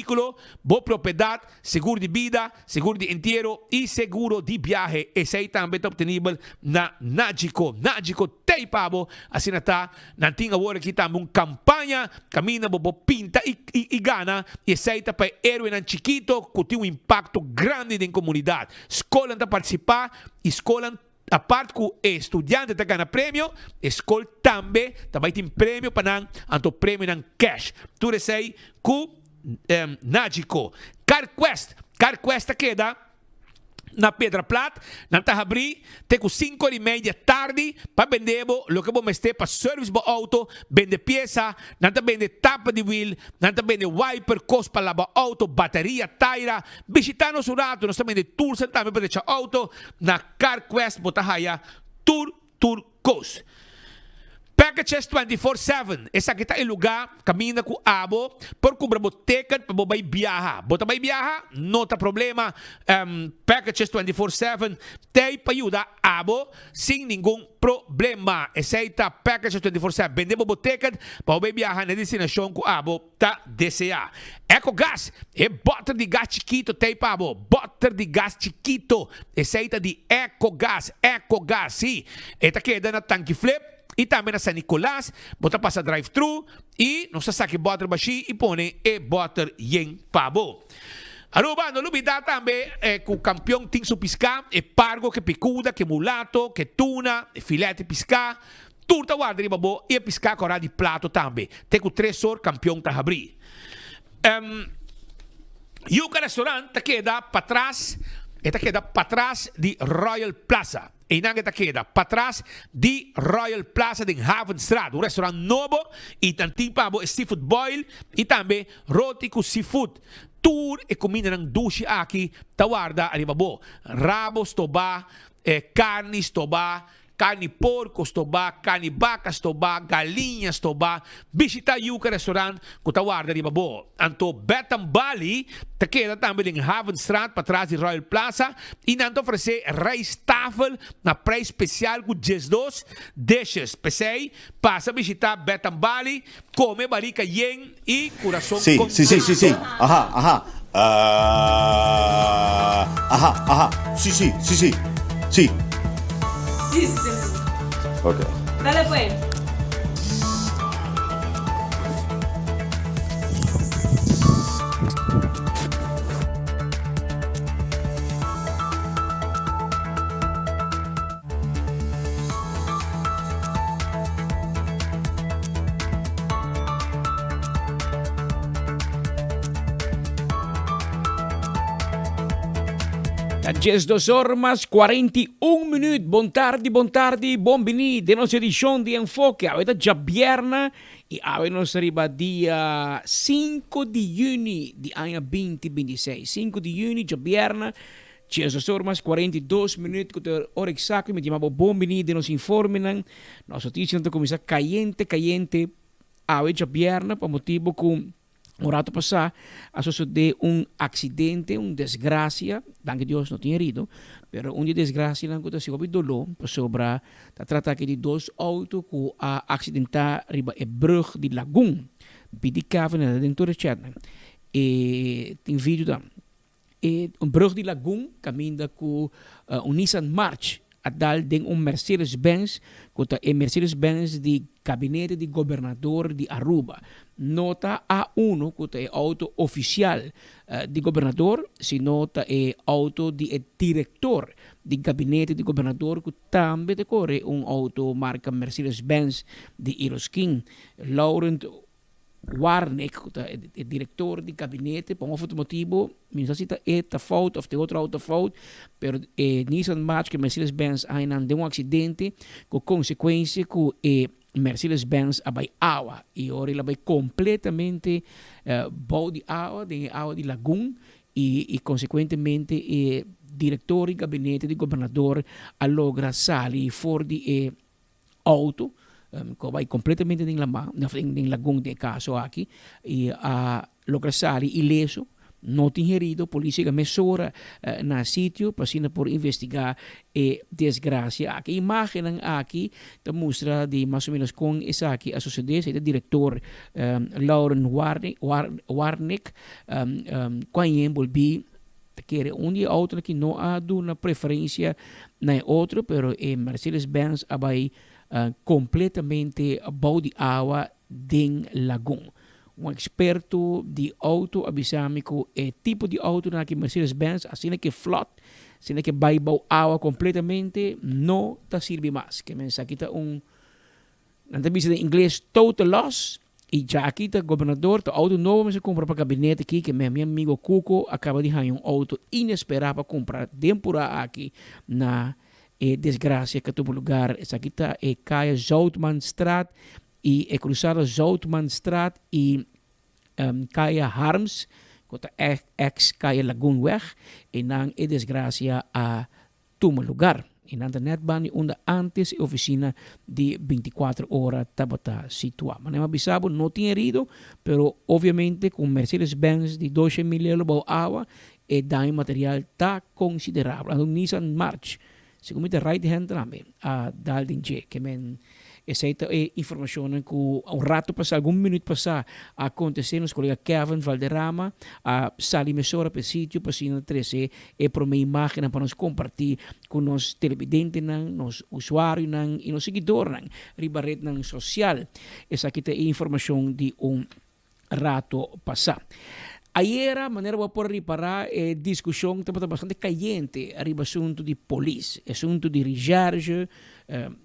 vehíkulo, bo propiedat, seguro di bida, seguro di entiero i seguro di biahe. Esei tambe ta optenibel na Nagico. Nagico t'ei pa bo. Asina ta, nan tin awor aki tambe un kampaña kaminda bo por pinta i i gana i esei ta pa e héroenan chikito ku tin un impakto grandi den komunidat. Skolnan ta partisipá i skolnan Apart ku e studiante ta gana premio, e skol tambe ta bai tin premio pa nan, anto premionan cash. Tur esei ku Nagico. CarQuest, CarQuest ta keda na Piedra Plat. Nan ta habrí te ku sinku ora i media tardi pa bende bo loke bo mester pa service bo auto, bende piesa, nan ta bende tapa di wiel, nan ta bende wiper, kos pa laba auto, bateria, taira. Bishita nos un rato, nos ta bende toolsnan tambe pa drecha auto. Na CarQuest bo ta haya tur tur kos. Packages 24/7, esaki ta e luga kaminda ku abo por kumpra bo ticket pa bo bai biaha. Bo ta bai biaha? No ta problema, Packages 24/7 t'ei pa yuda abo sin ningun problema. Esei ta Packages 24/7, bende bo bo ticket pa bo bai biaha na e destinashon ku abo ta deseá. Ecogas, e bòter di gas chikito t'ei pa bo. Bòter di gas chikito, esei ta di Ecogas, Ecogas, sí. E ta keda na Tanki Flip i tambe na San Nicolas. Bo ta pasa drive thru i nos ta saka e bòter bashí i pone e bòter yen pa bo. Aruba, no lubidá tambe ku Kampion tin su piská, e pargo ke pikuda, ke mulato, ke tuna, e filèt di piská. Tur ta warda riba bo i e piská kòrá di plato tambe. Te ku tres or kampion ta habrí. Yuca Restaurant ta keda patras e ta keda patras di Royal Plaza. Einan e ta keda patras di Royal Plaza den Havenstraat. Un restaurant nobo i nan tin pa bo e seafood boil i tambe roti ku seafood. Tur e kumindanan dushi aki ta warda riba bo. Rabo stobá, karni stobá, Carni porco stobá, carni baca stobá, galiña stobá. Bishita Yuca Restaurant cu ta warda riba bo. Anto Betham Bali ta keda tambe den Havenstraat patras di Royal Plaza y nan ta ofrece rijsttafel na prijs special cu 12 dishes. P'esey pasa bishita Betham Bali, come barica yen y curason Sí, sí, sí, sí, sí. contento. Aha, aha. Ah, aha, aha. Sí, sí, sí, sí. Sí. Sí, sí, sí. Ok. Dale pues. Ta 12 or mas 41 minuut. Bon tardi, bon tardi, bon bini den nos edicion di Enfoke. Awe ta djabierna y awe nos ta riba dia 5 di juni di aña 2026. 5 di juni, djabierna, 12 or mas 42 minuut cu ta ora exacto mi ta yama bo bon bini den nos informenan. Nos noticianan ta cuminsa cayente cayente awe djabièrnè pa motibo cu un rato pasa a sosode un accidente, un desgracia, danki Dios no tin herido, pero un di e desgracianan cu ta haci hopi dolor pasobra ta trata aki di dos auto cu a accidenta riba e brug di Lagun, Bidi Cavender ta den tur e chatnan e tin video ta. E un brug di Lagun kaminda ku un Nissan March a dal den un Mercedes Benz ku ta e Mercedes Benz di gabinete di gobernador di Aruba. No ta A uno ku ta e outo ofisial di gobernador sino ta e outo di e direktor di gabinete di gobernador ku tambe ta kore un outo marka Mercedes Benz di Iroskin. Laurent Warnick, ku ta e direktor di gabinete, pa un of otro motibu, mi no sa si ta e ta fout of ta e otro auto ta fout, pero e Nissan March ku e Mercedes Benz a haña nan den un aksidente ku konsekuensia ku e Mercedes Benz a bai awa i ora el a bai kompletamente bou di awa, den e awa di lagun i i konsekuentemente e direktor di gabinete di gobernador a logra sali for di e auto cu a bay completamente den lama, of den lagun den e caso aki, y a logra sali ileso. No tin herido, polis yega mesora na sitio pa asina por investiga e desgracia aki. E imagennan aki ta mustra di mas o menos con esaki a sucede. Esey ta director Lauren Warnick cu a enbolbi ta kere un di e autonan ki no a duna preferencia na e otro, pero e Mercedes Benz a bay completamente bou di awa den lagun. Un eksperto di outo a bisa mi ku e tipo di outonan aki Mercedes Benz asina ke flot, asina ke bai bou awa kompletamente no ta sirbi mas. Ke men esaki ta un, nan ta bisa den ingles total loss i djaki ta gobernador ta outo nobo mester kumpra pa gabinete aki ke men mi amigo Cuco a kaba di haña un outo inesperá pa kumpra den purá aki na e desgrasia ke a tuma lugar. Esaki ta e kaya Zoutmanstraat I e krusada Zoutmanstraat i Kaya Harms, ku ta eks Kaya Lagoenweg, einan e desgrasia a tuma lugar. Einan ta nèt banda di unda ántes e ofisina di bintikuater ora tabata situá. Manera mi a bisa bo, no tin herido, pero obviamente ku un Mercedes Benz di doshe mil euro bou awa, e daño material ta konsiderabel. Anto Nissan March Segun mi ta right hand tambe a dal den dje. Ke men esei ta e informashonnan ku un rato pasá, algun minüt pasá a akontesé. Nos kolega Kevin Valderrama a sali mesora pa e sitio pa asina trese e promé imágennan pa nos kompartí ku nos televidentenan, nos usuarionan i nos siguidornan riba retnan sosial. Esaki ta e informashon di un rato pasá. Ayera, manera bo a por ripará, e diskushon tabata bastante kayente riba asuntu di polis, asuntu di recherche.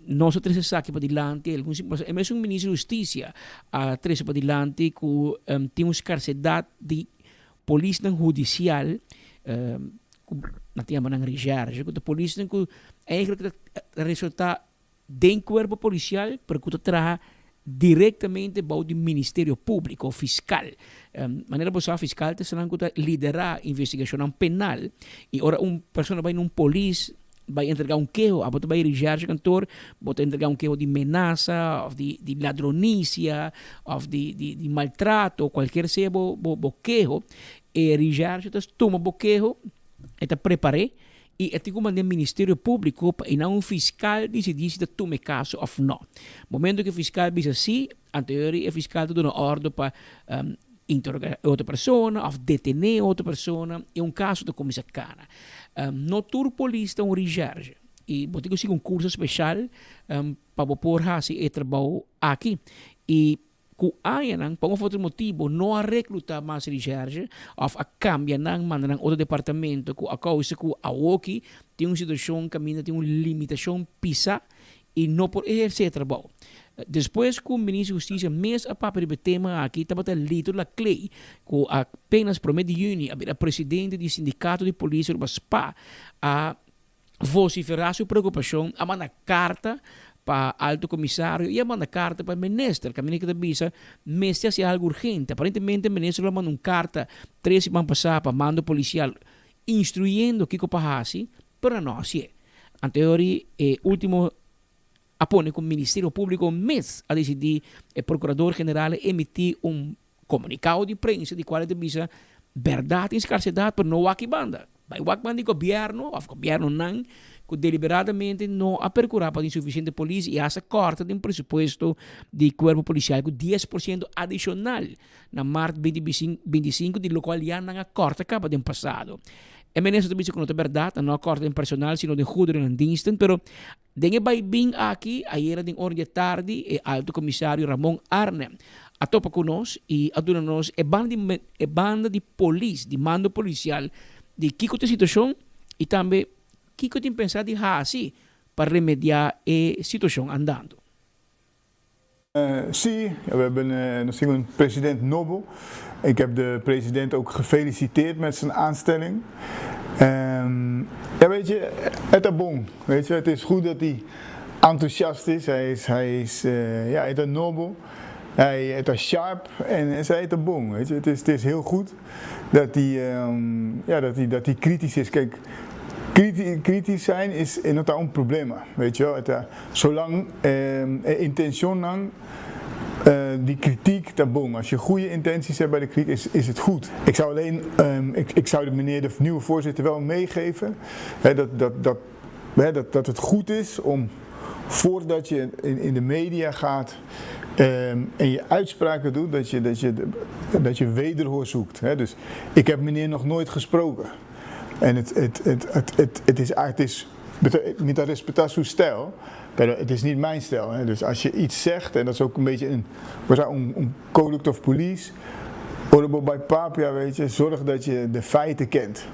Nos a trese esaki padilanti, algun siman pasá e mesun minister di hustisia a trese padilanti ku tin un skarsedat di polisnan hudisial, ku nan ta yama nan recherche, ku ta polisnan ku eigenlijk ta resultá den cuerpo policial pero cu ta traha directamente bou di Ministerio Publico, fiscal. Manera bo sa fiscal ta esnan cu ta lidera investigacionnan penal y ora un persona bay na un polis bay entrega un keho abo ta bay recherche kantoor bo ta entrega un keho di menasa of di di ladronicia of di di di maltrato cualkier sea bo bo keho e recherche ta tuma bo keho e ta prepare I e tin ku manda e Ministerio Públiko pa einan un fiskal disidí si ta tuma e kaso òf nò. Momento ku e fiskal bisa sí, anto e fiskal ta duna òrdu pa interogá e otro persona òf detené e otro persona i un kaso ta kuminsá kana. No tur polis ta un rishèrshe i bo tin ku sigui un kurso speshal pa bo por hasi e trabou aki. I Ku añanan, pa un of otro motibu, no a rekluta mas risherge of a kambia nan manda nan otro departamento ku a kousa ku awoki tin un situashon kaminda tin un limitashon pisa i no por ehersé e trabou. Despues ku Minister di Hustisia mes a papia riba e tema aki tabata Lito Laclay ku apenas promé di yüni a bira presidente di sindikato di polis riba spa a vociferá su preocupacion, a manda carta pa Alto Comisario y a manda carta pa Minister. Caminda ki ta bisa mester haci algo urgente. Aparentemente Minister lo a manda un carta tres siman pasá pa mando policial instruyendo kico pa haci, pero nan no hacié. Anteori e ultimo a pone cu Ministerio Publico mes a dicidi e Procurador General a emiti un Komunikado di prensa di kual e ta bisa bèrdat tin skarsedat pero no wak i banda. Bai wak banda di gobièrnu òf gobièrnunan ku deliberadamente no a perkurá pa tin sufisiente polis i hasta kòrta den presupuesto di kuerpo polisial ku 10% adishonal na mart binti binti sinku di lokual ya nan a kòrta kaba den pasado. E minister ta bisa ku no ta bèrdat nan no a kòrta den personal sino den goederennan diensten pero Den e baibin aki, ayera den ora di e tardi, e Alto Comisario Ramon Arne a topa cu nos y a duna nos e banda di e banda di polis, di mando policial, di kico ta e situacion y tambe kico tin pensa di haci pa remedia e situacion andando. Sí, we hebben nos tin un president nobo. Ik heb de president ook gefeliciteerd met zijn aanstelling. Ja, weet je, het ta bon. Weet je, het is goed dat hij enthousiast is. Hij is, hij is, ja, hij ta nobo. Hij ta sharp en hij ta bon. Weet je, het is heel goed dat hij, ja, dat hij, dat hij kritisch is. Kijk, kritisch zijn is no ta un problema, weet je wel. Het ta, zolang e intencionnan. Die kritiek, ta bon. Als je goede intenties hebt bij de kritiek, is het goed. Ik zou alleen, ik zou de meneer de nieuwe voorzitter wel meegeven, hè, hè, dat het goed is om voordat je in de media gaat en je uitspraken doet, dat je wederhoor zoekt. Hè. Dus ik heb meneer nog nooit gesproken. En het is met dat respecto stijl, pero het is niet mijn stijl. Hè. Dus als je iets zegt, en dat is ook een beetje een, we zijn een code of police, ora bo bai papia, weet je, zorg dat je de feiten kent.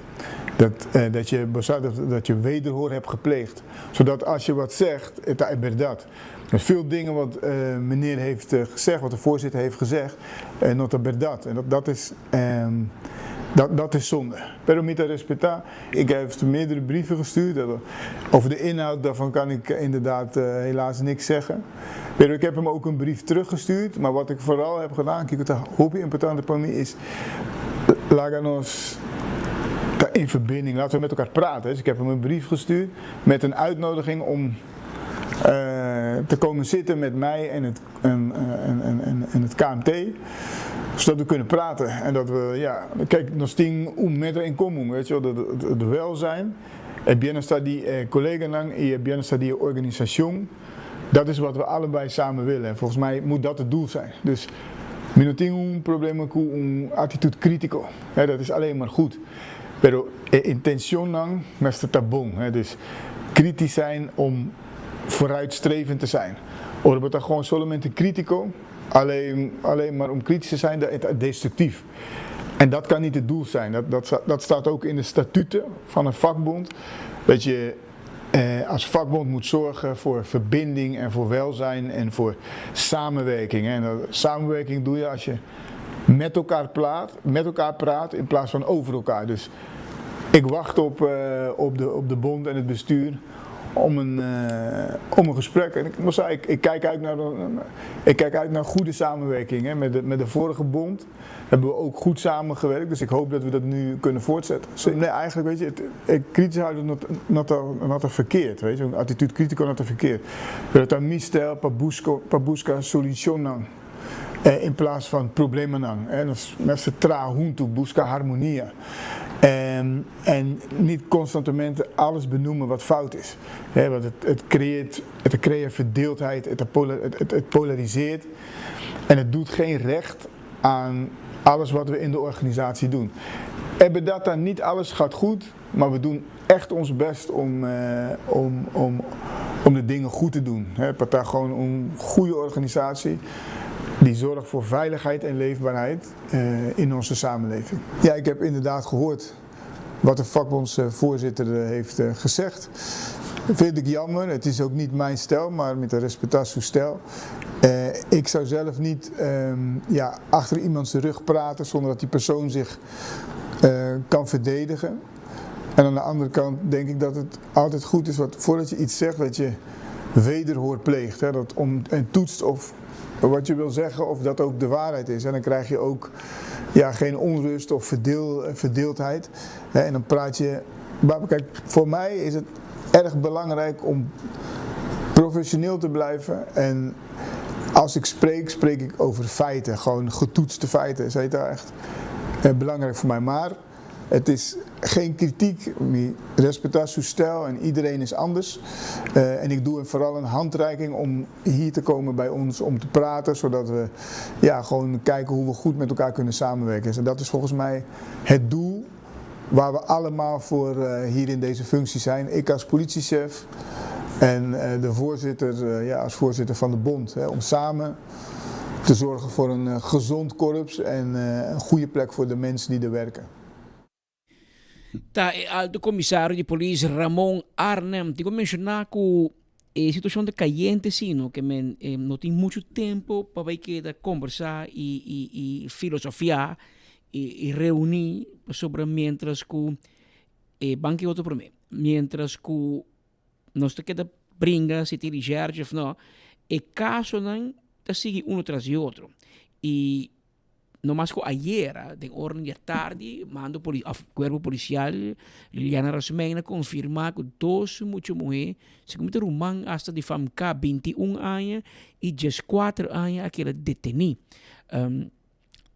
Dat je wederhoor hebt gepleegd. Zodat als je wat zegt, het is dat. Dus veel dingen wat meneer heeft gezegd, wat de voorzitter heeft gezegd, no ta berdat. En dat is zonde. Pero mi ta respetá. Ik heb meerdere brieven gestuurd. Over de inhoud daarvan kan ik inderdaad helaas niks zeggen. Pero ik heb hem ook een brief teruggestuurd. Maar wat ik vooral heb gedaan, kijk, wat hopi importante voor mij is, laga nos in verbinding, laten we met elkaar praten. Dus ik heb hem een brief gestuurd met een uitnodiging om te komen zitten met mij en het KMT zodat we kunnen praten en dat we, ja, kijk, nos tin un meta in komun, weet je wel, het welzijn, het bienestar di eh, colleganan en het bienestar di organisashon, dat is wat we allebei samen willen. En volgens mij moet dat het doel zijn. Dus mi no tin un problema ku un aktitut krítiko. Ja, dat is alleen maar goed. Pero e intenshonnan mester ta bon. Hè? Dus kritisch zijn om vooruitstrevend te zijn. Ora bo ta gewoon solamente krítiko, alleen maar om kritisch te zijn, dat is destructief. En dat kan niet het doel zijn. Dat staat ook in de statuten van een vakbond. Dat je als vakbond moet zorgen voor verbinding en voor welzijn en voor samenwerking. En dat, samenwerking doe je als je met elkaar praat in plaats van over elkaar. Dus ik wacht op de bond en het bestuur om een gesprek. En ik moet zeggen, ik kijk uit naar goede samenwerking. Hè. Met de vorige bond hebben we ook goed samengewerkt. Dus ik hoop dat we dat nu kunnen voortzetten. Dus, nee, eigenlijk weet je, kritisch houden no ta verkeerd. Weet je, een aktitut krítiko no ta verkeerd. Pero ta mi stijl pa buska solushonnan in plaats van problemanan. En dat is met z'n traha huntu, buska harmonia. En niet constantemente alles benoemen wat fout is. He, want het creëert verdeeldheid, het polariseert. En het doet geen recht aan alles wat we in de organisatie doen. En dat dan niet alles gaat goed, maar we doen echt ons best om de dingen goed te doen. He, pa ta gewoon een goede organisatie die zorgt voor veiligheid en leefbaarheid in onze samenleving. Ja, ik heb inderdaad gehoord wat de vakbondsvoorzitter heeft gezegd. Dat vind ik jammer. Het is ook niet mijn stijl, maar mi ta respetá su stijl. Ik zou zelf niet ja, achter iemands rug praten zonder dat die persoon zich kan verdedigen. En aan de andere kant denk ik dat het altijd goed is wat, voordat je iets zegt, dat je wederhoor pleegt. Hè, en toetst of wat je wil zeggen, of dat ook de waarheid is. En dan krijg je ook, ja, geen onrust of verdeeldheid. Hè, en dan praat je. Maar kijk, voor mij is het erg belangrijk om professioneel te blijven. En als ik spreek, spreek ik over feiten. Gewoon getoetste feiten. Is dat echt belangrijk voor mij. Maar het is geen kritiek. Respecteer stijl en iedereen is anders. En ik doe vooral een handreiking om hier te komen bij ons om te praten. Zodat we, ja, gewoon kijken hoe we goed met elkaar kunnen samenwerken. En dat is volgens mij het doel waar we allemaal voor hier in deze functie zijn. Ik als politiechef en de voorzitter, ja, als voorzitter van de bond. Hè, om samen te zorgen voor een gezond korps en een goede plek voor de mensen die er werken. Ta alto komisario di polis Ramon Arnhem. Tin ku menshoná ku e situashon ta kayente sino ke men no tin muchu tempu pa keda kombersá i filosofá i reuní sobre mientras ku ban ku otro promé. Mientras ku nos ta keda bringa si tin òf no, e kasonan ta sigui un tras di otro. I No mas ku ayera den ora di atardi mando poli of kuerpo polisial Liliana Rasmijn a konfirmá ku dos mucha muhé, segun mi ta ruman asta di famka 21 aña i 14 aña a keda detení. Nan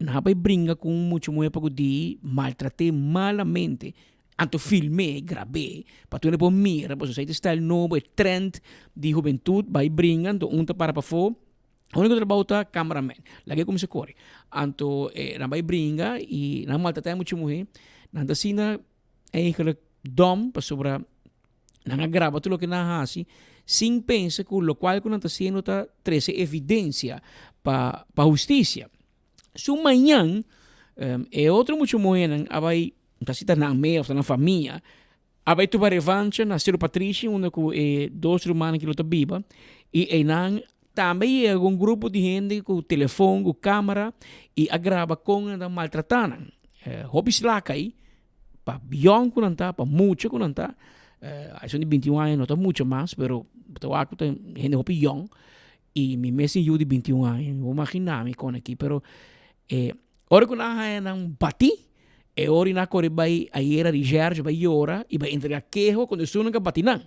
a bai bringa ku un mucha muhé pa ku di maltrat'é malamente, anto film'é, grab'é pa tur hende por mira pasobra esei ta e style nobo, e trend di hubentut bai bringa anto un ta para pafó. Único trabou ta cameraman. Laga e cuminsa core. Anto eh, nan bai bringa y nan maltrata e mucha muher. Nan ta asina eigenlijk dom pasobra nan a graba tur loke nan a haci sin pensa cu locual cu nan ta haciendo ta trece evidencia pa pa husticia. Su mañan e otro mucha muhernan a bai, ta si ta nan mes of ta nan famia, A bai tuba revancha na Seru Patrishi unda ku e dos rumannan ki lo ta biba i einan tambe yega ku un grupo di hende ku telefon ku kamera i a graba kon nan ta maltratá nan. Hopi slaka ei pa yòn ku nan ta pa mucha ku nan ta esun di binti un aña no ta mucha mas pero bo ta wak ku ta hende hopi yòn i mi mes tin yu di binti un aña mi por magina mi kon aki pero e ora ku nan a haña nan batí. E ora i nan a kore bai ayera Rigerge bai yora i bai entrega keho kontra esunnan ku a bati nan.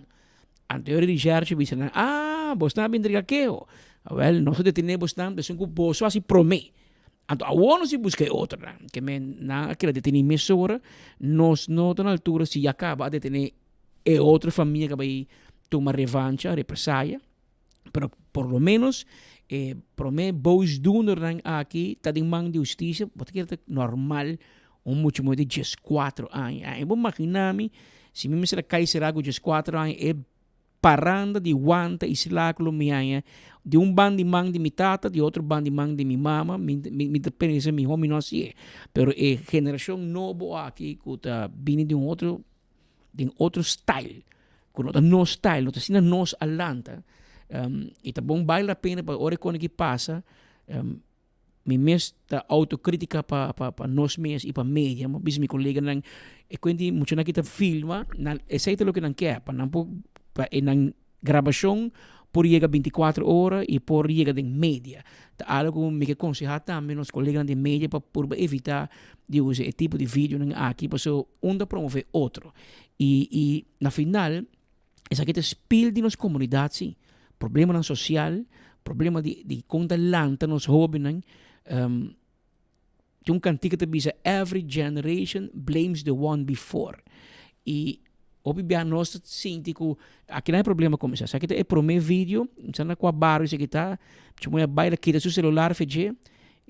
Anto e ora Rigerge bisa nan, Ah, bosnan a bin entrega keho. Awel, nos a detené bosnan pasobra ku boso a hasi promé. Anto awor nos a buska e otronan. Ke men nan a keda detení mesora. Nos no ta na altura si ya kaba a detené e otro famia ku a bai tuma revancha, represaya. Pero por lo menos e prome boosdoenernan aki ta den man di husticia, bo ta kere ta normal un mucha muher di diescuatro aña. Ai bo magina mi si mi mester a kai sera cu diescuatro aña e paranda di wanta y sla cu lo mi haña di un banda di man di mi tata, di otro banda di man di mi mama, mi mi ta pensa miho mi no haci'e. Pero e generacion nobo aki cu ta bini di un otro den otro style ku no ta nos style, no ta asina nos a lanta. I ta bon bale la pena pa ora e kos aki pasa, mi mes ta autokritika pa pa pa nos mes i pa media. Mi a bisa mi koleganan e kuent di muchanan ki ta filma, nan esei ta loke nan ke, pa nan por pa e nan Grabashon por yega bintikuater ora i por yega den media. Ta algu ku mi ke konsehá tambe nos koleganan den media pa purba evitá di usa e tipo di videonan aki pasobra un ta promové otro. I i na final esaki ta spil di nos komunidat si. Problemanan sosial, problema di di kon ta lanta nos hóbennan. Tin un kantika ta bisa every generation blames the one before. I hopi bia nos ta sinti ku akinan e problema a kuminsá. Esaki ta e promé video, mi sa na kua bario esaki ta, chumoi a bai la kita su selular fe dje,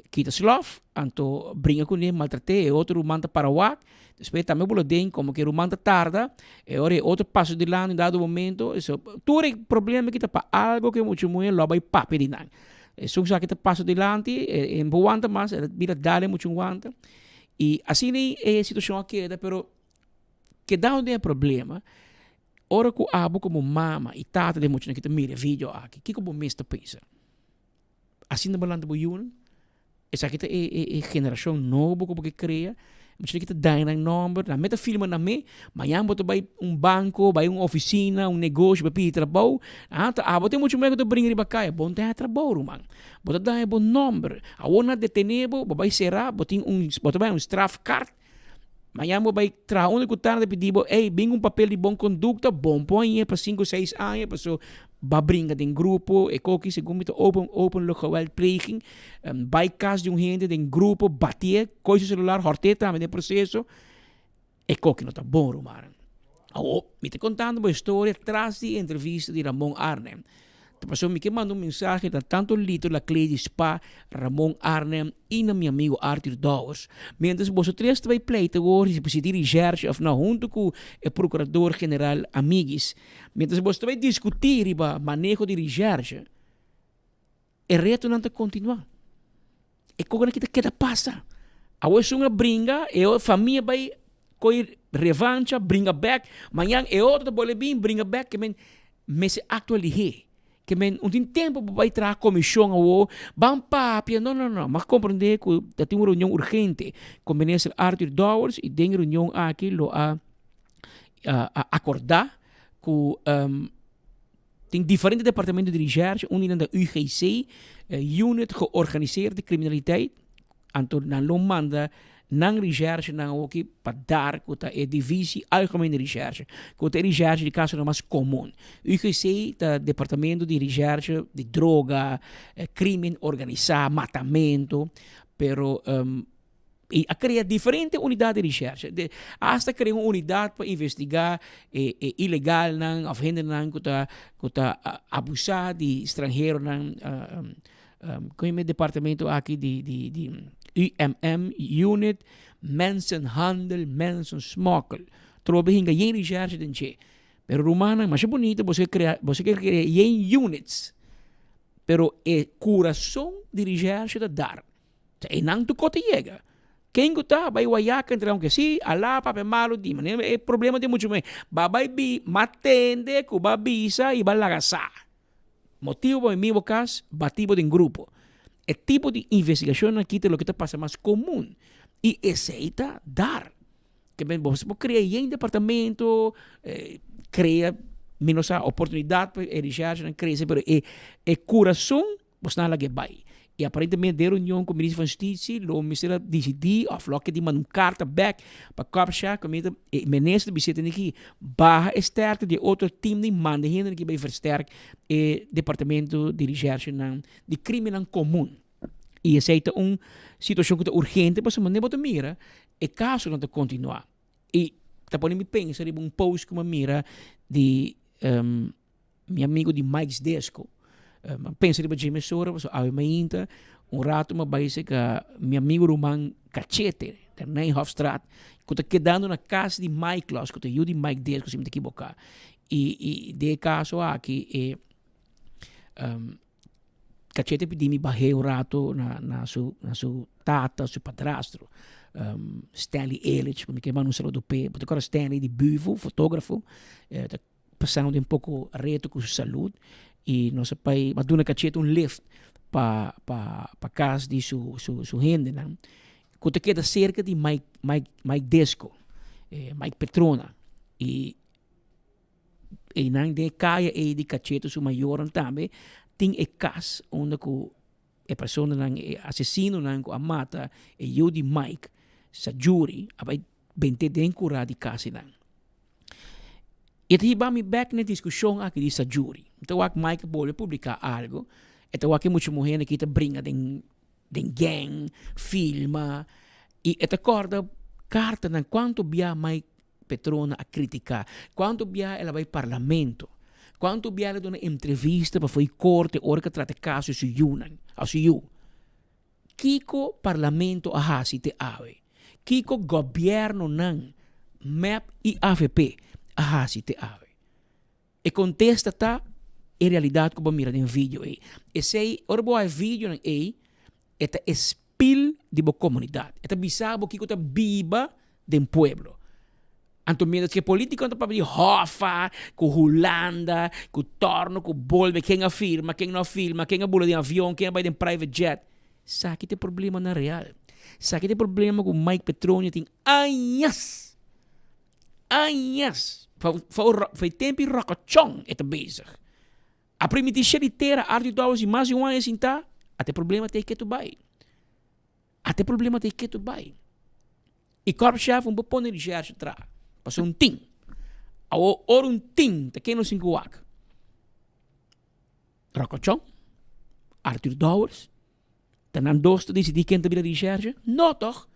kita slof, anto bringa kuné, maltrat'é, e otro ruman ta para wak, despues tambe bo lo den komo ke ruman ta tarda, e ora e otro pasa dilanti un dado momento, eso, tur e problema aki ta pa algo ku e mucha muhé lo a bai papia di nan. Esun sa ki ta pasa dilanti, e no por wanta mas, el a bira dale muchu wanta. I asina e situashon a keda, pero kedando den e problema, ora ku abo komo mama i tata di e muchanan ki ta mira e video aki, kiko bo mes ta pensa? Asina bo lanta bo yunan? Esaki ta e generashon nobo ku bo ke krea. Mucha ki ta daña nan nòmber, nan meta firma nan me, mañan bo ta bai un banko, bai un ofisina, un negoshi pa pidi trabou, ah ta abo tin mucha muhé ku ta bringa riba kaya, bo no ta haña trabou ruman, bo ta daña bo nòmber, awor nan detené bo, bo bai será, bo tin un, bo ta bai un strafkaart, mañan bo bai traha unda ku ta, nan ta pidi bo, ey bin un papel di bon kondukta, bon por hañ'é pa sinku seis aña, paso bo a bringa den grupo, e koki segun mi ta open, openlijk geweldpleging. Bai kas di un hende den grupo, batié, koe su celular, hòrt'é tambe den proseso. E koki no ta bon, rumannan. Awor, mi ta kontando bo e storia tras di e entrevista di Ramon Arnhem. Ta pasobra mi ke manda un mensahe na tanto Lito Laclay di spa, Ramon Arnhem i na mi amigo Arthur Dowers. Mientras boso tres ta bai pleita awor si si tin recherche of no hunto ku e procurador general Amiguis. Mientras boso ta bai diskutí riba maneho di recherche, E retonan ta kontinuá. E kokonan aki ta keda pasa. Awor esun a bringa, e famia bai koi revancha, bringa bèk. Mañan e otro ta bolbe bin, bringa bèk. Ke men mester aktua lihé. Ke men no tin tempu pa bai traha komishon awor, ban papia. No, no, no. Mi a komprendé ku ta tin un reunion urgente ku minister Arthur Dowers i den e reunion aki lo a akordá ku Tin diferente departamento di recherche, un di nan ta UGC, Unit Georganiseerde Criminaliteit. Anto nan lo manda nan recherchenan awoki pa dar ku ta e Divisie Algemene Recherche, ku ta e recherche di kasonan mas komun. UGC ta departamento di recherche di droga, krimen organisá, matamento, pero i a krea diferente unidat di recherche. Asta krea un unidat pa investigá e e ilegalnan òf hendenan ku ta ku ta abusá di stranheronan. Kon e departamento aki di di di UMM, Unit Mensenhandel Mensensmokkel. Trobe hinga yen recherche den dje. Pero rumannan, masha bunita boso ke krea, boso ke krea yen units. Pero e kurason di recherche ta dar. Ta einan tur kos ta yega. Ken ku ta bai Guayaca entre aunke si, alá papia malu di manera e problema tin muchu me. Ba bai bi, ma tende ku ba bisa i ba laga sa. Motibo pa mi bo kas bati bo den grupo. E tipo di investigacionnan aki ta loke ta pasa mas comun y esey ta dar. Ke men bo por crea yen departamento, crea mi no sa oportunidad pa e recherchenan crece pero e e curason bo sna laga e bay. Y aparentemente den reunion cu minister van Justitie lo mester a dicidi of lo a keda manda un carta bek pa Korpschef cu mi ta e minister ta bisa tene ki baha e sterkte di e otro team di manda hende ki bay versterk e departamento di recherchenan di crimennan comun. Y esey ta un situacion cu ta urgente pasobra manera bo ta mira e casonan ta continua. Y ta pone mi pensa riba un post cu mi a mira di Mi amigo di Mike's Disco. Mi a pensa riba dje mesora pasobra awe mainta un rato mi a bai serka mi amigo ruman Cachete den Nijnhofstraat ku ta kedando na kas di Mike-Los ku ta yu di Mike Disco si mi ta ekiboká. I i den e kaso aki e Cachete a pidi mi bah'é un rato na na su na su tata, su padrastro Stanley Elich ku mi ke manda un saludo p'e. Bo ta kòrda Stanley di Buvo, fotografo? Ta pasando den poko reto ku su salud i nos a bai a duna Cachete un lift pa pa pa kas di su su su hendenan ku ta keda serka di Mike Mike Mike Disco Mike Petrona i einan den e kaya ei di Cachete su mayornan tambe tin e kas unda ku e personanan e asesinonan ku a mata e yu di Mike Sajuri a bai bent'é den kurá di kas einan. E ta hiba mi bek na e diskushon aki di Sajuri. Mi ta wak Mike a bolbe publiká algu, e ta wak e mucha muhénan aki ta bringa den den gang, filma, i e ta kòrda kartanan kuantu bia Mike Petrona a kritiká, kuantu bia el a bai parlamento, kuantu bia el a duna entrevista pafó e korte ora ku a trata e kaso di su yunan, òf su yu. Kiko Parlamento a hasi te awe? Kiko gobièrnonan, mep i avp, a hasi te awe? E kontesta ta e realidat ku bo a mira den video ei. Esei, ora bo wak e videonan ei, e ta e spil di bo komunidat. E ta bisa bo kiko ta biba den pueblo. Anto mientras ke politiconan ta papia di Hoffa, ku Hulanda, ku torno, ku bolbe, ken a firma, ken no a firma, ken a bula den avion, ken a bai den private jet. Esaki ta e problemanan real. Esaki ta e problema ku Mike Petronia tin añas, añas, for e tempo di Rocochon e ta bezig. A primiti shé di tera Arthur Dowers i mas di un aña sintá, ata e problema ta e ketu bai. Ata e problema ta e ketu bai. E korpschef un por pone recherche traha, pasobra un tin. Awor ora un tin ta ken nos tin ku wak? Rocochon, Arthur Dowers, ta nan dos ta disidí ken ta bira recherche? No tòg,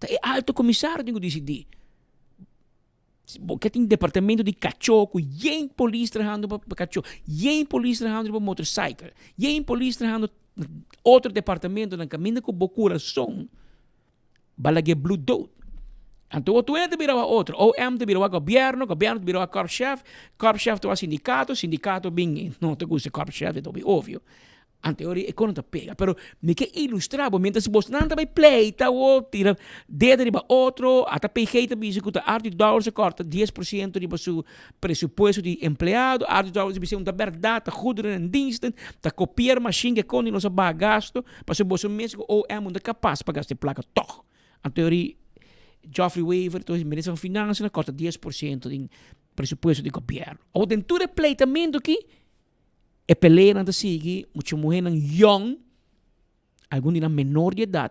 ta e alto komisario tin ku disidí. Bo ke tin departamento di kachó ku yen polis trahando pa kachó, yen polis trahando riba motorcycle, yen polis trahando otro departamentonan kaminda ku bo kurason ba lag'é bloed dood. Anto otro hende ta bira wak otro, OM ta bira wak gobièrnu, gobièrnu ta bira wak korpschef, korpschef ta wak sindikato, sindikato bin no ta gusta korpschef, e ta hopi ovio. Anto ora e kono ta pega. Pero mi ke ilustra bo, mientras bosnan ta bai pleita o tira dedo riba otro, ata PG ta bisa ku ta Arthur Dowers a kòrta 10% riba su presupuesto di empleado, Arthur Dowers a bisa un ta bèrdat, ta goederen en diensten, ta kopier mashin ke kon di nos a baha gasto, pasobra boso mes ku OM no ta kapas pa gasta e plaka tòg. Anto ora Geoffrey Wever, minister van Finansiën, a kòrta 10% di presupuesto di gobièrnu. Awor den tur e pleitamento aki, E peleanan ta sigui, mucha muhénan yòn, algun di nan menor di edat,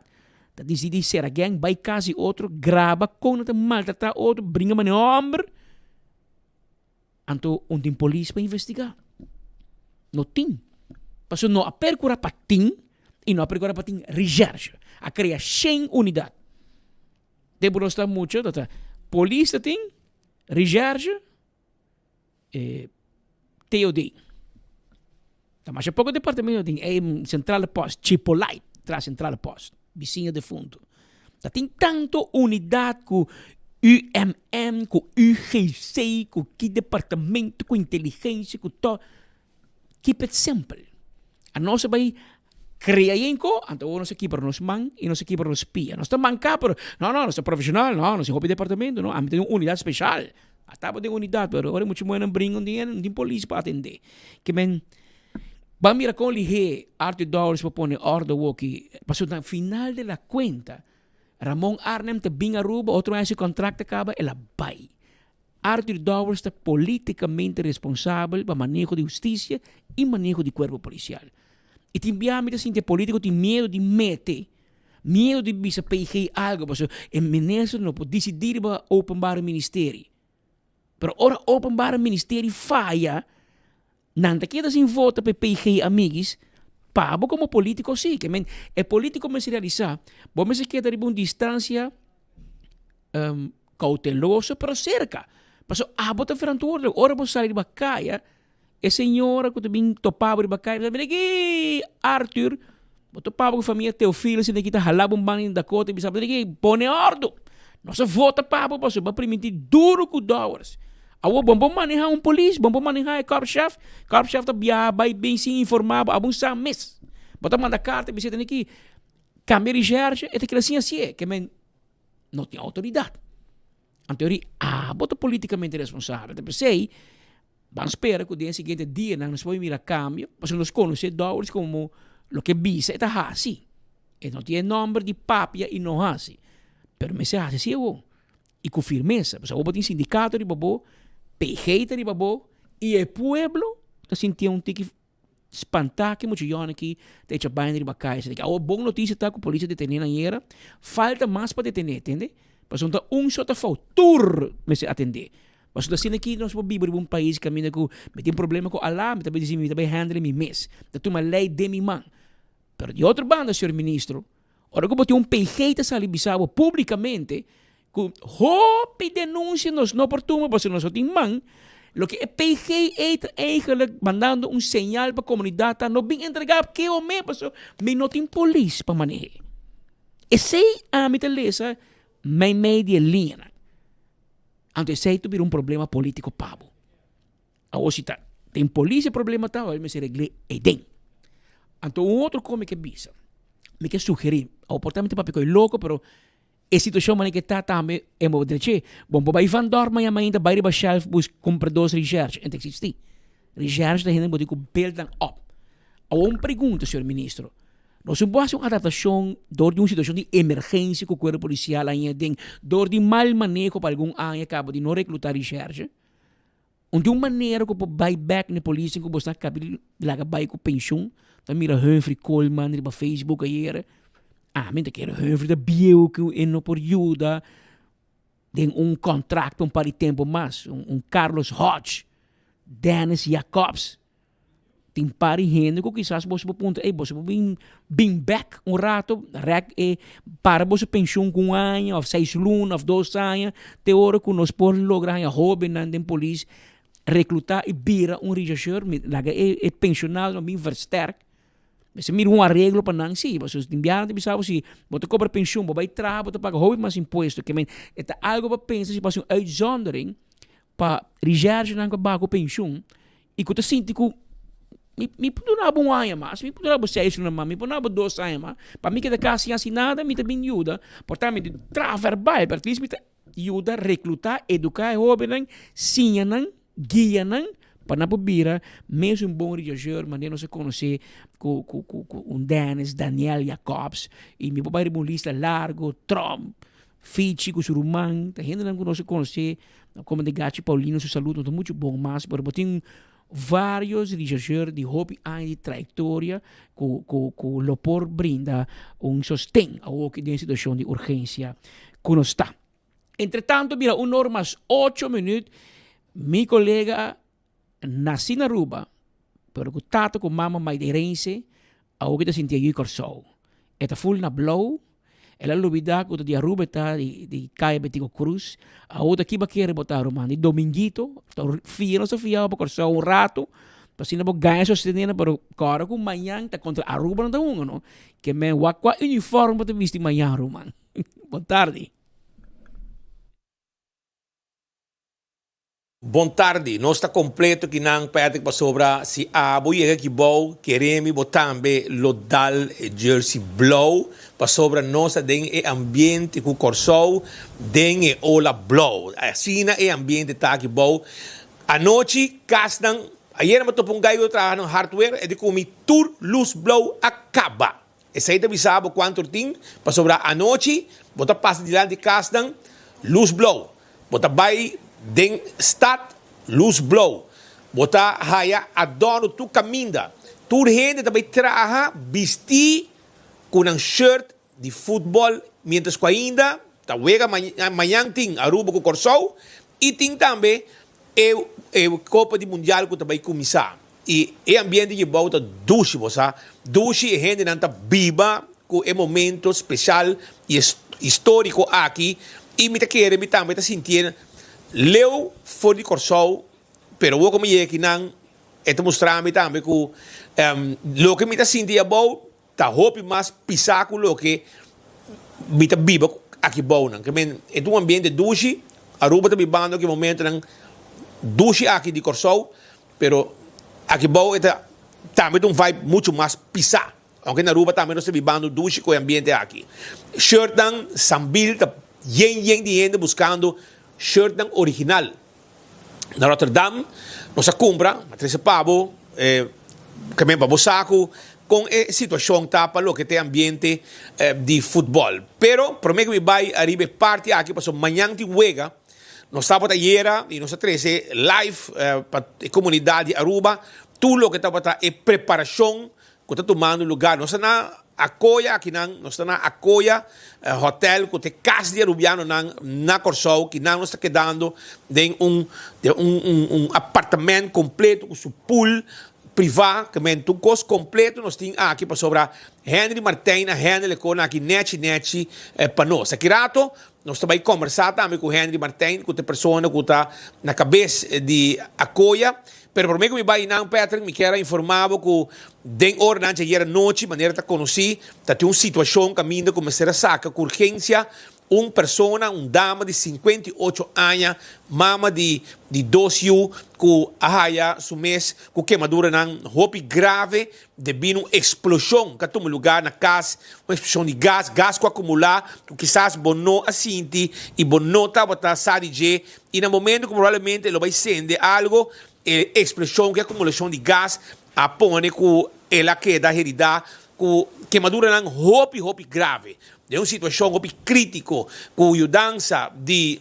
Ta disidí sera gang, bai kas di otro, graba kon nan ta maltratá otro, bringa manera hòmber. Anto un tin polis pa investigá? No tin. Pasobra no a perkurá pa tin i no a perkurá pa tin reshèrshe. A krea shen unidat. Tempu nos ta mucha ta ta polis ta tin, reshèrshe, e TOD. Ta masha poko departamento tin e centrale post, Chipolite tras centrale post, bisiña defunto. Ta tin tanto unidad cu UMM, cu UGC, cu ki departamento, cu inteligencia, cu to. Keep it simple. Anos a bay crea yinco, anto awor nos a kibra nos man y nos a kibra nos pia. Nos ta manca pero, no, no, nos ta profesional, no, nos tin hopi departamento, no, ami ta den un unidad special. A taba den unidad, pero ora e mucha muhernan bringa un dia, no tin polis pa atende. Ke men, ban mira kon lihé Arthur Dowers por pone orde awoki, pasobra na final de la cuenta, Ramon Arnhem ta bin Aruba, otro aña su contract ta caba, el a bay. Arthur Dowers ta politicamente responsabel pa maneho di husticia y maneho di cuerpo policial. Y tin bia mi ta sinti e politico tin miedo di mete, miedo di bisa PG algo pasobra e minister no por dicidi riba openbare ministerie. Pero ora openbare ministerie faya, Nan ta keda sin vota pa e PG amiguis, pa bo komo politiko si, ke men e politiko mester realisa, bo mester keda riba un distansia kouteloso pero serka, pasobra abo ta verantwoordelijk, ora bo sali riba kaya, e señora ku ta bin topa bo riba kaya ta bisa mira aki Arthur, bo topa bo ku famia Teofilo asina aki ta hala bo un banda di Dakota i bisa bo mira aki pone ordu, nos a vota pa bo pasobra bo a primintí duru ku dowers. Awor bon por maneha un polis, bon por maneha e korpschef. Korpschef ta biaha bai bin sin informa bo, abo sa mes. Bo ta manda karta bisa tene ki kambia recherche, e ta keda sin hacié, ke men no tin outoridat. Anto eri abo ta politikamente responsabel. Ta p'esei ban spera ku den e siguiente dianan nos por mira kambio, pasobra nos konosé Dowers komo loke bisa e ta hasi. E no tin e nòmber di papia i no hasi, pero mester hasi si awor. i ku firmesa. Pasobra bo tin sindikato riba bo, PG ta riba bo i e pueblo ta sintié un tiki spantá ke mucha yòn aki ta echa baina riba kaya esaki. Awor bon notisia ta ku polis a detené nan ayera. Falta mas pa detené, tende? Pasobra no ta un so ta fou, tur mester atendé. Pasobra asina aki nos por biba riba un pais kaminda ku mi tin problema ku Alá, mi ta bai disi mi ta bai handle mi mes, mi ta tuma lei den mi man. Pero di otro banda, señor ministro, Ora ku bo tin un PG ta sali bisa bo publikamente ku hopi denunsia nos no por tuma pasobra nos no tin man, loke e PG ei ta eigenlijk mandando un señal pa komunidat ta no bin entrega ke o me pasobra mi no tin polis pa maneh'é. Esei ami ta lesa meimei di e liñanan. Anto esei ta bira un problema politiko pa bo. Awor si ta den polis e problema ta, awor mester regl'é eiden. Anto un otro kos mi ke bisa, mi ke sugerí, awor por ta mi ta papia ku e loko, pero e situashon manera ke ta tambe e bo dreché. Bon bo bai Van Dorp mañana mainta bai riba shelf bus kumpra dos recherche, e ta eksistí. Recherche ta hende ku bo tin ku build nan op. Awor un pregunta, señor ministro, nos no por hasi un adaptashon dor di un situashon di emergensia ku kuerpo polisial a haña aden dor di mal maneho pa algun aña kaba di no reklutá recherche? Un di un manera ku por bai bek na e polis ku bo sta kabi laga bai ku penshun ta mira Humphrey Koolman riba Facebook ayer. Ami ta kere Humphrey ta bieu ku e no por yuda den un kontrakt un par di tempu mas. Un Carlos Hodge, Dennis Jacobs. Tin par di hende ku kisas boso por puntra, ey boso por bin bin bek un rato, rèk e para boso penshun ku un aña òf seis luna òf dos aña, te ora ku nos por logra haña hóbennan den polis reklutá i bira un rechèrcheur, mi laga e e penshonadonan bin vèrstèrk. Mester mira un areglo pa nan, sí, pasobra tin biaha nan ta bisa bo si bo ta kobra penshun, bo bai traha, bo ta paga hopi mas impuesto, ke men e ta algu pa pensa si por hasi un uitzondering pa rechèrchenan ku a baha ku penshun I ku ta sinti ku mi mi por duna bo un aña mas, mi por duna bo seis luna mas, mi por duna bo dos aña mas, pa mi keda kasi sin hasi nada mi ta bin yuda, por ta mi traha verbal, pero at least mi ta yuda rekluta, eduka e hobennan, siña nan, guia nan pa nan por bira mes un bon rechèrcheur manera nos a konosé ku ku ku ku un Dennis, Daniel Jacobs i mi por bai riba un lista largo, Tromp, Fichi ku su ruman, ta hendenan ku nos a konosé, komo de Gachi Paulino su salud no ta muchu bon mas, pero bo tin. varios rechercheur di hopi aña di trayectoria cu cu cu lo por brinda un sosten awoki den situacion di urgencia cu nos ta. Entretanto bira un or mas ocho minuut mi colega naci na Aruba pero cu tata cu mama Maiderense awoki ta sinti ayu Corsou. E ta full na blou. El a lubida cu ta di Aruba e ta di Caya Betico Cruz. Awo ta kiba kere bo ta ruman? Di Dominguito? Ta fia nos ta fia pa Corsou un rato pa asina bo gaña sostenernan pero kòrda cu mañan ta contra Aruba nan ta hunga no. Ke men wak cua uniform bo ta bisti mañan ruman. Bon tardi. Bon tardi, nos ta completo kinan Patrick pasobra si abo yega aki bou keremi bo tambe lo dal e jersey blou pasobra nos ta den e ambiente ku Kòrsou den e ola blou asina e ambiente ta aki bou anochi kasnan ayera mi a topa un guy ku ta traha na hardware e di ku mi tur lus blou a kaba esei ta bisa bo kuantu tin pasobra anochi bo ta pasa dilanti kasnan lus blou. Bo ta bai den stad lus blou. Bo ta haya adorno tur kaminda. Tur hende ta bai traha bistí ku nan shirt di futbòl miéntras ku ainda ta wega mañan tin Aruba ku Kòrsou i tin tambe e Kopa di Mundial ku ta bai kuminsá. I e ambiente di bou ta dushi bo sa, dushi e hendenan ta biba ku e momento speshal i historiko aki i mi ta kere mi tambe ta sintié leu for di Kòrsou pero wou ku mi yega akinan e ta mustra mi tambe ku loke mi ta sinti abou Ta hopi mas pisá ku loke mi ta biba aki bounan. Ke men e ta un ambiente dushi. Aruba ta bibando aki momentonan dushi aki di Kòrsou, pero aki bou e ta tambe ta un vibe muchu mas pisá. Aunke na Aruba tambe nos ta bibando dushi ku e ambiente aki. Shirtnan Sambil ta yen yen di hende buskando shirtnan original. Na Rotterdam nos a kumpra, a trese pa bo, kamen pa bo sa ku kon e situashon ta pa loke ta e ambiente di futbòl. Pero promé ku mi bai ariba e parti aki pasobra mañan tin wega, nos tabata ayera i nos a trese live pa e komunidat di Aruba tur loke tabata e preparashon ku ta tumando lugar. Nos ta na Akoya akinan, nos ta na Akoya Hotel ku ta e kas di Arubianonan na Kòrsou. Kinan nos ta kedando den un den un un un apartament kompleto ku su pool privá. Ke men tur kos kompleto nos tin aki pasobra Henry Martijn a handle e kosnan aki nèchi nèchi pa nos. Aki rato nos ta bai kòmbersá tambe ku Henry Martijn ku ta e persona ku ta na kabes di Akoya. Pero promé ku mi bai einan, Patrick, mi kier a informá bo ku den oranan djayer anochi, manera ta konosí, ta tin un situashon kaminda ku mester a saka ku urgensia un persona, un dama di 58 aña, mama di di dos yu, ku a haya su mes ku kemaduranan hopi grave debí na un eksploshon ku a tuma lugá na kas, un eksploshon di gas, gas ku a akumulá ku kisas bo no a sinti i bo no tabata sa di dje. I na momento ku probablemente e lo bai sende algo, e eksploshon ku e akumulashon di gas a pone ku el a keda heridá ku kemaduranan hopi hopi grave. Den un situashon hopi krítiko ku yudansa di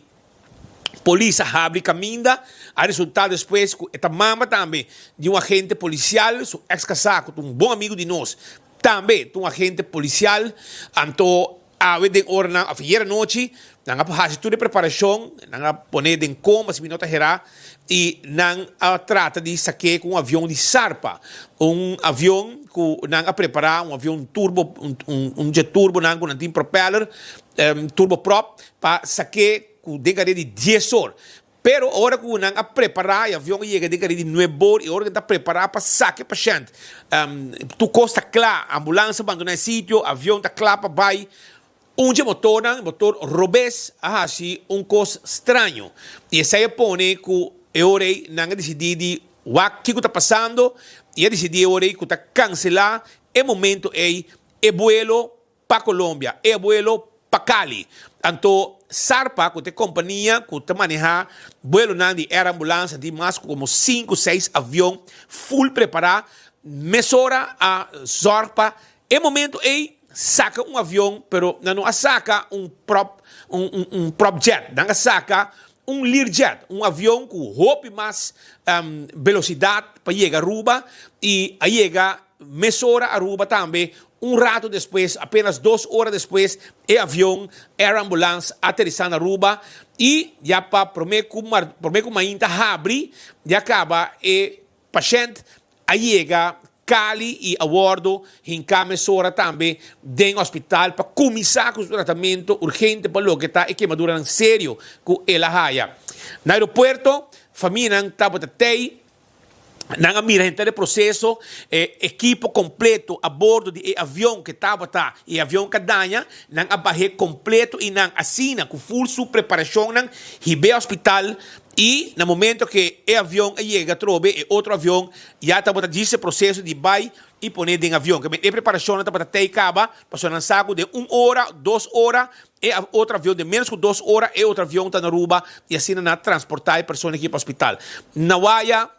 polis a habri kaminda, a resultá despues ku e ta mama tambe di un agente polisial, su eks kasá ku ta un bon amigu di nos tambe ta un agente polisial, anto Awe den oranan of ayer anochi nan a haci tur e preparacion, nan a pone den coma si mi no ta hera y nan a trata di sake cu un avion di Sarpa, un avion cu nan a prepara, un avion turbo, un jet turbo nan cu nan tin propeller, turboprop, pa sake cu den cantidad di dies or. Pero ora ku nan a prepará, e avion a yega den kari di nuebor, i ora ku nan ta prepará pa saka e pashènt, tur kos ta kla, ambulans a bandoná e sitio, avion ta kla pa bai. Un dje motornan, motor robes, a hasi un kos straño, i esei a pone ku e ora ei nan a disidí di wak kiko ta pasando, i a disidí e ora ei ku ta kanselá e momento ei e buelo pa Colombia, e abuelo pa Cali. Anto Sarpa, cu ta e compania cu ta maneha buelonan di Air Ambulance, tin mas cu como cinco, seis avion full prepara, mesora a zorg pa e momento ey saca un avion, pero nan no a saca un prop, un, un, un prop jet, nan a saca. un Learjet, un avion ku hopi mas velosidat pa yega Aruba i a yega mesora Aruba tambe un rato despues, apenas dos ora despues e avion Air Ambulance a aterisa na Aruba i ya pa prome ku prome ku mainta habri ya kaba e Pashènt a yega Cali i a wòrdu hinká mesora tambe den hospital pa kuminsá ku su tratamentu urgente pa loke ta e kemaduranan serio ku el a haya. Na aeropuerto, famianan tabata tei, nan a mira henter e proseso, e ekipo kompleto a bordo di e avion ku tabata e avion ku a daña, nan a bah'é kompleto i nan asina ku ful su preparashonnan hib'é hospital I na momento ke e avion a yega atrobe, e otro avion ya tabata djis e proseso di bai i pone den avion. Ke men e preparashonnan tabata tei kaba, pasobra nan sa ku den un ora, dos ora, e otro avion, den menos ku dos ora, e otro avion ta na Aruba i asina nan a transportá e persona aki pa hospital. Na waya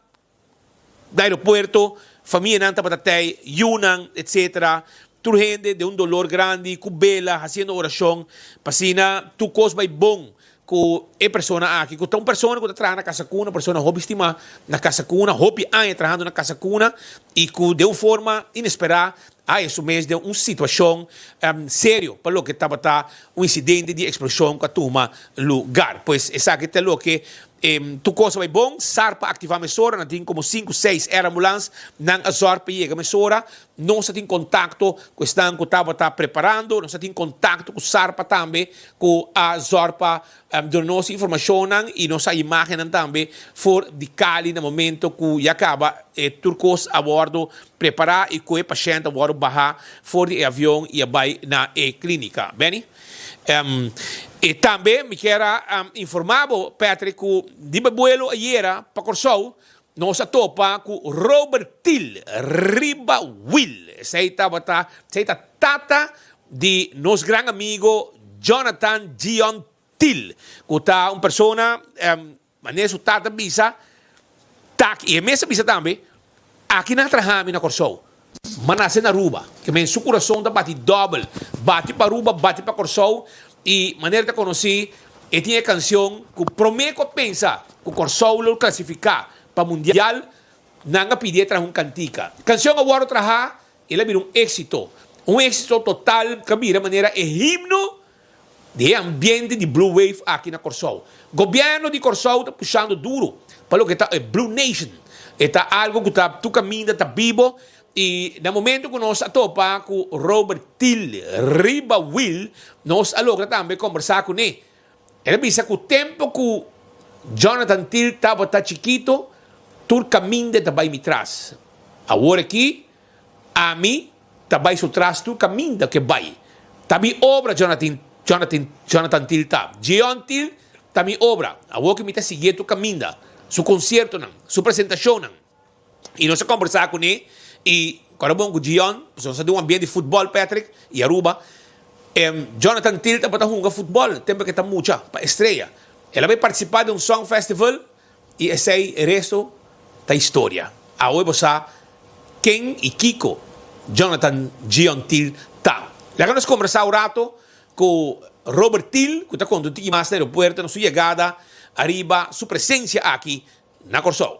na aeropuerto, famianan tabata tei, yunan, etc. Tur hende den un dolor grandi, ku bela, hasiendo orashon, pa asina tur kos bai bon ku e persona aki, ku ta un persona ku ta traha na Casa Cuna, un persona hopi stimá na Casa Cuna, hopi aña trahando na Casa Cuna, i ku den un forma inesperá a haña su mes den un situashon serio pa loke tabata un insidente di eksploshon ku a tuma lugar. Pues esaki ta loke Tur kos a bai bon, SAR pa aktivá mesora, nan tin komo sinku, seis air ambulans, nan a zòrg pa yega mesora. Nos a tin kontakto ku esnan ku tabata preparando, nos a tin kontakto ku SAR pa tambe ku a zòrg pa duna nos informashonnan i nos a imágennan tambe for di Cali na momento ku ya kaba e tur kos a wòrdu prepará i ku e pashènt a wòrdu bahá for di e avion i a bai na e klínika. Benny? I tambe mi kier a informá bo, Patrick, ku di bo buelo ayera pa Kòrsou, nos a topa ku Robert Thiel riba wiel. Esei tabata, esei ta tata di nos gran amigo Jonathan Gion Thiel, ku ta un persona, Manera su tata bisa, Tak, i e mes a bisa tambe, Aki nan a traha mi na Kòrsou, m'a nase na Aruba. Ke men su kurason ta bati dòbel, bati pa Aruba, bati pa Kòrsou, i manera ta konosí, e tin e kansion ku promé ku a pensa ku Kòrsou lo klasifiká pa mundial, nan a pidié traha un kantika. Kansion a wòrdu trahá, el a bira un éksito, un éksito total ku a bira manera e himno Di e ambiente di Blue Wave aki na Kòrsou. Gobièrnu di Kòrsou ta pushando duru pa loke ta e Blue Nation. E ta algu ku ta tur kaminda ta bibo i na momento ku nos a topa ku Robert Thiel riba wiel nos a logra tambe kombersá kuné. El a bisa ku tempu ku Jonathan Thiel tabata chikito tur kaminda e ta bai mi tras. Awor aki Ami ta bai su tras tur kaminda ku e bai. Ta mi obra, Jonathan, Jonathan, Jonathan Thiel ta. Jeon Thiel ta mi obra. Awor ku mi ta siguié tur kaminda, su konsiertonan, su presentashonnan. I nos a kombersá kuné i kòrda bon ku Jeon, pasobra nos ta den un ambiente di futbòl, Patrick, i Aruba. Jonathan Thiel tabata hunga futbòl tempu ku e ta mucha pa Estrella. El a bai partisipá den un song festival. I esei resto ta historia. Awe bo sa ken i kiko Jonathan Gion Thiel ta. Laga nos kombersá un rato ku Robert Thiel ku ta konta un tiki mas na aeropuerto na su yegada ariba su presensia aki na Kòrsou.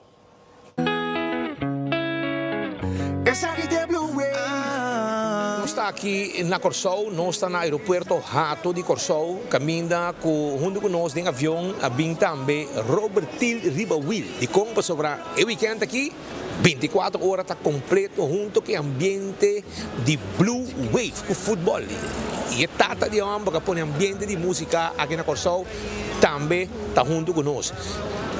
Esaki t'e Blue Wave. Nos ta aki na Kòrsou, nos ta na aeropuerto Hato di Kòrsou, kaminda ku huntu ku nos den avion a bin tambe Robert Thiel riba wiel. Dikon? Pasobra e wikènt aki bintikuater ora ta kompleto huntu ku e ambiente di Blue Wave ku futbòl. I e tata di e hòmber ku a pone ambiente di músika aki na Kòrsou tambe ta huntu ku nos.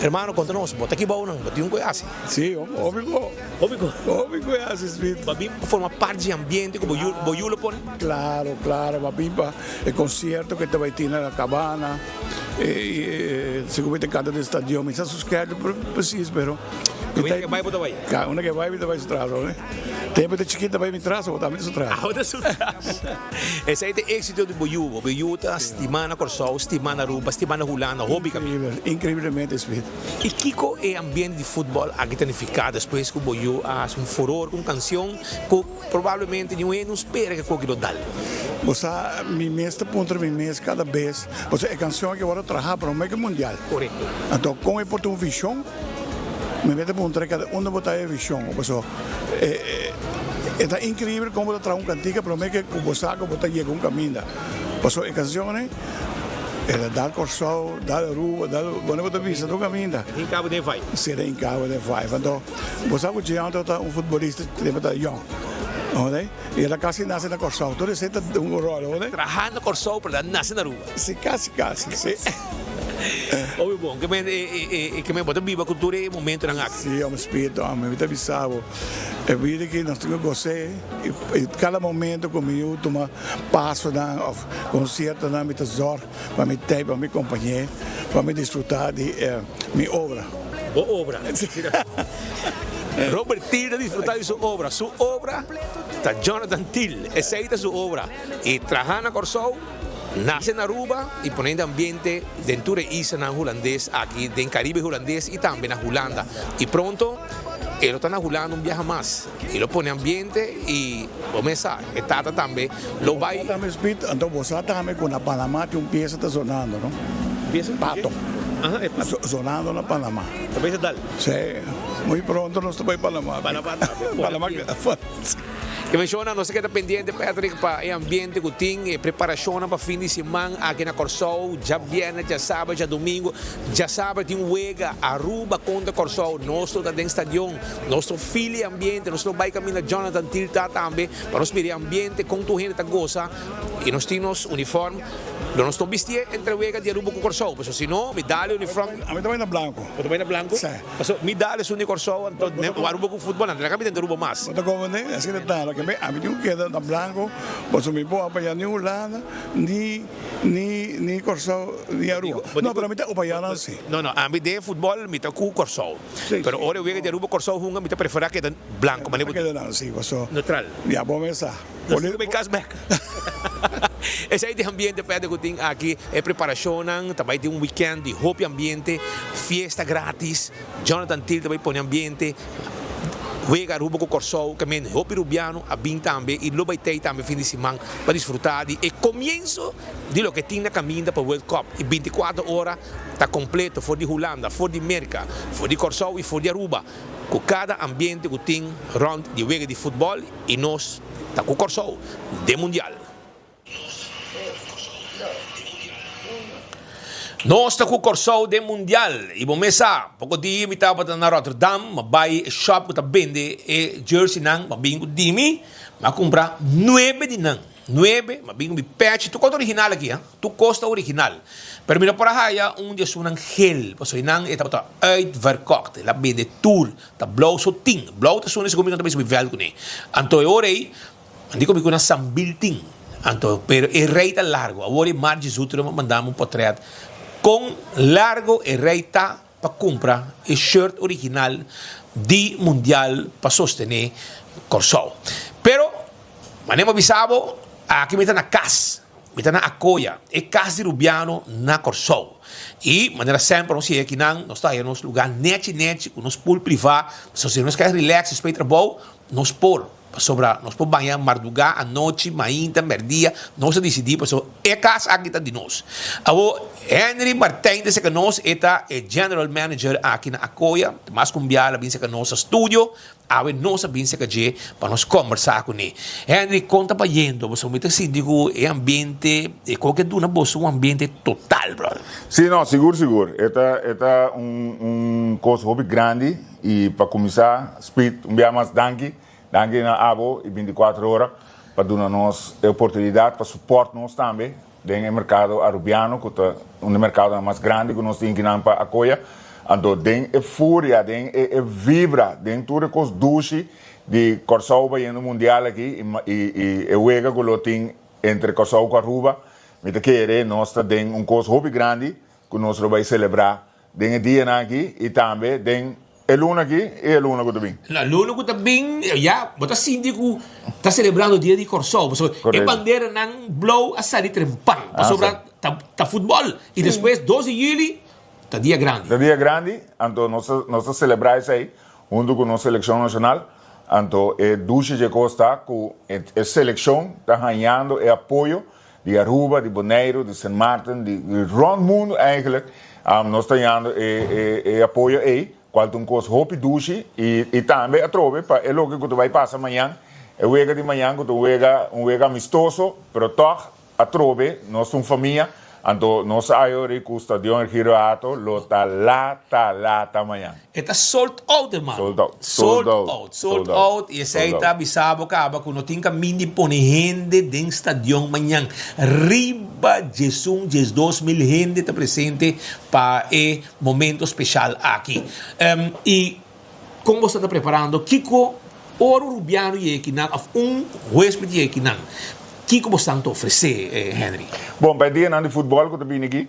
Hermano, konta nos, bo ta kibou nan? Bo tin un ku e hasi? Sí, hopi ku. Hopi ku. Hopi ku e hasi, Smith. Bo a bin pa forma parti di ambiente ku bo yu, bo yu lo pone? Klaro, klaro. Bo a bin pa e konsierto ku e ta bai tin na La Cabana. E, segun mi ta kanta den stadion. Mi sa su schedule precies, pero. Unda ke bai bo ta bai? Ka, unda ke bai mi ta bai su tras, hoor. Tempu ta chikito ta bai mi tras, bo tambe ta su tras. Abo ta su tras. Esei ta e éxito di bo yu. Bo yu ta stimá na Kòrsou, stimá na Aruba, stimá na Hulanda, hopi kaminda. Increíbel, increíblemente, Smith. I kiko e ambiente di futbòl aki ta nifiká despues ku bo yu a hasi un furor ku un kansion ku probablemente niun hende no spera ku koki lo dal? Bo sa, mi mes ta puntra mi mes kada bes, pasobra e kansion aki awor. traha prome ku mundial. Korekto. Anto kon e por tin un vishon? Mi mester puntra kada unda bo ta e vishon. Paso e ta inkreibel kon bo ta traha un kantika prome ke ku bo sa ku bo ta yega un kaminda. Paso e kanshonnan e ta dal Kòrsou, dal Aruba, dal bo ta bisa tur kaminda. Hinka bo den vibe. Si, ta hinka bo den vibe. Anto bo sa ku Jean tabata un futbolista tempu ta yòn. Oké. I el a kasi nase na Kòrsou. Tur esei ta un ròl, oké. Traha na Kòrsou pero el a nase na Aruba. Si, kasi kasi, si. Hopi bon. Ke men e ke men bo ta biba ku tur e momentonan aki. Si, ome spiritu, ome. Mi ta bisa bo, e bida aki nos tin ku gos'é i kada momento ku mi yu tuma pasonan òf konsiertonan mi ta zòrg pa mi tei, pa mi kompañ'é, pa mi disfrutá di mi obra. Bo obra. Robert Thiel ta disfrutá di su obra. Su obra ta Jonathan Thiel. Esei ta su obra. I traha na Kòrsou, nase na Aruba i pone den ambiente den tur e islanan hulandes aki den Karibe Hulandes i tambe na Hulanda. I pronto e lo ta na Hulanda un biaha mas. E lo pone ambiente i bo mes sa e tata tambe lo bai. Bo sa tambe Speed, anto bo sa tambe ku na Panama tin un piesa ta zonando no? Piesa? Pato. Aha, e pato. Zonando na Panama. Ta bisa dal. Sí, muy pronto nos ta bai Panama. Panama tambe. Panama. Ke menshona nos ta keda pendiente Patrick pa e ambiente ku tin, e preparashonnan pa fin di siman aki na Kòrsou, djabièrnè, djasabra, djadumingu. Djasabra tin wega Aruba kontra Kòrsou, nos lo ta den stadion, nos lo feel e ambiente, nos lo bai kaminda Jonathan Thiel ta tambe pa nos mira e ambiente kon tur hende ta gosa i nos tin nos uniform. Lo nos no bistié entre wega di Aruba ku Kòrsou, pasobra si no mi dal e uniform. Ami ta bai na blanko. Bo ta bai na blanko? Sí. Pasobra mi dal esun di Kòrsou, anto Aruba ku futbòl nan ta laga mi den Aruba mas. Bo ta komprendé? Asina ta ta. Kemey ami tin ku keda na blanko, pasobra mi por apoyá ni Hulanda, ni ni ni Kòrsou, ni Aruba. No, pero ami ta apoyá nan sí. No, no, ami den futbòl mi ta ku Kòrsou. Sí, sí. Pero ora e wega di Aruba Kòrsou hunga mi ta preferá keda blanko, manera bo. Ta keda nan sí, pasobra. Neutral. Ya, bo mes sa. Nos tin ku bay kas bek. Esei ta e ambiente p'e ku tin aki. E preparashonnan ta bay tin un weekend di hopi ambiente, fiesta gratis. Jonathan Thiel ta bay pone ambiente. Wega Aruba ku Kòrsou ke men hopi rubiano a bin tambe i lo bay tei tambe fin di siman pa disfruta di e komienso di loke tin na kaminda pa World Cup. I binti kuater ora ta kompleto for di Hulanda, for di Merka, for di Kòrsou i for di Aruba ku kada ambiente ku tin rònt di wega di futbòl. I nos ta ku Kòrsou den Mundial. Nos ta ku Kòrsou den Mundial. I bo mes sa, poko dia mi tabata na Rotterdam, m'a bai e shop ku ta bende e jerseynan, m'a bin ku di mi, m'a kumpra nuebe di nan. Nuebe, m'a bin ku mi pèchi, tur kos ta original aki, ha, tur kos ta original. Pero mi no por a haya un di esunnan gel, pasobra einan e tabata uitverkocht, el a bende tur. Ta blou so tin. Blou ta suni segun mi no ta bisa mi vèlt kuné. Anto e ora ei, nan di ku mi ku na Sambil tin. Anto, pero e rei ta largu. Awor e Margie Zutero a manda mi un potrèt kon largu e rei ta pa kumpra e shirt original di Mundial pa sostené Kòrsou. Pero, manera mi a bisa bo, aki mi ta na kas. Mi ta na Akoya, e kas di Rubiano na Kòrsou. I manera semper nos yega akinan, nos ta haya nos lugá nechi nechi ku nos pool privá, so si nos kere relax despues di trabou, nos por, pasobra nos por baña mardugá, anochi, mainta, mèrdia, nos ta disidí pasobra e kas aki ta di nos. Awor, Henry Martijn ta seka nos, e ta e general manager aki na Akoya, mas ku un biaha el a bin seka nos na studio, Awe nos a bin serka dje pa nos kombersá kuné. Henry, kon ta bayendo? Boso mi ta sinti ku e ambiente, e kos ke duna boso un ambiente total, brother. Sí, no, sigur, sigur. E ta, e ta un, un kos hopi grandi i pa kuminsá, Speed, un bia mas danki. Danki na abo i bintikuater ora pa duna nos e oportunidat pa support nos tambe den e merkado arubiano ku ta un di merkadonan mas grandi ku nos tin kinan pa akoya. Anto den e furia, den e e vibra, den tur e kos dushi di Kòrsou bayendo mundial aki i i e wega ku lo tin entre Kòrsou ku Aruba, mi ta kere nos ta den un kos hopi grandi ku nos lo bai selebrá den e dianan aki i tambe den E luna aki i e luna ku ta bin. Na luna ku ta bin ya bo ta sinti ku ta selebrando dia di Kòrsou pasobra e banderanan blou a sali trempan pasobra ta futbòl i despues dos di yüli ta dia grandi. Ta dia grandi anto nos ta nos ta selebrá esei huntu ku nos selekshon nashonal anto e dushi dje kos ta ku e selekshon ta hañando e apoyo. di Aruba, di Boneiru, di Sint Maarten, di rond mundu eigenlijk, nos ta hañando e e apoyo ei, cual ta un cos hopi dushi y y tambe atrobe pa e loke cu ta bay pasa mañan, e wega di mañan cu ta un wega un wega amistoso, pero tog Atrobe, nos ta un famia, anto nos a ayori cu Stadion Ergilio Hato lo ta lata lata mañan. E ta sold out hermano. Sold out. Sold out. Sold out. Y esey ta bisa bo caba cu no tin camin di pone hende den stadion mañan. Riba diesun, 12 mil hende ta presente pa e momento special aki. Y con bo sta ta preparando? Kico ora un Rubiano yega kinan of un huesped yega kinan? Kico bo stan ta ofrece, Henry? Bon, pa e dianan di futbol cu ta bini aki,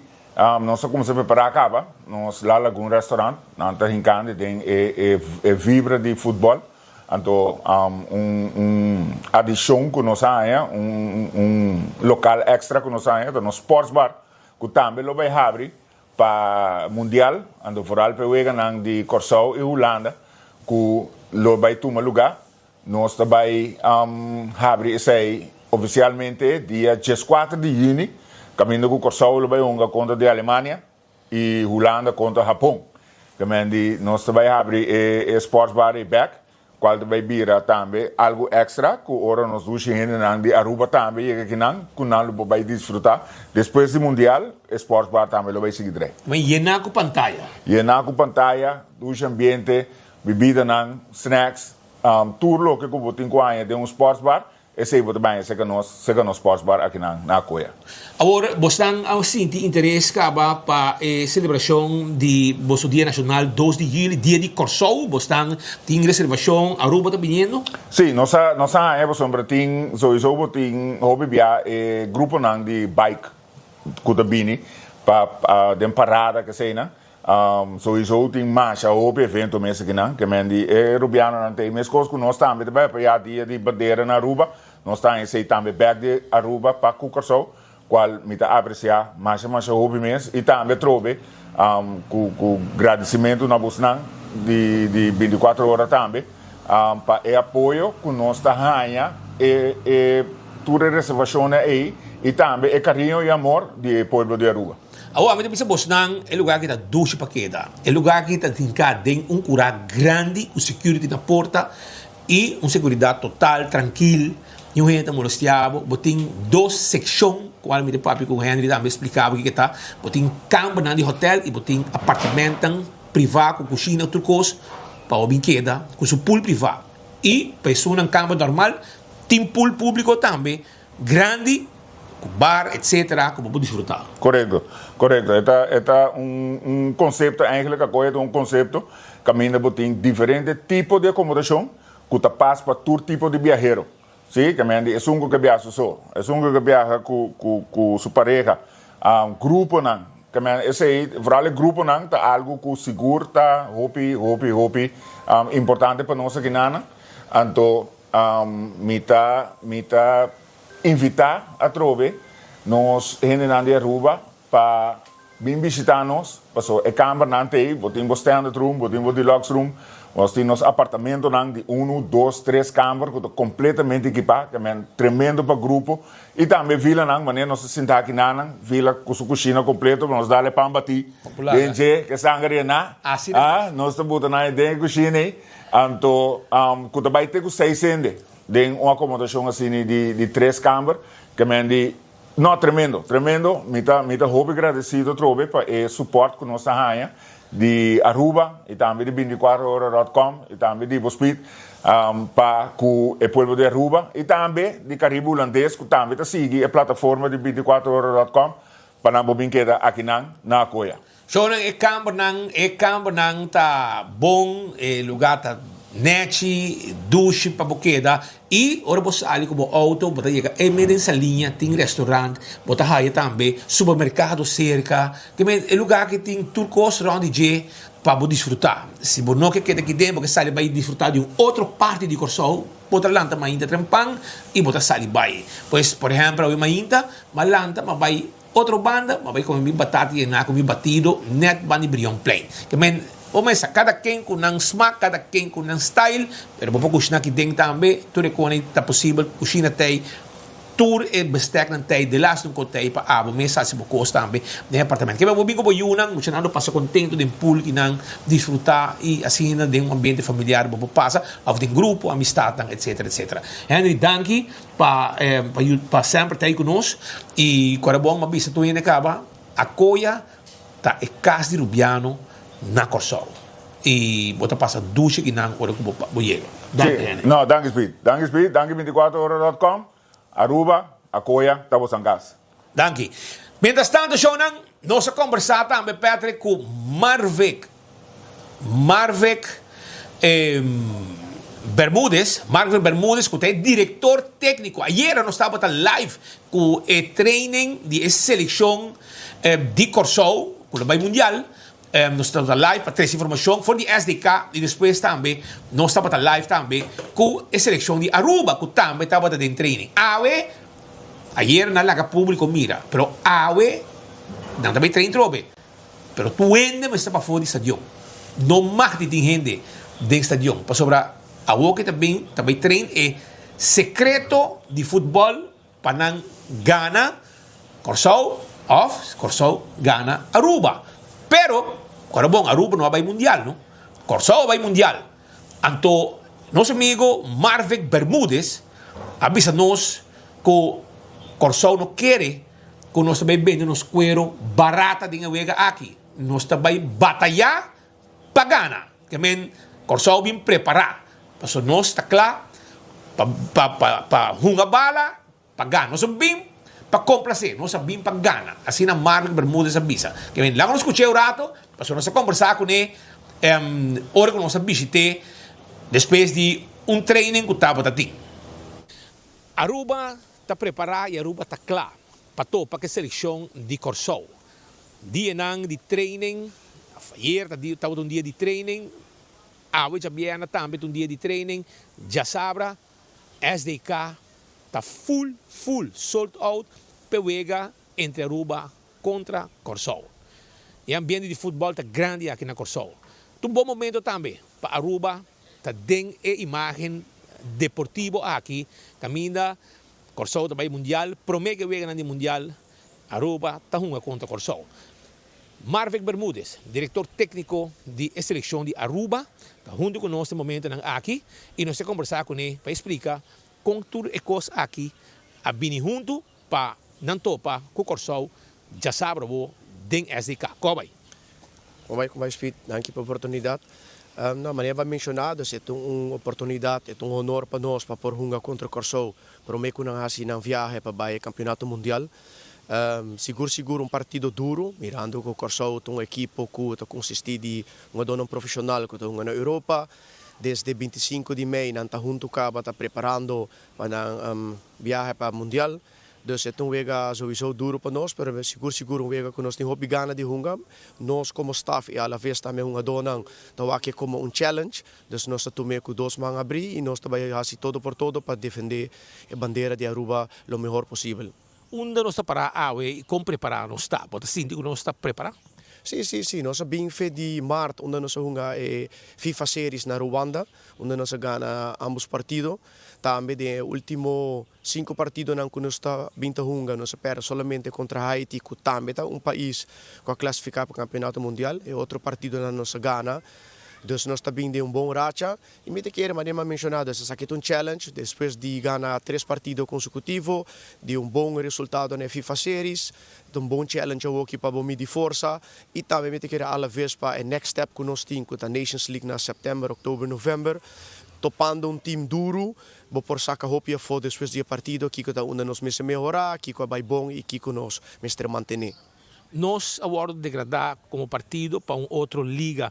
nos a cuminsa prepara caba. Nos La Lagoon Restaurant, nan ta hincandi den e e vibra di futbol. Anto un un adicion cu nos a haña, un un local extra cu nos a haña ta nos sports bar, cu tambe lo bay habri pa Mundial, anto vooral pa e weganan di Kòrsou i Hulanda ku lo bai tuma lugá. Nos ta bai habri esei ofisialmente dia 14 di yüni, kaminda ku Kòrsou lo bai hunga kontra di Alemania i Hulanda kontra Hapon. Kemendi nos ta bai habri e sports bar ei bèk, Cual ta bay bira tambe algo extra cu ora nos dushi hendenan di Aruba tambe yega akinan cu nan lo por bay disfruta. Despues di Mundial e sports bar tambe lo bay sigui drei. Bay yena cu pantaya. Yena cu pantaya, dushi ambiente, bibidanan, snacks, tur loke cu bo tin cu haña den un sports bar Esei bo ta baña serka nos, serka nos sports bar akinan na Akoya. Awor, bosnan a sinti interes kaba pa e selebrashon di boso Dia Nashonal 2 di juli, Dia di Kòrsou? Bosnan tin reservashon? Aruba ta biniendo? Sí, nos a nos a haña pasobra tin souiso bo tin hopi bia e gruponan di bike ku ta bini pa den parada keseinan. Souiso tin masha hopi evento mes akinan, ke men di e Rubianonan ta ei meskos ku nos tambe ta bai apoyá dia di bandera na Aruba, nos ta haña esei tambe bèk di Aruba pa ku Kòrsou, kual mi ta apresiá masha masha hopi mes i tambe atrobe ku ku gradisimentu na bosnan di di 24 ora tambe pa e apoyo ku nos ta haña e e tur e reservashonnan ei i tambe e kariño i amor di e pueblo di Aruba. Awor ami ta bisa bosnan, e lugar aki ta dushi pa keda. E lugar aki ta hinká den un kurá grandi ku security na porta i un seguridat total, trankil, niun hende ta molestiá bo. Bo tin dos sekshon kual mi ta papia ku Henry tambe splika bo kiko ta. Bo tin kambernan di hotel i bo tin apartamentan privá ku kushina tur kos pa bo bin keda ku su pool privá. I pa esunnan kamber normal tin pool públiko tambe grandi ku bar etc ku bo por disfruta. Korekto, korekto. E ta e ta un un konsepto eigenlijk a kohe ta un konsepto kaminda bo tin diferente tipo di akomodashon ku ta pas pa tur tipo di biahero. Si, ke men di esun ku ke biaha su so, esun ku ke biaha ku ku ku su pareha, gruponan, ke men esei vooral e gruponan ta algu ku sigur ta hopi hopi hopi importante pa nos akinana. Anto Mi ta mi ta invitá atrobe nos hendenan di Aruba pa bin bishitá nos, pasobra e kambernan ta ei, bo tin bo standard room, bo tin bo deluxe room, nos tin nos apartamentonan di unu, dos, tres kamber ku ta kompletamente ekipá, ke men tremendo pa grupo, i tambe vilanan, manera nos ta sinta aki nanan, vila ku su kushina kompleto, nos dal e pan batí den dje, ke sanger yená, nos ta buta nan den e kushina ei. Anto ku ta bai te ku seis hende den un akomodashon asini di di tres kamber, ke men di, no, tremendo, tremendo, mi ta mi ta hopi gradesido atrobe pa e supòrt ku nos ta haña di Aruba i tambe di 24 ora dòt kòm i tambe di Bospeed pa ku e pueblo di Aruba i tambe di Karibe Hulandes ku tambe ta sigui e plataforma di 24 ora dòt kòm pa nan por bin keda akinan na Akoya. Shownan e kambernan, e kambernan ta bon, e lugar ta nechi, dushi pa bo keda y ora bo sali cu bo auto bo ta yega e mey den Saliña tin restaurant, bo ta haya tambe supermercado cerca, te mey e lugar aki tin tur cos rond di dje pa bo disfruta. Si bo no ke keda aki den bo ke sali bay disfruta di un otro parti di Corsou, bo ta lanta mainta trempan y bo ta sali bay. Pues por ehempel awe mainta, m'a lanta m'a bay. Otro banda, m'a bai come mi batata yená cu mi batido net banda di Brionplein. Ke men, bo mesa, cada ken cu nan smak, cada ken cu nan style, pero bo por cushina aki den tambe, tur e cone ta posibel, cushina t'ey. Tur e besteknan t'ei, delaste un kotei pa abo mes hasi bo kos tambe den e apartamento. Keba bo bin ku bo yunan, muchanan lo pasa kontento den pool ki nan disfruta i asina den un ambiente familiar bo por pasa òf den grupo, amistatnan etsetera etsetera. Henry danki pa pa pa semper t'ei ku nos i ku ora bon m'a bisa tur hende kaba Akoya ta e kas di Rubiano na Kòrsou i bo ta pasa dushi kinan ora ku bo yega. Danki Henry. No, danki Speed. Danki Speed, danki 24ora dot com, Aruba, Akoya ta bosan kas. Danki. Mientras tanto shownan, nos a kombersá tambe Patrick ku Marvick, Marvick Bermudez, Marvick Bermudez ku ta e direktor tékniko. Ayera nos tabata live ku e training di e selekshon di Kòrsou ku lo bai mundial. Nos tabata live pa trese informashon for di SDK i despues tambe nos tabata live tambe ku e selekshon di Aruba ku tambe tabata den training. Awe, ayer nan laga públiko mira, pero awe nan ta bai train trobe. Pero tur hende mester pafó di stadion. No mag di tin hende den stadion, pasobra awor ke ta bin ta bai train e sekreto di futbòl pa nan gana Kòrsou òf Kòrsou gana Aruba. Pero, kòrda bon, Aruba no a bai mundial no. Kòrsou a bai mundial. Anto nos amigo Marvick Bermudez a bisa nos ku Kòrsou no kere ku nos ta bai bende nos kuero barata den e wega aki. Nos ta bai batayá pa gana. Ke men Kòrsou bin prepará. Pasobra nos ta kla pa pa pa pa hunga bala pa gana. Nos a bin pa komplasé, nos a bin pa gana. Asina Marvin Bermudez a bisa. Ke men laga nos skuch'é un rato, pasobra nos a kombersá kuné ora ku nos a bishit'é despues di un training ku tabata tin. Aruba ta prepará i Aruba ta kla pa topa ku e selekshon di Kòrsou. Dianan di training, ayer ta tabata un dia di training, awe djabièrnè tambe ta un dia di training, djasabra SDK ta full full sold out p'e wega entre Aruba kontra Kòrsou. E ambiente di futbòl ta grandi aki na Kòrsou. Ta un bon momento tambe pa Aruba ta den e imagen deportivo aki kaminda Kòrsou ta bai mundial, promé ku e weganan di mundial Aruba ta hunga kontra Kòrsou. Marvick Bermudez, direktor tékniko di e selekshon di Aruba, ta huntu ku nos den momentonan aki i nos ta kombersá kuné pa e splika kon tur e kos aki a bini huntu pa nan topa ku Kòrsou djasabra bo den SDK. Kò bai? Kò bai, kò bai Speed, danki pa oportunidat. Na manera bo a menshoná, dus e ta un oportunidat, e ta un honor pa nos pa por hunga kontra Kòrsou promé ku nan hasi nan viahe pa bai e kampionato mundial. Sigur sigur un partido duro, mirando ku Kòrsou ta un ekipo ku ta konsistí di hungadónan profeshonal ku ta hunga na Europa. Desde bintisinku di mei nan ta huntu kaba ta preparando pa nan biahe pa mundial. Dus e ta un wega souiso duro pa nos, pero sigur sigur un wega ku nos tin hopi gana di hunga. Nos komo staf i alaves tambe hungadónan ta wak e komo un challenge. Dus nos ta tum'é ku dos man abrí i nos ta bai hasi todo por todo pa defendé e bandera di Aruba lo mehor posibel. Unda nos ta pará awe i kon prepará nos ta? Bo ta sinti ku nos ta prepará? Sí, sí, sí. Nos a bin fe di mart unda nos a hunga e FIFA Series na Ruanda, unda nos a gana ambos partido. Tambe den e ultimo sinku partidonan ku nos ta bin ta hunga, nos a pèrdè solamente kontra Haiti, ku tambe ta un pais ku a klasifiká pa Kampeonato Mundial. E otro partidonan nos a gana. Dus nos ta bin den un bon racha. I mi ta kere manera mi a menshoná, dus esaki ta un challenge despues di gana tres partido konsecutivo, di un bon resultado na e FIFA Series, ta un bon challenge awoki pa bo midi forsa i tambe mi ta kere alaves pa e next step ku nos tin ku ta Nations League na september, oktober, november, topando un team duru, bo por saka hopi afó despues di e partido kiko ta unda nos mester mehorá, kiko a bai bon i kiko nos mester mantené. Nos a wòrdu degradá komo partido pa un otro liga.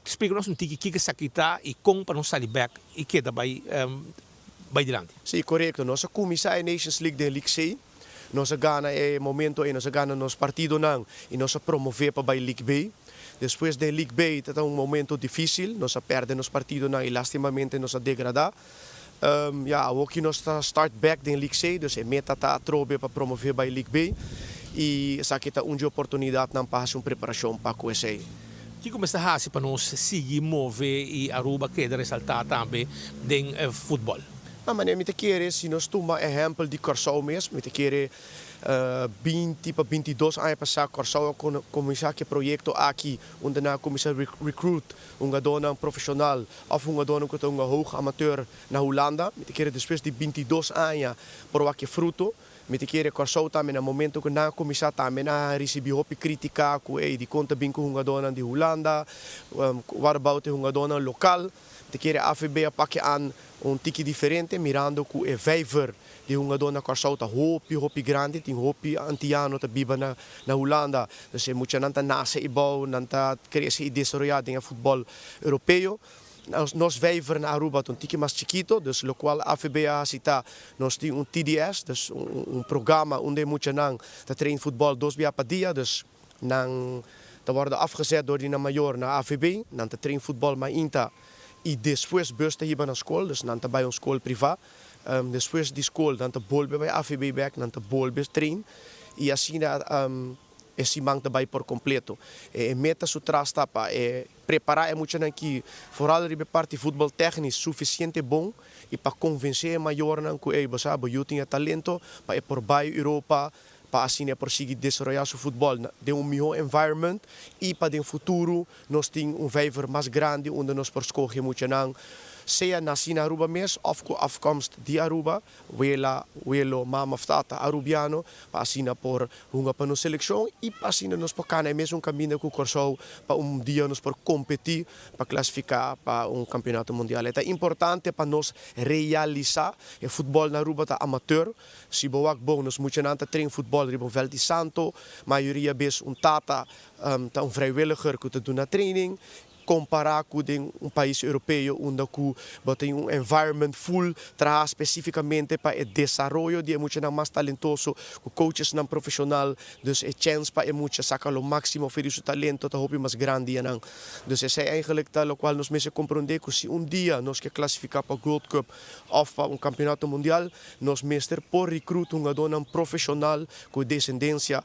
Splika nos un tiki kiko esaki ta i kon pa nos sali bek i keda bai bai dilanti. Sí, korekto. Nos a kuminsá e Nations League den League C. Nos a gana e momento ei, nos a gana nos partidonan i nos a promové pa bai League B. Despues den League B ta ta un momento difísil, nos a pèrdè nos partidonan i lastimamente nos a degradá. Ya, awoki nos ta start bek den League C, dus e meta ta atrobe pa promové bai League B i esaki ta un dje oportunidatnan pa hasi un preparashon pa ku esei. Kiko mester hasi pa nos sigui move i Aruba keda resaltá tambe den futbòl? No, manera mi ta kere, si nos tuma ehèmpel di Kòrsou mes, mi ta kere 20 pa 22 aña pasá Kòrsou a kuminsá ku e proyekto aki unda nan a kuminsá recruit hungadónan profeshonal òf hungadónan ku ta hunga hoog amateur na Hulanda. Mi ta kere despues di 22 aña por wak e fruto. Mi ta kere Kòrsou tambe na momento ku nan a kuminsá tambe nan a risibí hopi krítika ku ey dikon ta bin ku hungadónan di Hulanda, what about e hungadónan lokal. Mi ta kere AVB a pake an un tiki diferente mirando ku e vijver di hungadó na Kòrsou ta hopi hopi grandi, tin hopi antiano ta biba na na Hulanda, dus e muchanan ta nase i bou, nan ta krese i desaroyá den e futbòl europeo. Nos vijver na Aruba ta un tiki mas chikito, dus lokual AVB a hasi ta nos tin un TDS, dus un programa unda e muchanan ta train futbòl dos bia pa dia, dus nan ta wòrdu afgezet dor di nan mayor na AVB, nan ta train futbòl mainta i despues bus ta hiba nan skol, dus nan ta bai un skol privá. Despues di skol nan ta bolbe bai AVB bèk, nan ta bolbe train i asina e siman ta bai por kompleto. E meta su tras ta pa e prepará e muchanan ki foral riba e parti futbòl tèknis sufisiente bon i pa konvensé e mayornan ku ey bo sa bo yu tin e talento pa e por bai Europa pa asina e por sigui desaroyá su futbòl den un mihó environment i pa den futuro nos tin un vijver mas grandi unda nos por skohe muchanan sea nasí na Aruba mes òf ku afkomst di Aruba, wela, welo, mama òf tata Arubiano, pa asina por hunga pa nos selekshon i pa asina nos por kana e mesun kaminda ku Kòrsou pa un dia nos por kompetí pa klasifiká pa un kampionato mundial. E ta importante pa nos realisá e futbòl na Aruba ta amateur. Si bo wak bon, nos muchanan ta train futbòl riba un vèlt di santo. Mayoria bes un tata ta un vrijwilliger ku ta duna training. Kompará ku den un pais europeo unda ku bo tin un environment full traha spesífikamente pa e desaroyo di e muchanan mas talentoso ku coachesnan profeshonal. Dus e chèns pa e mucha saka lo máksimo for di su talento ta hopi mas grandi anan. Dus esei eigenlijk ta lokual nos mester komprondé ku si un dia nos ke klasifiká pa Gold Cup òf pa un kampionato mundial, Nos mester por recruit hungadónan profesional cu descendencia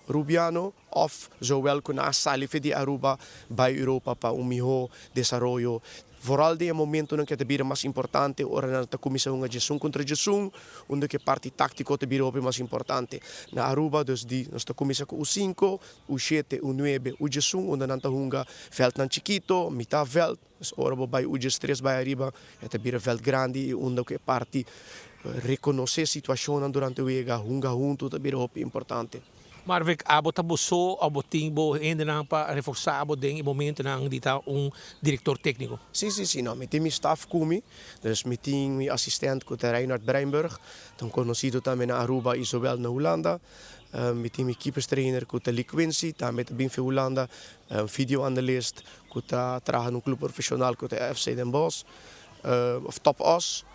Rubiano of zowel cu nan a sali fe di Aruba bay Europa pa un miho desaroyo. Vooral den e momentonan cu ta bira mas importante ora nan ta cuminsa hunga djesun contra djesun unda cu e parti tactico ta bira hopi mas importante. Na Aruba dus di nos ta cuminsa cu U cinco, U shete, U nuebe, U djesun unda nan ta hunga veldnan chikito, mita veld. Dus ora bo bai uji stres bai ariba e ta bira veld grandi i unda ku e parti rekonosé situashonnan durante wega, hunga huntu ta bira hopi importante. Marvick, abo ta bo so of bo tin bo hendenan pa reforsá bo den e momentonan di ta un direktor tékniko? Sí, sí, sí. No, mi tin mi staf ku mi. Dus mi tin mi asistent ku ta Reinhard Breinburg, ta un konosido tambe na Aruba i zowel na Hulanda. Mi tin mi keeperstrainer ku ta Lee Quincy, tambe ta bin fi Hulanda. Videoanalist ku ta traha na un club profesional ku ta FC Den Bosch of Top Oss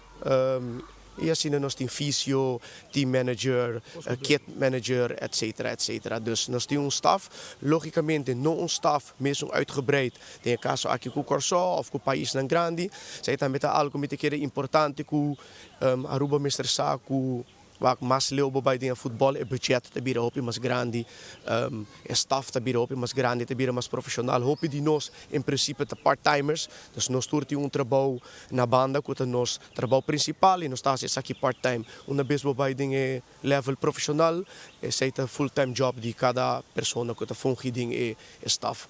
i asina nos tin fisio, team manager, kit manager etcetera etcetera. Dus nos tin un staf, logicamente no un staf mesun uitgebreid den e kaso aki ku Kòrsou of ku paisnan grandi, esei tambe ta algu mi ta kere importante ku Aruba mester sa ku Wak mas leu bo bai den e futbòl e budget ta bira hopi mas grandi, e staf ta bira hopi mas grandi, ta bira mas profeshonal. Hopi di nos en prinsipio ta part-timers, dus nos tur tin un trabou na banda ku ta nos trabou prinsipal i nos ta hasi esaki part-time. Una bes bo bai den e level profeshonal, esei ta full-time job di kada persona ku ta fungi den e staf.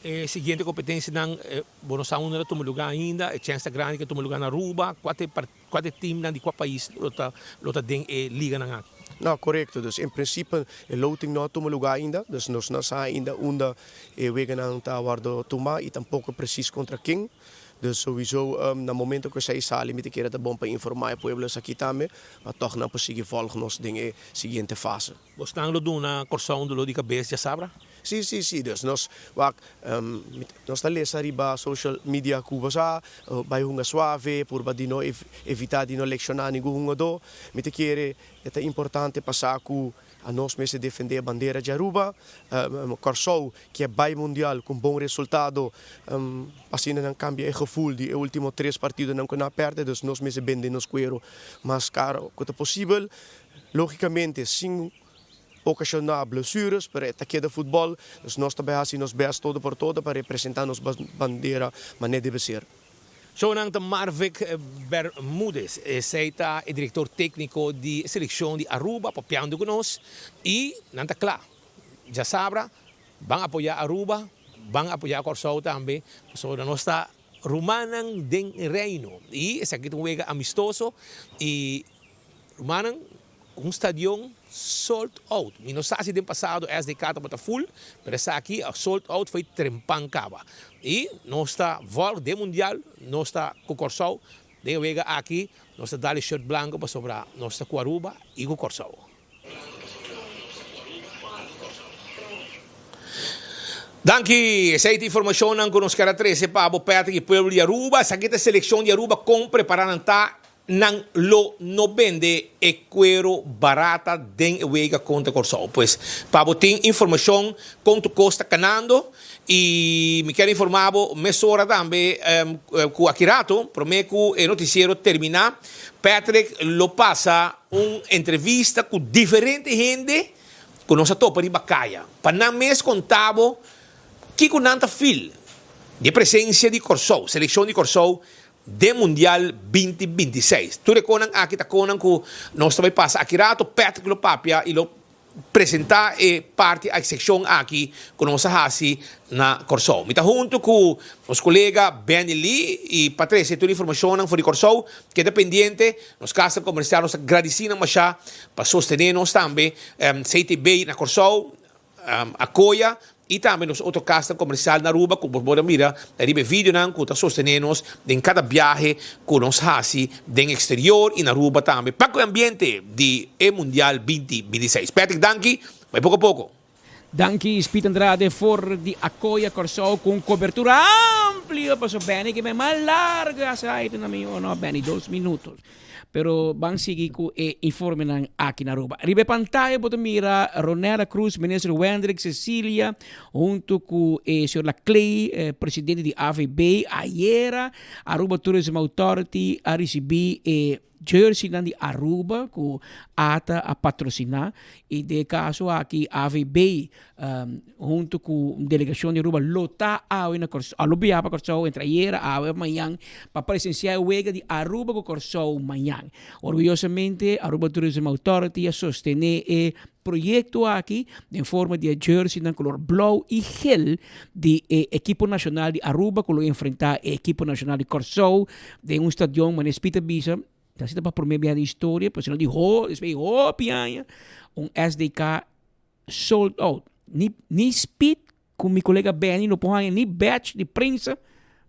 E siguiente kompetensianan bo no sa unda ta tuma lugá ainda, e chèns ta grandi ku ta tuma lugá na Aruba, kua ta e Kua ta e teamnan di kua pais lo ta lo ta den e liganan aki? No, korekto. Dus en prinsipe e loting no a tuma lugá ainda. Dus nos no sa ainda unda e weganan ta wòrdu tumá i tampoko presis kontra ken. Dus souiso na momento ku esei sali mi ta kere ta bon pa informá e pueblo esaki tambe pa tòg nan por sigui vòlg nos den e siguiente fase. Bosnan lo duna Kòrsou un doló di kabes djasabra? Sí, sí, sí. Dus nos wak, nos ta lesa riba social media ku bo sa bai hunga suave, purba di no evitá di no lekshoná ningun hungadó. Mi ta kere e ta importante pa sa ku anos mester defendé e bandera di Aruba. Kòrsou ke bai mundial ku un bon resultado, asina nan kambia e gevoel di e último tres partidonan ku nan a pèrdè. Dus nos mester bende nos kuero mas karo ku ta posibel. Lógikamente sin okashoná blesures, pero e ta keda futbòl, dus nos ta bai hasi nos bèst todo por todo pa representá nos bandera manera debe ser. Shownan ta Marvick Bermudez, esey ta e director tecnico di seleccion di Aruba papiando cu nos y nan ta cla djasabra ban apoya Aruba, ban apoya Corsou tambe pasobra nos ta rumannan den Reino y esaki ta un wega amistoso y rumannan Un stadion sold out. Mi no sa si den pasado SDK tabata full, pero esaki a sold out fo'i trempan caba. Y nos ta volg den mundial, nos ta cu Corsou den e wega aki, nos ta dal e shirt blanco pasobra nos ta cu Aruba y cu Corsou. Danki! Esei ta informacionnan cu nos kier a trece pa bo Patrick y pueblo di Aruba. Esaki ta e seleccion di Aruba con prepara nan ta. Nan lo no bende e cuero barata den e wega contra Corsou. Pues pa bo tin informacion con tu cos ta canando y mi kier informa bo mesora tambe cu aki rato prome cu e noticiero termina Patrick lo pasa un entrevista cu diferente hende cu nos a topa riba caya pa nan mes conta bo kico nan ta feel di e presencia di Corsou, seleccion di Corsou Den Mundial 2026. Tur e konan aki ta konan ku nos ta bai pasa aki rato. Patrick lo papia i lo presentá e parti a e sekshon aki ku nos a hasi na Kòrsou. Mi ta huntu ku nos kolega Benny Lee i pa trese tur informashonnan for di Kòrsou. Keda pendiente. Nos kasnan komersial nos ta gradisí nan mashá pa sostené nos tambe. CTB na Kòrsou. Acoya y tambe nos otro casnan comercial na Aruba cu bo por a mira riba e videonan cu ta sostene nos den cada biahe cu nos haci den exterior y na Aruba tambe pa cu e ambiente di e Mundial 2026. Patrick danki, bai poco poco. Danki Speed Andrade for di Acoya Corsou cu un cobertura amplio paso Benny ke men mas largo haci aire na mi no Benny dos minutos. Pero ban sigui cu e informenan aki na Aruba. Riba e pantaya bo ta mira Ronella Cruz, Minister Wendrick Cecilia, hunto cu e señor Laclay, presidente di AVB. Ayera Aruba Tourism Authority a ricibi e jerseynan di Aruba cu ata a patrocina y den e caso aki AVB Hunto cu un delegacion di Aruba lo ta awe na Corsou, a lo biaha pa Corsou entre ayera, awe of mañan pa presencia e wega di Aruba cu Corsou mañan. Orguyosamente Aruba Tourism Authority a sostene e proyecto aki den forma di e jerseynan color blauw y geel di e ekipo nacional di Aruba cu lo enfrenta e ekipo nacional di Corsou den un stadion manera Speed a bisa ta asina pa prome biaha den historia, pero sino di ho, despues di hopi aña un SDK Sold out. Ni ni Speed ku mi kolega Benny no por haña ni badge di prensa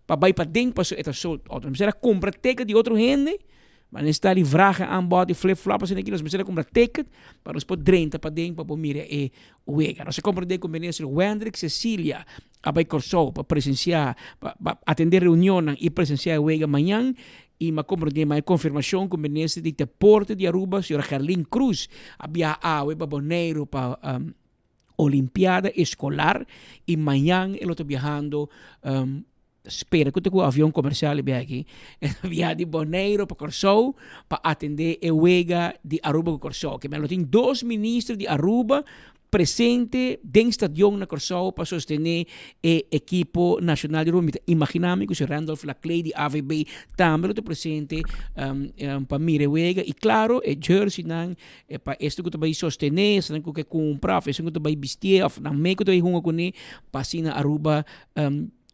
pa bai paden pasobra e ta sold out. Nos mester a kumpra ticket di otro hende, ma nos ta di vragen aanbod di flip flop asina aki, nos mester a kumpra ticket pa nos por drenta paden pa por mira e wega. Nos a komprende ku Minister Wendrick Cecilia a bai Kòrsou pa presensiá, pa pa atendé reunionnan i presensiá e wega mañan i m'a komprendé ma e konfirmashon ku Minister di Deporte di Aruba, señora Gerlien Croes, a biaha awe pa Boneiru pa Olimpiada Eskolar i mañan e lo ta biahando spera ku ta ku avion komersial e biaha aki, e ta biaha di Boneiru pa Kòrsou pa atendé e wega di Aruba ku Kòrsou. Ke lo tin dos minister di Aruba presente den stadion na Kòrsou pa sostené e ekipo nashonal di rugby. Mi ta imaginá mi ku si Randolph Laclay di AVB tambe lo ta presente pa mira e wega. I klaro e jerseynan pa esnan ku ta bai sostené, esnan ku ke kumpra òf esnan ku ta bai bistié òf nan mes ku ta bai hunga kuné pa asina Aruba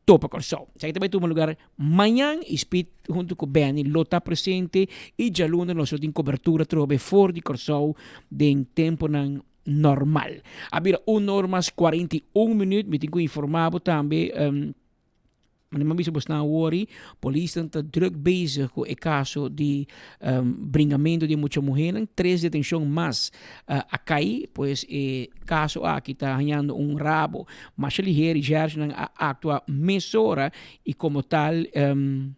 topa Kòrsou. Esaki ta bai tuma lugar mañan i Speed huntu ku Benny lo ta presente i djaluna nos lo tin kobertura atrobe for di Kòrsou den temponan normal. A bira un or mas 41 minuut, mi tin ku informa bo tambe, um, mi a bisa bosnan awor, polisnan ta druk bezig ku e kaso di um, bringamento di mucha muhernan, tres detenshon mas uh, a kai, pues e kaso aki ta hañando un rabo masha liher i shèrshnan a aktua mesora i komo tal um,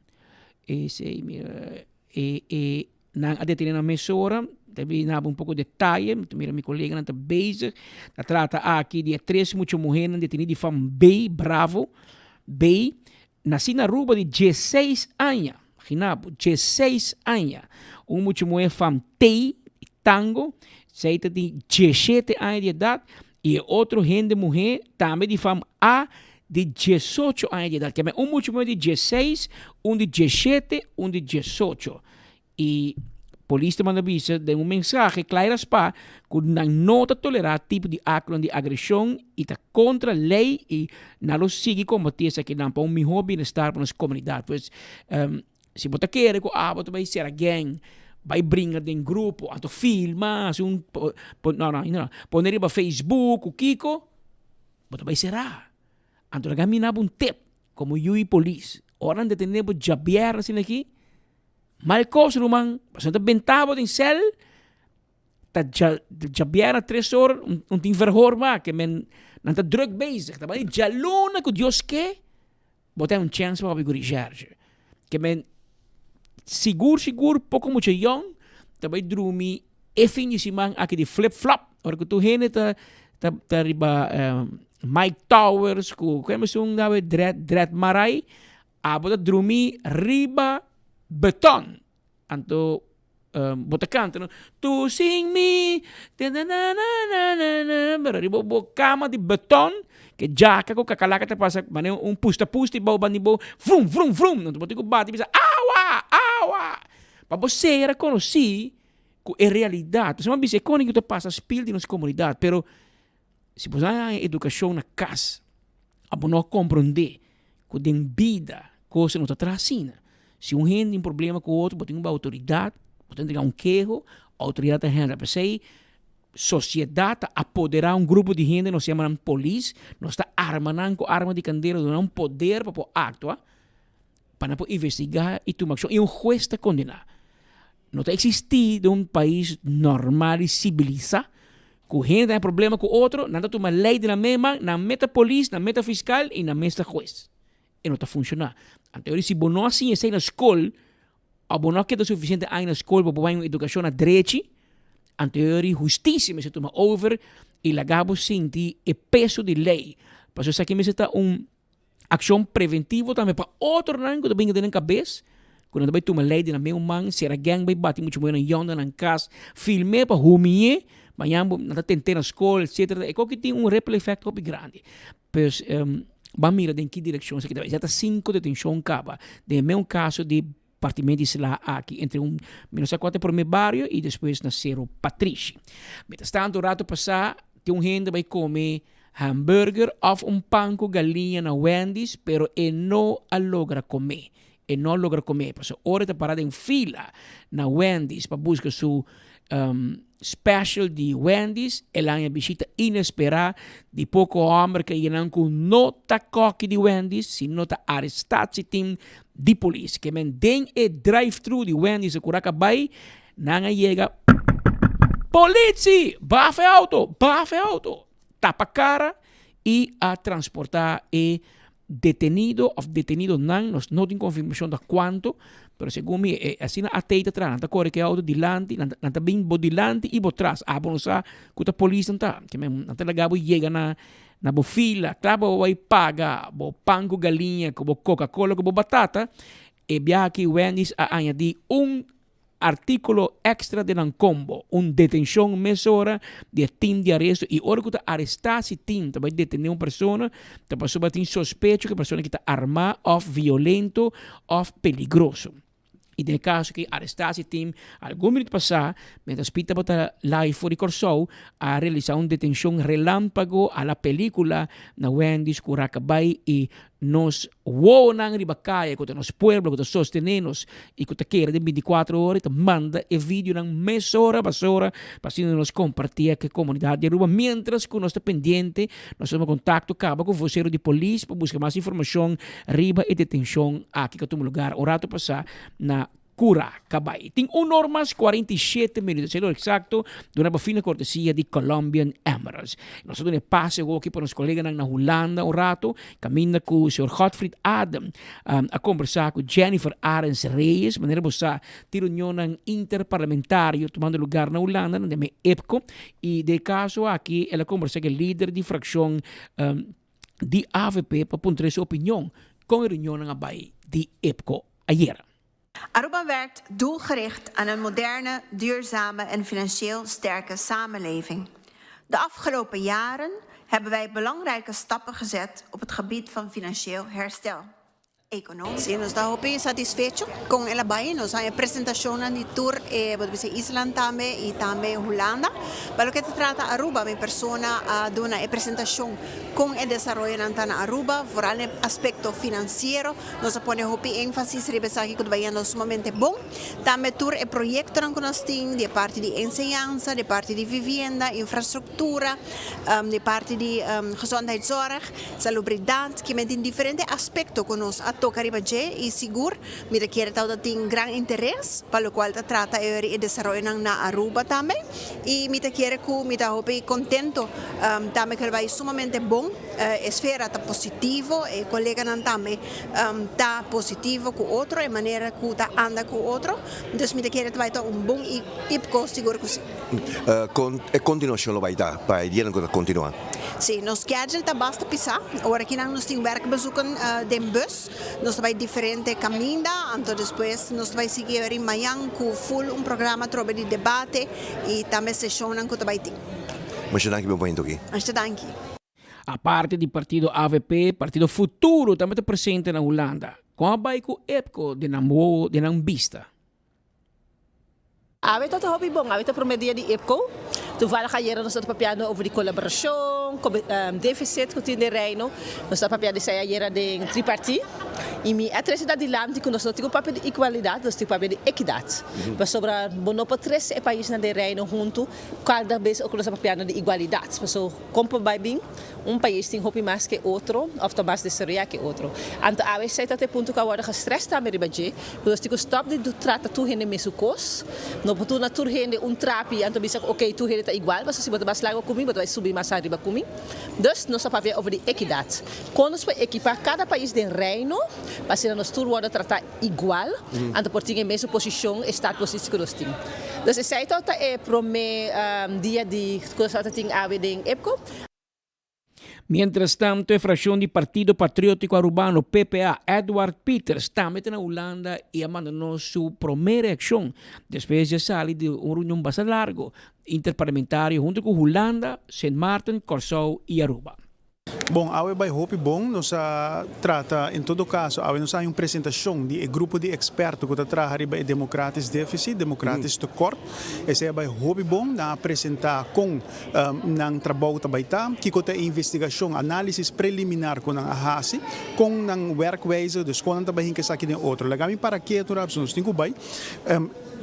e, mira, e, e Nan a detene nan mesora, ta bin naba un poko detaye, mi ta mira mi koleganan ta bezig, ta trata aki di e tres mucha muhernan deteni di fam B, Bravo, B, naci na Aruba di dieseis aña, imagina bo, dieseis aña, un mucha muher fam T, Tango, esey ta di dieshete aña di edad, y e otro hende muher tambe di fam A, di diesocho aña di edat. Keme un mucha muhé di dieseis, un di diesshete, un di diesocho. I polis ta manda bisa den un mensahe kla i raspá ku nan no ta tolerá tipo di aktonan di agreshon i ta kontra lei i nan lo sigui kombatí esakinan pa un mihó bienestar pa nos komunidat. Pues, si bo ta kere ku abo ta bai sera gèng, bai bringa den grupo, anto filma, hasi un, no, no, no, pone riba Facebook ku kiko, bo ta bai será. Anto laga mi nabo un tip komo yu i polis, ora nan detené bo djabièrnè asina aki, Mal kos ruman, pasobra ta benta bo den sèl, ta djabièrnè tres or, un tin verhoor mak, men nan ta druk bezig, ta bai djaluna ku Dios ke, bo ta un chèns pa papia ku reshèrshe. Ke men sigur sigur poko mucha yòn ta bai drumi e fin di siman aki di flip flop, ora ku tur hende ta ta riba Mike Towers ku ku esun awe Dred Dred Marai, Abo ta drumi riba beton. Anto bo ta kanta no, Tu sin mi, tananananana, pero riba bo kama di beton, ke djaka ku kakalaka ta pasa manera un pusta pusta bou banda di bo, vrum vrum vrum, anto bo tin ku bati bisa awa awa, pa bo ser konosí ku e realidat. Pasobra mi a bisa e koni ku ta pasa spil di nos komunidat, pero si bo haña edukashon na kas, Abo no a komprondé ku den bida kos no ta traha asina. Si un hende tin problema ku otro, bo tin un outoridat, bo ta entrega un keho, outoridat ta hèndel. P'esei sosiedat ta apoderá un grupo di hende, nos yama nan polis, nos ta arma nan ku arma di kandela, duna nan poder pa por aktua, pa nan por investigá i tuma akshon. I un hues ta kondená. No ta eksistí den un pais normal i sibilisá ku hende ta haña problema ku otro, nan ta tuma lei den nan mes man, nan mes ta polis, nan mes ta fiskal i nan mes ta hues. E no ta funshoná. Anto yori si bo no a siña esei na skol òf bo no a keda sufisiente aña na skol pa bo bai un edukashon na drechi, anto yori hustisia mester tuma over i laga bo sinti e peso di lei. Pasobra esaki mester ta un Akshon preventivo tambe pa otronan ku ta bringa den nan kabes, ku nan ta bai tuma lei den nan meun man, sera gèng bai bati mucha muhernan yòn den nan kas, film'é pa humi'é, mañan bo nan ta tent'é na skol etsetera. E koki tin un ripple effect hopi grandi. Pues ban mira den ki direkshon esaki ta bai. Ya ta sinku detenshon kaba den e meun kaso di Partimento di sla aki entre un mi no sa kua ta e prome bario i despues na Sero Patrishi. Mientras tanto un rato pasá tin un hende bai kome hamburger òf un pan ku galiña na Wendy's pero e no a logra kome. E no a logra kome pasobra ora e ta para den fila na Wendy's pa buska su Special di Wendy's, el haña bishita inesperá di poko hòmber ku a yega nan ku no ta kòki di Wendy's, sino ta arestatie-team di polis. Ke men den e drive-thru di Wendy's a kura kabay, nan a yega, Politie! Bafa e outo! Bafa e outo! Tapa kara i a transportá e detenido of detenidonan, nos no tin confirmacion ta cuanto, pero segun mi e asina a tey ta traha, nan ta core cu e auto dilanti, nan ta bin bo dilanti y bo tras, abo no sa cu ta polis nan ta, nan ta laga bo yega na na bo fila, cla bo bay paga bo pan cu galiña, cu bo coca cola, cu bo batata, e biaha aki Wendy's a añadi un Artíkulo èkstra den nan kombo, un detenshon mesora di e tim di aresto i ora ku ta arestá si tim ta bai detené un persona ta pasobra tin sospecho ku e persona aki ta armá òf violento òf peligroso. I den e kaso ku arestá si tim algun minüt pasá miéntras Piet tabata live for di Kòrsou a realisá un detenshon relámpago a la pelíkula na Wendy's ku raka bai i Nos wowonan riba kaya ku ta nos pueblo ku ta sostené nos i ku ta kere den bintikuater ora i ta manda e videonan mesora basora pa asina nos kompartí ku e komunidat di Aruba miéntras ku nos ta pendiente nos tuma kontakto kaba ku vosero di polis pa buska mas informashon riba e detenshon aki ku a tuma lugar un rato pasá na Cura Cabay. Tin un or mas 47 minuut, esei lo exacto, duna bo fina cortesia di Colombian Emeralds. Nos ta duna e pase hoki pa nos coleganan na Hulanda un rato, caminda cu señor Godfried Adem a conversa cu Jennifer Arends Reyes. Manera bo sa, tin reunionnan interparlamentario tumando lugar na Hulanda, nan yama e EPCO, y den e caso aki el a conversa cu e lider di fraccion di avp pa puntra su opinion con e reunionnan a bay di EPCO ayera. Aruba werkt doelgericht aan een moderne, duurzame en financieel sterke samenleving. De afgelopen jaren hebben wij belangrijke stappen gezet op het gebied van financieel herstel. Economisch. Sí, nos ta hopi satisfecho con el a bay. Nos haña presentacionnan di tur e, bo ta bisa, islan tambe y tambe Hulanda. Pa loke ta trata Aruba, mi persona a duna e presentacion con e desaroyonan ta na Aruba, vooral na e aspecto financiero. Nos a pone hopi enfasis riba esaki cu ta bayendo sumamente bon. Tambe tur e proyectonan cu nos tin di e parti di enseñansa, di e parti di vivienda, infrastructura, di e parti di gezondheidszorg, Salubridad, kimen tin diferente aspecto cu nos a toca riba dje y sigur mi ta kier tawata tin gran interes pa locual ta trata e desaroyonan na Aruba tambe y mi ta kier cu mi ta hopi contento tambe cu el bay sumamente bon, e esfera ta positivo, e coleganan tambe ta positivo cu otro, e manera cu ta anda cu otro, dus mi ta kier ta bay ta un bon IPCO sigur cu si. Con e continuacion lo bay ta pa e dianan cu ta continua? Sí, nos schedule ta basta pisá. Ora kinan nos tin werkbezoeken den bus, nos ta bai diferente kaminda, anto despues nos ta bai sigui ori mañan ku full un programa atrobe di debate i tambe seshonnan ku ta bai tin. Masha danki pa e momento aki. Masha danki. Aparte di partido avp, partido Futuro tambe ta presente na Hulanda. Kon a bai ku Epco den nan wowo, den nan bista? Awe ta hopi bon, awe ta prome dia di IPCO. Toevallig ayera nos ta papiando over di colaboracion, deficit cu tin den Reino. Nos ta papia di esey ayera den tripartie. Y mi a trece ta dilanti cu nos no tin cu papia di igualidad, nos tin cu papia di equidad. Pasobra bo no por trece e paisnan den Reino hunto cada bes cu nos ta papiando di igualidad. Pasobra con por bay bin Un pais tin hopi mas ke otro of ta mas desaroyá ke otro. Anto awe esei ta e punto ku a wòrdu gestrès tambe riba dje, ku nos tin ku stòp di trata tur hende mesun kos. No por duna tur hende un trapi anto bisa ku okey tur hende ta igual, pasobra si bo ta mas largo ku mi bo ta bai subi mas ariba ku mi. Dus nos ta papia over di ekidat. Kon nos por ekipá kada pais den Reino pa asina nos tur wòrdu tratá igual, anto por tin e mesun posishon, e startpositie ku nos tin. Dus esei ta e promé dia di ku nos tabata tin awe den IPCO. Mientras tanto e fraccion di Partido Patriotico Arubano, PPA, Edward Pieters tambe ta na Hulanda y a manda nos su prome reaccion despues di a sali di un reunion basta largo interparlamentario hunto cu Hulanda, Sint Maarten, Corsou y Aruba. Bon, awe bai hopi bon. Nos a trata, en todo caso, awe nos a haña un presentacion di e grupo di experto cu ta traha riba e democratisch deficit, democratisch tekort. Esei a bai hopi bon. Nan a presenta con nan trabou ta bai ta, kiko ta e investigashon, análisis preliminar ku nan a hasi, kon nan werkwijze, dus kon nan ta bai hinka esaki den otro. Laga mi para ketu rap, nos tin ku bai.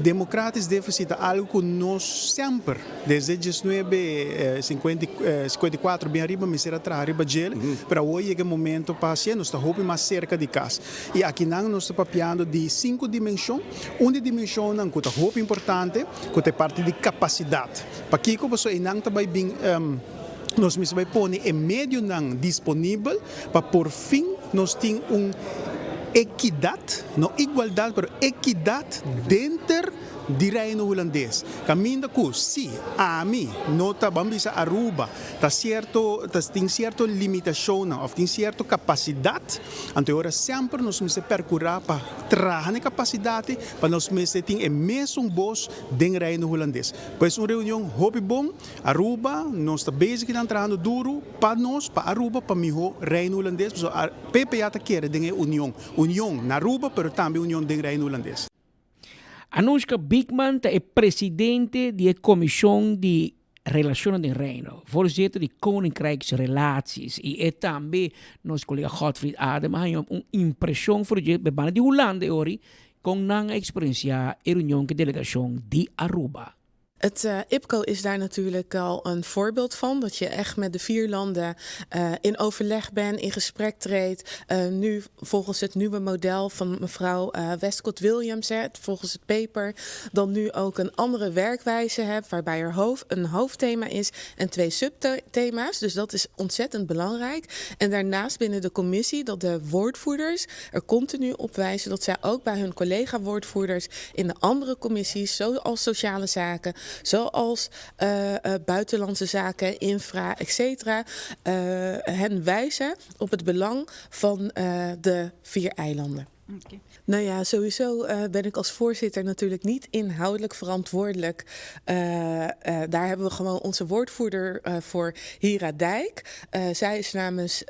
Democratisch deficit ta algu ku nos semper, desde diesnuebe sinkuenta i sinkuenta i kuatro bin ariba mester a traha riba djel, pero awor yega e momento pa hasié, nos ta hopi mas serka di kas. I akinan nos ta papiando di sinku dimenshon, un di dimenshonnan ku ta hopi importante ku ta e parti di kapasidat. Pakiko? Pasobra einan ta bai bin nos mester bai pone e medionan disponibel pa por fin nos tin un ekidat, no igualdat, pero ekidat denter di Reino Hulandes. Kaminda ku si ami no ta, ban bisa Aruba, ta sierto, ta tin sierto limitashonnan òf tin sierto kapasidat, anto e ora semper nos mester perkurá pa traha na e kapasidat ei pa nos mester tin e mesun bos den Reino Hulandes. Pues un reunion hopi bon. Aruba, nos ta bezig kinan trahando duru pa nos, pa Aruba, pa miho Reino Hulandes, pasobra PPA ta kere den e union. Union na Aruba, pero tambe union den Reino Hulandes. Anushka Biekman ta e presidente di e Komishon di Relashonnan den Reino, voorzitter di Koninkrijksrelaties, i e tambe nos kolega Godfried Adem a haña un impreshon for dje banda di Hulanda e ori Kon nan a eksperensiá e reunion ku e delegashon di Aruba? Het IPCO is daar natuurlijk al een voorbeeld van, dat je echt met de vier landen in overleg bent, in gesprek treedt. Nu volgens het nieuwe model van mevrouw Westcott Williams, hè, volgens het paper, dan nu ook een andere werkwijze hebt, waarbij er hoofd, een hoofdthema is en twee subthema's. Dus dat is ontzettend belangrijk. En daarnaast binnen de commissie dat de woordvoerders er continu op wijzen dat zij ook bij hun collega-woordvoerders in de andere commissies, zoals sociale zaken, zoals uh, uh, buitenlandse zaken, infra, et cetera, uh, hen wijzen op het belang van de vier eilanden. Nou ja, sowieso uh, ben ik als voorzitter natuurlijk niet inhoudelijk verantwoordelijk. Uh, uh, daar hebben we gewoon onze woordvoerder voor, Hira Dijk. Zij is namens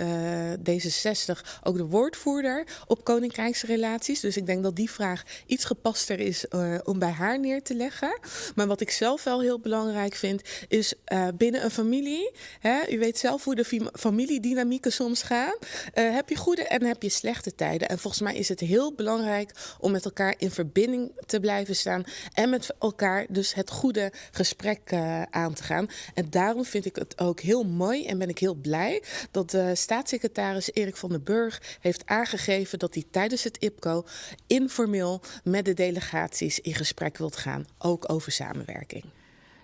D66 ook de woordvoerder op koninkrijksrelaties. Dus ik denk dat die vraag iets gepaster is om bij haar neer te leggen. Maar wat ik zelf wel heel belangrijk vind, is binnen een familie. Hè, u weet zelf hoe de familiedynamieken soms gaan. Heb je goede en heb je slechte tijden. En volgens mij is het heel belangrijk om met elkaar in verbinding te blijven staan en met elkaar dus het goede gesprek aan te gaan. En daarom vind ik het ook heel mooi en ben ik heel blij dat de staatssecretaris Erik van der Burg heeft aangegeven dat hij tijdens het IPCO informeel met de delegaties in gesprek wilt gaan, ook over samenwerking.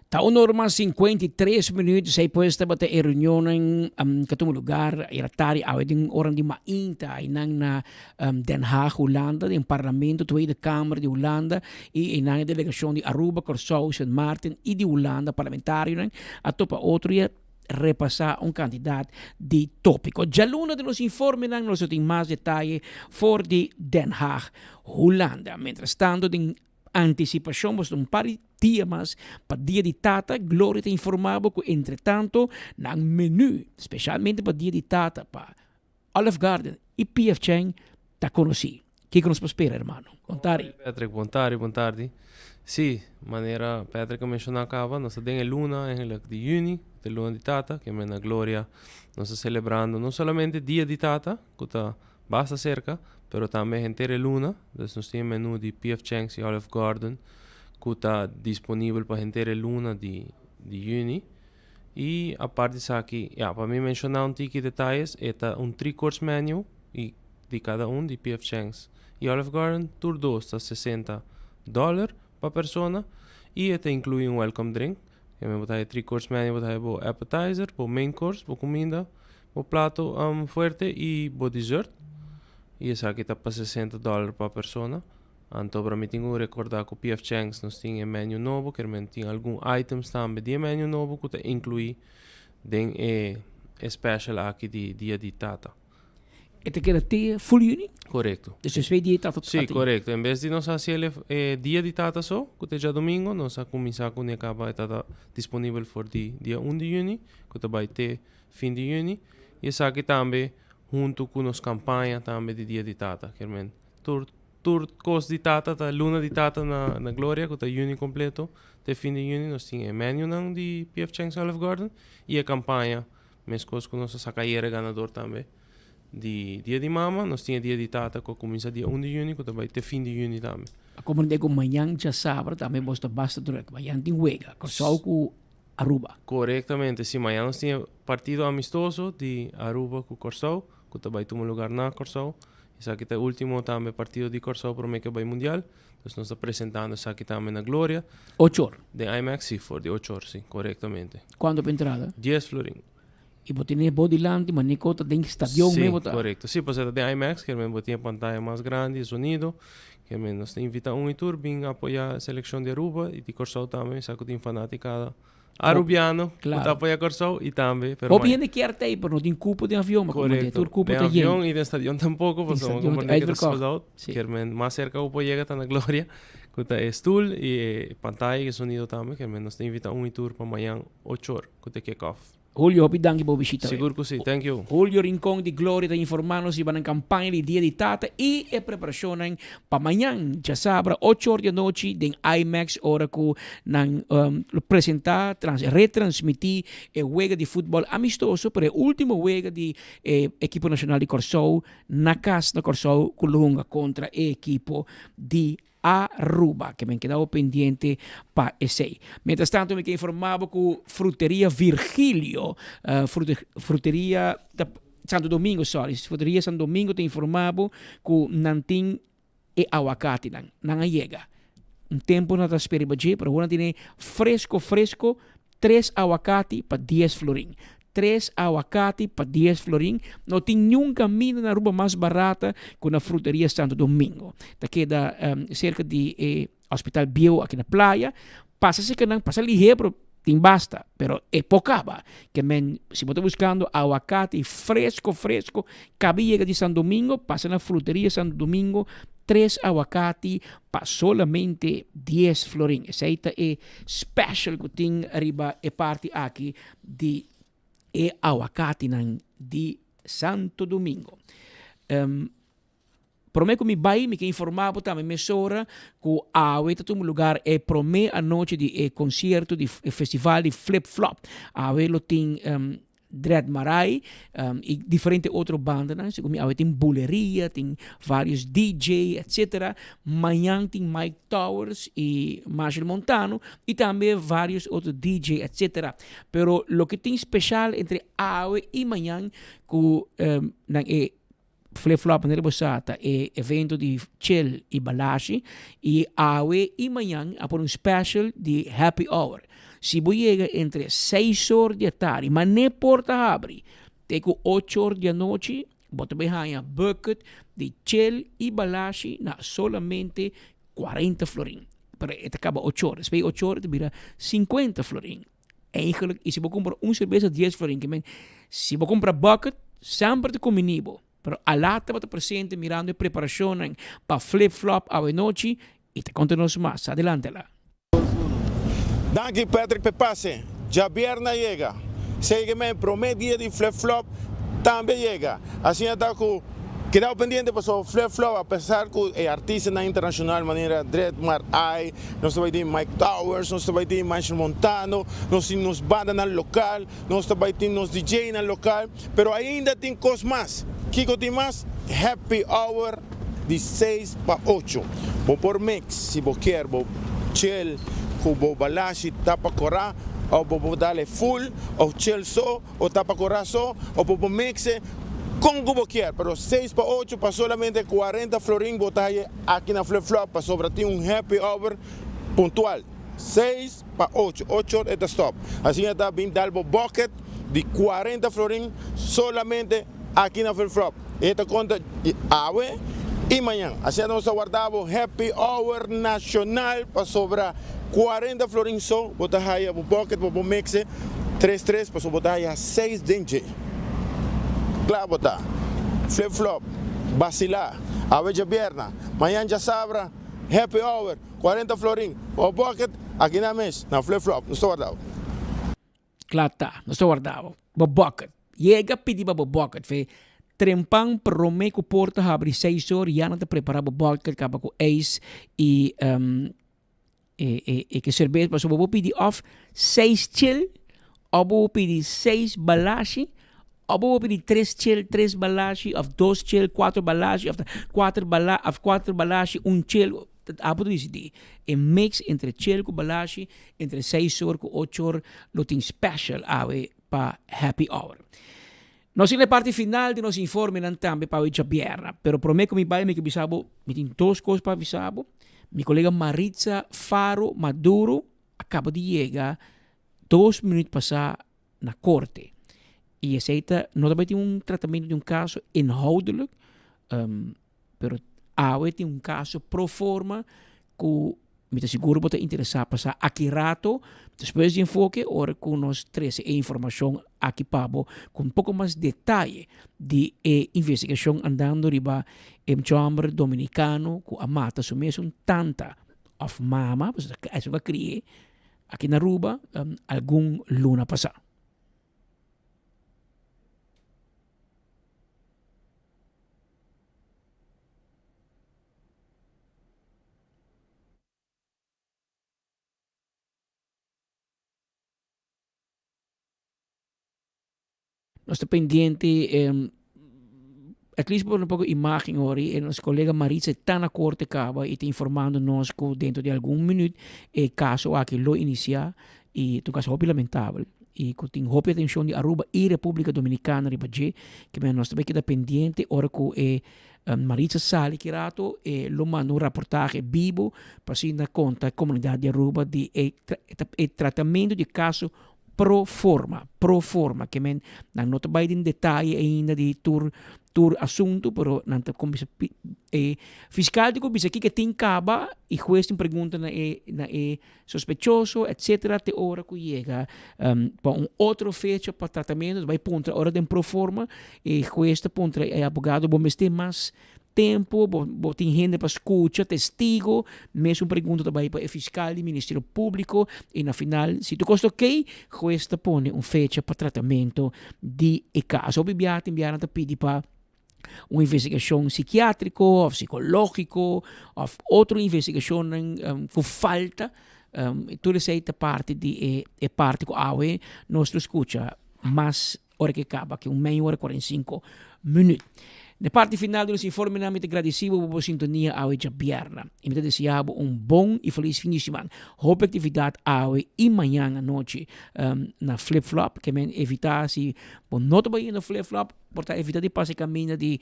Ta un ora mas 53 minuut, esei pues tabata e reunionnan ku a tuma lugar ayera tardi awe den oran di mainta einan na Den Haag, Hulanda, den Parlamento, Tweede Kamer di Hulanda i einan e delegashon di Aruba, Kòrsou, Sint Maarten i di Hulanda parlamentarionan a topa otro i a repasá un kantidat di tópiko. Djaluna den nos informenan nos lo tin mas detaye for di Den Haag, Hulanda. Mientrastanto den Antisipashon boso ta un par di dia mas pa Dia di Tata, Gloria ta informá bo ku entretanto nan menú speshalmente pa Dia di Tata pa Olive Garden i PF Chang ta konosí. Kiko nos por spera hermano? Bon tardi. Patrick, bon tardi, bon tardi. Sí, manera Patrick a menshoná kaba, nos ta den e luna eigenlijk di yüni, ku ta e luna di tata, ke men na Gloria nos ta selebrando no solamente Dia di Tata, ku ta basta serka, pero tambe henter e luna. Dus nos tin e menu di PF Chang's i Olive Garden ku ta disponibel pa henter e luna di di yüni. I apart di esaki, ya, pa mi menshoná un tiki detayes, e ta un three course menu i di kada un di PF Chang's i Olive Garden tur dos ta sesenta dòler pa persona i e ta inkluí un welcome drink. Bo ta haya three course menu, bo ta haya bo appetizer, bo main course, bo kuminda. Bo plato fuerte y bo dessert. Y esaki ta pa 60 dollar pa persona. Anto bra mi tin cu recorda cu PF Chang's nos tin e menu nobo, kier men tin algun items tambe di e menu nobo cu ta inclui den e special aki di Dia di Tata. E ta keda te full juni? Corecto. Dus despues Dia di Tata Si, corecto. En bes di nos haci e Dia di Tata so, cu ta e djadomingo, nos a cuminsa cu ne caba e ta disponibel for di dia un di juni, cu ta bay te fin di yüni y esaki tambe hunto cu nos campaña tambe di Dia di Tata. Kier men tur tur cos di tata ta luna di tata na na Gloria cu ta yüni completo te fin di yüni nos tin e menunan di PF Chang's Olive Garden y e campaña mescos cu nos a saca ayer e ganador tambe di Dia di Mama nos tin e Dia di Tata cu a cuminsa dia un di yüni cu ta bay te fin di yüni tambe. A comprende cu mañan djasabra tambe bos ta basta druk. Mañan tin wega. Curaçao cu Aruba. Korektamente, si. Mañana nos tin e partido amistoso di Aruba ku Kòrsou, ku ta bai tuma lugar na Kòrsou. Esaki ta e último tambe partido di Kòrsou promé ku e bai mundial. Dus nos ta presentando esaki tambe na Gloria. Ocho or. Den IMAX, si, for di ocho or, si, korektamente. Kuantu pa entrada? Dies florin. I bo tene bo dilanti, ma Nico ta den stadion Sí, mes bo ta. korekto. Si, pasobra ta den IMAX, kier men bo tin e pantaya mas grandi, e sonido. Kier men nos ta invita un i tur bin apoya selekshon di Aruba i di Kòrsou tambe. Mi sa ku tin fanatikada arubiano ku ta apoya Kòrsou i tambe. Pero Hopi hende kier ta ei, pero no tin kupo den avion, ma komo Korekto. tur kupo Den ta yen. avion i den stadion tampoko, Den pasobra stadion ta komprende ku ta uitverkocht. sold out. Sí. Kier men mas serka ku por yega ta na Gloria, ku ta e stul i e pantaya i e sonido tambe. Kier men nos ta invita un i tur pa mañan ocho or ku ta e kick off. Julio, hopi danki pa bo bishita. Sigur ku si, thank you. Julio Rincon di Gloria ta informa nos riba nan kampaña di Dia di Tata i e preparashonnan pa mañan djasabra ocho or di anochi den IMAX ora ku nan lo presenta, retransmiti e wega di futbòl amistoso pero e ultimo wega di e ekipo nashonal di Kòrsou na kas na Kòrsou ku lo hunga kontra e ekipo di Aruba. Ke men keda bo pendiente pa esei. Mientras tanto mi ke informa bo ku Fruteria Virgilio, Fruteria Santo Domingo, sorry, Fruteria Santo Domingo ta informa bo ku nan tin e awakatinan. Nan a yega. Un tempo nan ta spera riba dje, pero awor nan tene fresco fresco Tres awakati pa dies florin. Tres awakati pa dies florin. No tin niun kaminda na Aruba mas barata ku na Fruteria Santo Domingo. Ta keda serka di e Hospital Bieu aki na Playa. Pasa serka nan, pasa lihé pero. Tin basta, pero e por caba. Ke men, si bo ta buscando awacati fresco fresco, cabi yega di San Domingo, pasa na Fruteria Santo Domingo, tres awacati pa solamente dies florin. Esey ta e special cu tin riba e parti aki di e awacatinan di Santo Domingo. Um, Prome ku mi bai, mi ke informá bo tambe mesora ku awe ta tuma lugar e prome anochi di e konsierto di e festival di Flip Flop. Awe lo tin Dread Marai i diferente otro bandanan. Segun mi awe tin Buleria, tin varios DJ, etcetera. Mañan tin Mike Towers i Machel Montano i tambe varios otro DJ, etcetera. Pero loke tin special entre awe i mañan ku nan e Flip Flop manera bo sa ta e evento di Chill y Balashi y awe y mañan a pone un special di happy hour. Si bo yega entre seis or di atardi mane porta habri te cu ocho or di anochi bo ta bay haña bucket di Chill y Balashi na solamente cuarenta florin. Pero e ta caba ocho or, despues di ocho or e ta bira cincuenta florin. Eigenlijk, y si bo cumpra un cerveza dies florin, ke men, si bo cumpra bucket, semper ta cumbini bo. Pero Alá tabata presente mirando e preparacionnan pa Flip Flop awe nochi y ta conta nos mas. Adelante Alá. Danki Patrick p'e pase. Djabièrnè a yega. Sege men promé dia di Flip Flop tambe a yega. Asina ta ku Keda pendiente pasobra Flip Flop apesar ku e artistanan internashonal manera Dread Mar Eye, nos ta bai tin Mike Towers, nos ta bai tin Machel Montano, nos tin nos bandanan lokal, nos ta bai tin nos DJnan lokal, pero ainda tin kos mas. Kiko tin mas? Happy Hour di seis pa ocho. Bo por mix si bo kier bo chel ku bo balashi tapa kora of bo por dal e full of chel so. O ta pa kuraso o por bo mekse kon ku bo kier, pero seis pa ocho pa solamente kuarenta florin bo ta haye aki na Flip Flop pasobra tin un happy hour puntual. Seis pa ocho, ocho or e ta stop. Asina ta bin dal bo bucket di kuarenta florin solamente aki na Flip Flop. E ta konta di awe i mañan. Asina nos ta warda bo happy hour nashonal pasobra kuarenta florin so bo ta haya bo bucket pa bo mekse tres tres pasobra bo ta haya seis den dje. Kla bo ta. Flip flop, basilá, awe djabièrna, mañan djasabra happy hour kuarenta florin pa bo bucket aki na mes na Flip Flop. Nos ta warda bo. Kla ta, nos ta warda bo. Bo bucket. Yega pidi pa bo bucket. Fe trempan prome ku porta habri seis or ya nan ta prepara bo bucket kaba ku ijs i um, e, e, e ke serbes. Pasobra bo pidi of seis chil of bo pidi seis balashi of bo pidi tres chil, tres balashi of dos chil, kuater balashi of kuater bala of kuater balashi, un chil. Abo ta disidí. E mix entre chel ku balashi entre seis or ku ocho or lo tin special awe pa happy hour. Nos tin e parti final di nos informenan tambe pa awe djabièrnè. Pero promé ku mi bai mi ke bisa bo, mi tin dos kos pa avisa bo. Mi kolega Maritza Faro Maduro a kaba di yega dos minüt pasá na korte. I esei ta no ta bai tin un tratamentu di un kaso inhoudelijk, Pero awe tin un caso pro forma cu mi ta sigur bo ta interesa pa sa aki rato despues di enfoke ora cu nos trece e informacion aki pa bo cu un poco mas detaye di e investigacion andando riba e mucha homber dominicano cu a mata su mesun tanta of mama, pasobra esun a crie aki na Aruba algun luna pasa. Nos ta pendiente at least por un poco imagen ori e nos colega Maritza ta na corte caba y ta informando nos cu dentro di algun minuut e caso aki lo inicia y ta un caso hopi lamentabel y cu tin hopi atencion di Aruba y Republica Dominicana riba dje ke men nos ta bay keda pendiente ora cu e Maritza sali ki rato e lo manda un raportahe bibo pa asina conta comunidad di Aruba di e e tratamento di e caso pro forma, pro forma ke men nan no ta bay den detaye ainda di tur. tur asuntu, pero nan ta kuminsá e fiskal tin ku bisa kiko tin kaba i hues tin pregunta na e na e sospechoso etcetera te ora ku yega pa un otro fecha pa tratamentu ta bai puntra ora den pro forma e hues ta puntra e abogado bo mester mas tempu bo bo tin hende pa skucha testigo mesun pregunta ta bai pa e fiskal di ministerio públiko i na final si tur kos ta okey hues ta pone un fecha pa tratamentu di e kaso. Hopi biaha tin biaha nan ta pidi pa un investigashon sikiatriko òf sikológiko òf otro investigashonnan ku falta. Tur esei ta parti di e e parti ku awe nos lo skucha mas ora ke kaba ki un mei ora 45 minüt. Na e parti final di nos informenan mi ta gradisí bo pa bo sintonia awe djabièrnè i mi ta deseá bo un bon i felis fin di siman. Hopi aktividat awe i mañan anochi na Flip Flop. Ke men evitá si bo no ta bai na Flip Flop por ta evitá di pasa e kaminda di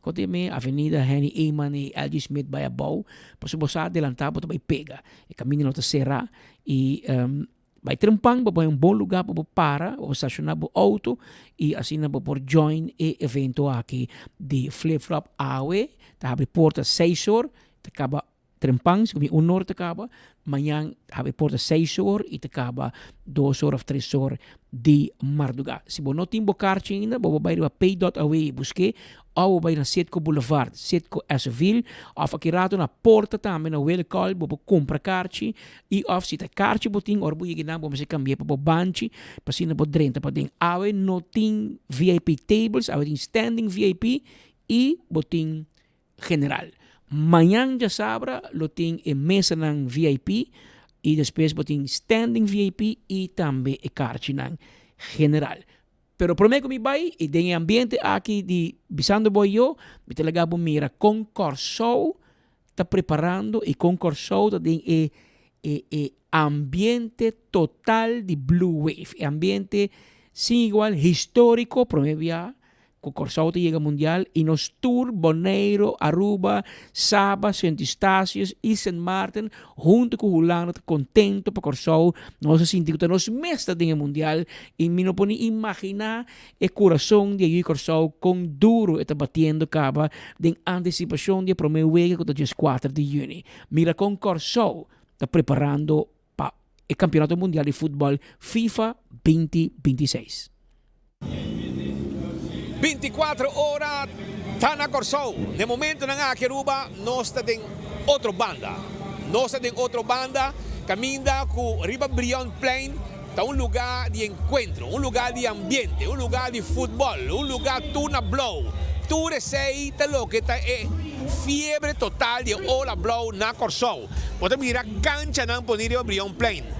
kon ta yama e Avenida Henny Eman i LG Smith bai abou pasobra bo sa adelantá bo ta bai pega. E kaminda no ta será i Bai trempan bo bai un bon lugar pa bo para, pa bo stashoná bo outo i asina bo por join e evento aki di Flip Flop awe. Ta habri porta seis or, ta kaba trempan, si ku mi un or ta kaba. Mañan ta habri porta seis or i ta kaba dos or òf tres or di mardugá. Si bo no tin bo karchi ainda, bo por bai riba pay dot awe i busk'é Òf bo bai na Citgo Boulevard, Citgo Esseville, òf aki rato na porta tambe na Willekol bo por kumpra karchi i òf si ta karchi bo tin ora bo yega einan bo mester kambi'é pa bo banchi pa asina bo drenta paden. Awe no tin VIP tables, awe tin standing VIP i bo tin general. Mañan djasabra lo tin e mesanan VIP i despues bo tin standing VIP i tambe e karchinan general. Pero promé ku mi bai, i den e ambiente aki di Bisando Bo Yo, mi ta laga bo mira kon Kòrsou ta preparando i kon Kòrsou ta den e e e ambiente total di Blue Wave, e ambiente sin igual, históriko, promé bia ku Kòrsou ta yega mundial i nos tur, Boneiru, Aruba, Saba, Sint Eustatius i Sint Maarten, huntu ku Hulanda ta kontento pa Kòrsou, nos a sinti ku ta nos mes ta den e mundial i mi no por ni imaginá e kurason di e yu di Kòrsou kon duru e ta batiendo kaba den antisipashon di e promé wega ku ta dieskuater di yüni. Mira kon Kòrsou ta preparando pa e Kampionato Mundial di Futbòl FIFA 2026. 24 ora ta na Kòrsou. Na e momentonan aki Aruba nos ta den otro banda. Nos ta den otro banda kaminda ku riba Brionplein ta un lugá di enkuentro, un lugá di ambiente, un lugá di futbòl, un lugá tur na blou. Tur esei ta loke ta e fiebre total di e ola blou na Kòrsou. Bo ta mira kanchanan poni riba Brionplein.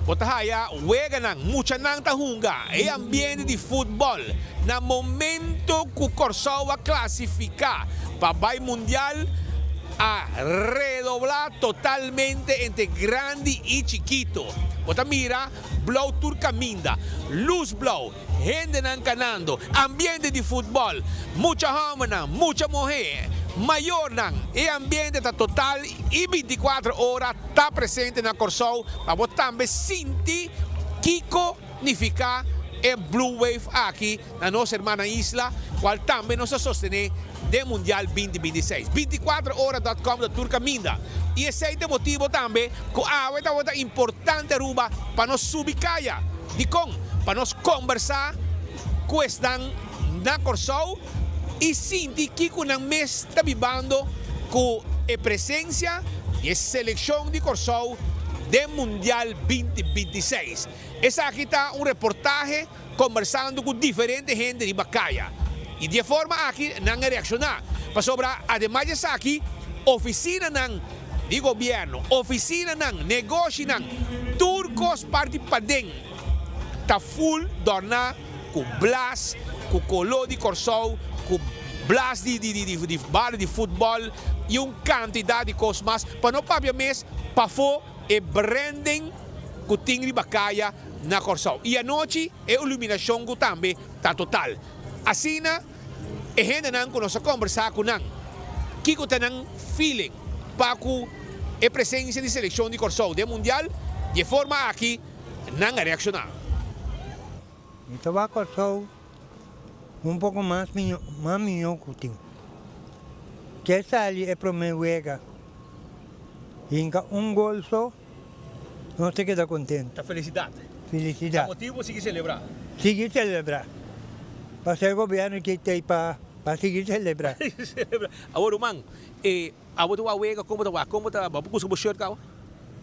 Bo ta haya weganan, muchanan ta hunga, e ambiente di futbòl. Na momento ku Kòrsou a klasifiká pa bai mundial a redoblá totalmente entre grandi i chikito. Bo ta mira blou tur kaminda, lus blou, hendenan kanando, ambiente di futbòl, mucha hòmbernan, mucha muhé, mayornan, e ambiente ta total i bintikuater ora ta presente na Kòrsou pa bo tambe sinti kiko nifiká e Blue Wave aki na nos hermana isla, kual tambe nos ta sostené den Mundial 2026. Binticuater ora dot com ta tur kaminda i esei ta e motibo tambe ku awe tabata importante Aruba pa nos subi kaya. Dikon? Pa nos kombersá ku esnan na Kòrsou i sinti kiko nan mes ta bibando ku e presensia di e selekshon di Kòrsou den Mundial 2026. Esaki ta un reportahe kombersando ku diferente hende riba kaya i di e forma aki nan a reakshoná pasobra ademas di esaki ofisinanan di gobièrnu, ofisinanan, negoshinan, tur kos parti paden ta ful dòrná ku blas, ku koló di Kòrsou, ku blas di di bala di futbòl i un kantidat di kos mas pa no papia mes pafó e branding ku tin riba kaya na Kòrsou i anochi e iluminashon ku tambe ta total. Asina e hendenan ku nos a kombersá ku nan kiko ta nan feeling pa ku e presensia di selekshon di Kòrsou den mundial, di e forma aki nan a reakshoná. Mi ta wak Kòrsou. Un poko mas mihó, mas mihó ku tin. Ke sali e promé wega, hinka un gol so, nos ta keda kontentu. Ta felisidat. Felisidat. Ta motibu pa sigui selebrá. Sigui selebrá. Pasobra e gobièrnu ki t'ei pa pa sigui selebrá. Sigui selebrá. Awor ruman, e abo ta wak wega, kon bo ta wak? Kon bo ta, bo a buska bo shirt kaba?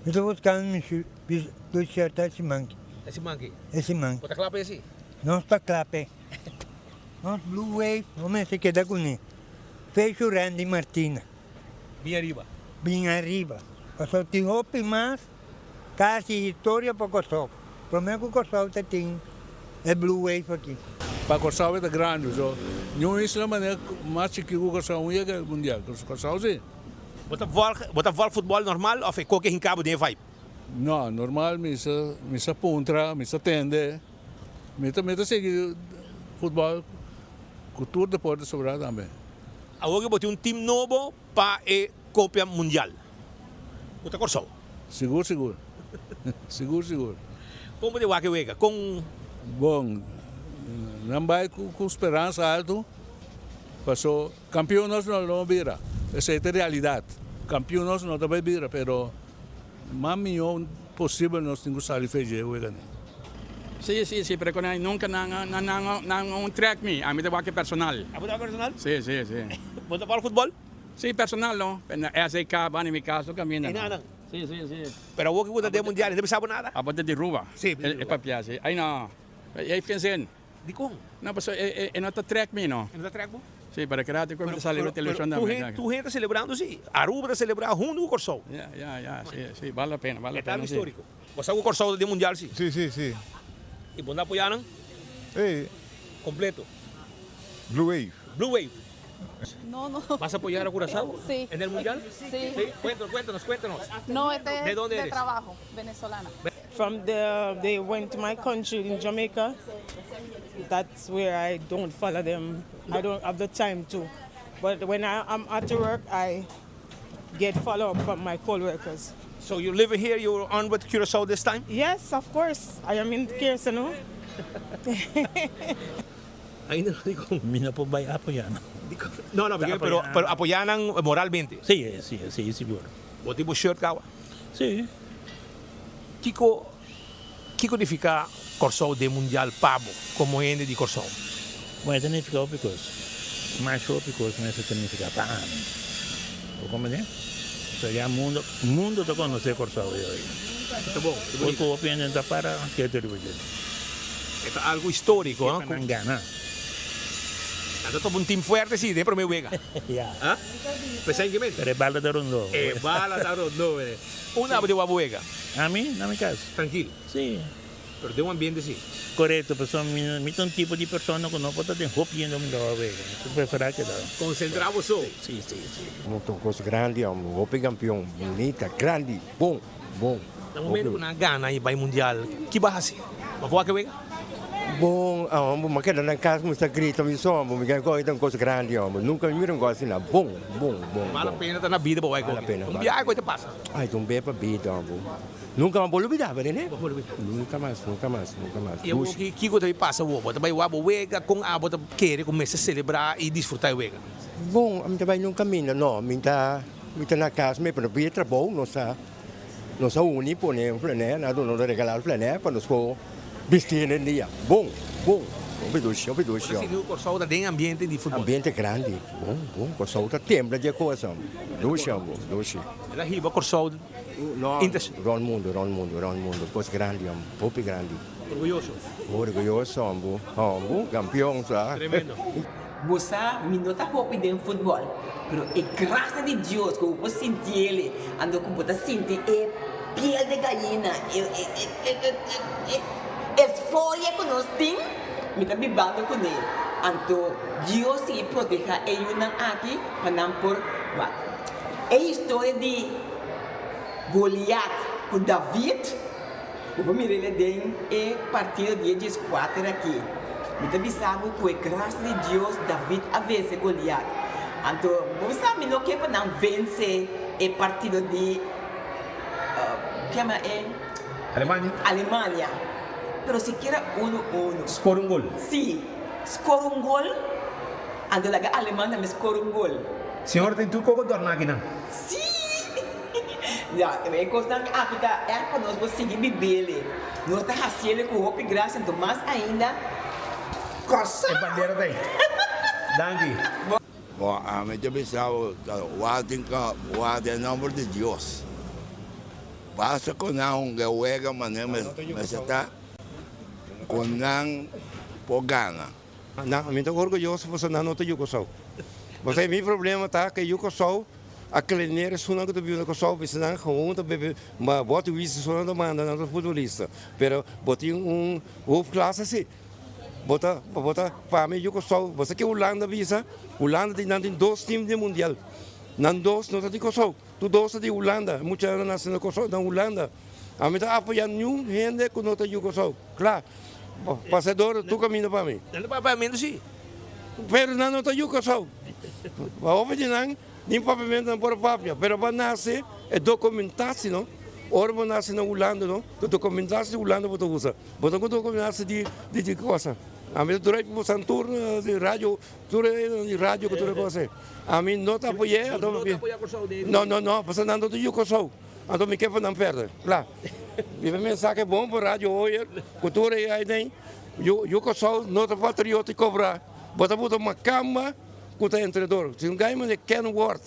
Mi ta buskando mi shirt e siman ki. E siman ki? E siman. Bo ta kla pa esei? Nos ta kla p'e. Nos Blue Wave no mester keda kuné. Fecho Randy Martina. Bin ariba. Bin ariba. Pasobra tin hopi mas ta hasi historia pa Kòrsou. Promé ku Kòrsou ta tin e Blue Wave aki. Pa Kòrsou e ta grandi so niun isla manera mas chikí ku Kòrsou un yega mundial. Kòrsou si. Bo ta vòlg bo ta vòlg futbòl normal òf e koke hinká bo den e vibe? No, normal mi sa mi sa puntra, mi sa tende. Mi ta mi ta sigui futbòl ku tur deporte sobrá tambe. Awor ke bo tin un tim nobo pa e Kopia Mundial ku ta Kòrsou. Sigur sigur. Sigur sigur. Kon bo ta wak e wega? Kon. Bon, nan bai ku ku speransa altu paso kampion nos no lo bira. Esei ta realidat. Kampion nos no ta bai bira pero Mas mihó posibel nos tin ku sali fe dje wega ni. Sí, sí, sí, pero con nunca nan nan nan nan un trek mi, ami ta wak personal. Abo ta wak personal? Sí, sí, sí. Bo ta wak futbol? Sí, personal no, na SAK banda mi cas no caminda. Ei nan? Sí, sí, sí. Pero awor ku bo ta den mundial, no ta bisa bo nada? Abo ta di Ruba. Sí, di Ruba. E papia, sí. Ai no, e heeft geen zin. Dikon? No, pasobra e e no ta trek mi no. E no ta trek bo? Sí, pero kera te ku sali riba televishon tambe. Tur hende ta selebrando si. Aruba ta selebrá huntu ku Kòrsou. Ya, ya, ya, si, si, bal la pena, bal la E ta pena algu si. históriko. Bo sa ku Kòrsou ta den mundial si? Si, si, si. I bo no apoyá nan? Sí. Kompleto. Blue Wave. Blue Wave. No, no. ¿Vas a apoyar a Curaçao Sí. en el mundial? Sí. Sí. Cuéntanos, cuéntanos, cuéntanos. No, este es ¿De dónde de eres? trabajo, venezolana. From the they went to my country in Jamaica. That's where I don't follow them. I don't have the time to. But when I, am at work, I get follow up from my co-workers. So you live here, you're on with Curacao this time? Yes, of course. I am in Curacao. Ainda no dikon? Mi no por bai apoyá nan. No, no, pero, pero apoyá nan moralmente. Sí, sí, sí, sigur. Bo tin bo shirt kawa? Sí. Kiko, kiko nifiká Kòrsou den Mundial pa bo komo hende di Kòrsou? Bon, e ta nifiká hopi kos. Mas hopi kos mester ta nifiká pa ami. Bo komprendé? So ya mundo, mundo ta konosé Kòrsou e oi. Ta bon, ta bonito. Ku hopi hende no ta para ketu riba dje. E ta algu históriko, Ke pa nan gana. Nan ta topa un team fuerte si den promé wega. Ya. Ha? P'esei ke men. Pero e bala ta rondó. E bala ta rondó, mene. Unda abo di wak wega? Ami? Na mi kas. Trankil? Si. Pero den un ambiente si. Korekto, pasobra mi mi ta un tipo di persona ku no por ta den hopi hende unda wak wega. Mi ta preferá keda. Konsentrá bo so. Si, si, si. Un kos grandi, un hopi kampion, bunita, grandi, bon. Bon. Na momento ku nan a gana i bai mundial, ki bo a hasi? Bo a wak e wega? Bon, amo, mi a keda na kas mi sta grita mi so, amo, mi a kohe ta un kos grandi, amo. Nunka mi mira un kos asina. Bon, bon, bon, Bal la bon. pena ta na bida pa wak e Bal la kohe. pena, Un bal la biaha pena. ku ta pasa. Ai, ta un bia pa bida, amo. Nunka mas bo lubida, bo nene? Bo por lubida. Nunka mas, nunka mas, nunka mas. I awor Dushi. ki kiko ta bai pasa awor? Bo ta bai wak bo wega? Kon abo ta kere ku mester selebrá i disfrutá e wega? Bon, ami ta bai nun kaminda, no, mi ta. Mi ta na cas mi pero bia trabou nos a nos a uni pone un flanè nan a duna nos a regala un flanè pa nos por bisti hende dia bon bon hopi dushi hopi dushi Bo ta sinti ku Kòrsou ta den ambiente di futbòl? Ambiente grandi bon bon Kòrsou ta tembla di e kos dushi homber dushi. El a hiba Kòrsou No rond mundu rond mundu rond mundu kos grandi homber hopi grandi. Orguyoso. Orguyoso homber homber kampion sa. Tremendo. Bo sa, mi no ta hopi den futbòl, pero e grasia di Dios ku bo por sinti el, anto ku bo ta sinti e piel de gallina, e euforia ku nos tin, mi ta bibando kuné. Anto Dios sigui protehá e yunan aki pa nan por wak. E historia di Goliat ku David. Bo por mira el den e partido di e dieskuater aki. Mi ta bisa bo ku e grasia di Dios David a vense Goliat. Anto bo sa mi no ke pa nan vense e partido di kema e? Alemania. Alemania. Pero sikiera uno uno. Score un gol. Si. score un gol, anto laga Aleman tambe score un gol. Señor tin tur koko dòrna akinan. Sí! Ya, e kosnan aki ta ègt pa nos por sigui bibele. Nos ta hasiele ku hopi grasia, anto mas ainda Kòrsou! E bandera ta ei. Danki. Bon, ami ta bisa bo, ta wak ka wak den nomber di Dios. Basta ku nan hunga e wega manera mester ta, ku nan por gana. Nan, mi ta orguyoso pasobra nan no ta yu Kòrsou. Pasobra mi problema ta ku e yu Kòrsou a kleiner esunnan ku ta biba na Kòrsou, bisa nan gewoon ta bebe ma bòt whisky so nan ta manda nan ta futbolista. Pero bo tin un hoofdklasse si. Bo ta, bo ta, pa mi yu Kòrsou, bo sa ke Hulanda bisa? Hulanda tin, nan tin dos team den mundial. Nan dos no ta di Kòrsou. Tur dos ta di Hulanda. E muchanan a nase na Kòrsou, na Hulanda. Ami ta apoyá niun hende ku no ta yu Kòrsou. Kla. Pasador tur kaminda pa mi. Nan ta papiamentu si. Pero nan no ta yu Kòrsou. Pa hopi di nan, nin papiamentu nan por a papia. Pero bo a nase, e dokumentatie no, ora bo nase na Hulanda no, e dokumentatie di Hulanda bo ta usa. Bo ta ku dokumentatie di di cosa. Ami ta dura ku bosan tur di radio, tur e di radio ku tur e kos ei. Ami no ta apoy'é. Bo no ta apoyá Kòrsou den. No, no, no, pasobra nan no ta yu Kòrsou. Anto mi ke pa nan pèrdè. Kla. Mi mensahe bon pa radio hoyer ku tur e ai den, yu yu Kòrsou no ta patriota i kobrá. Bo ta buta makamba ku ta entrenador. Si un gai manda Ken Ward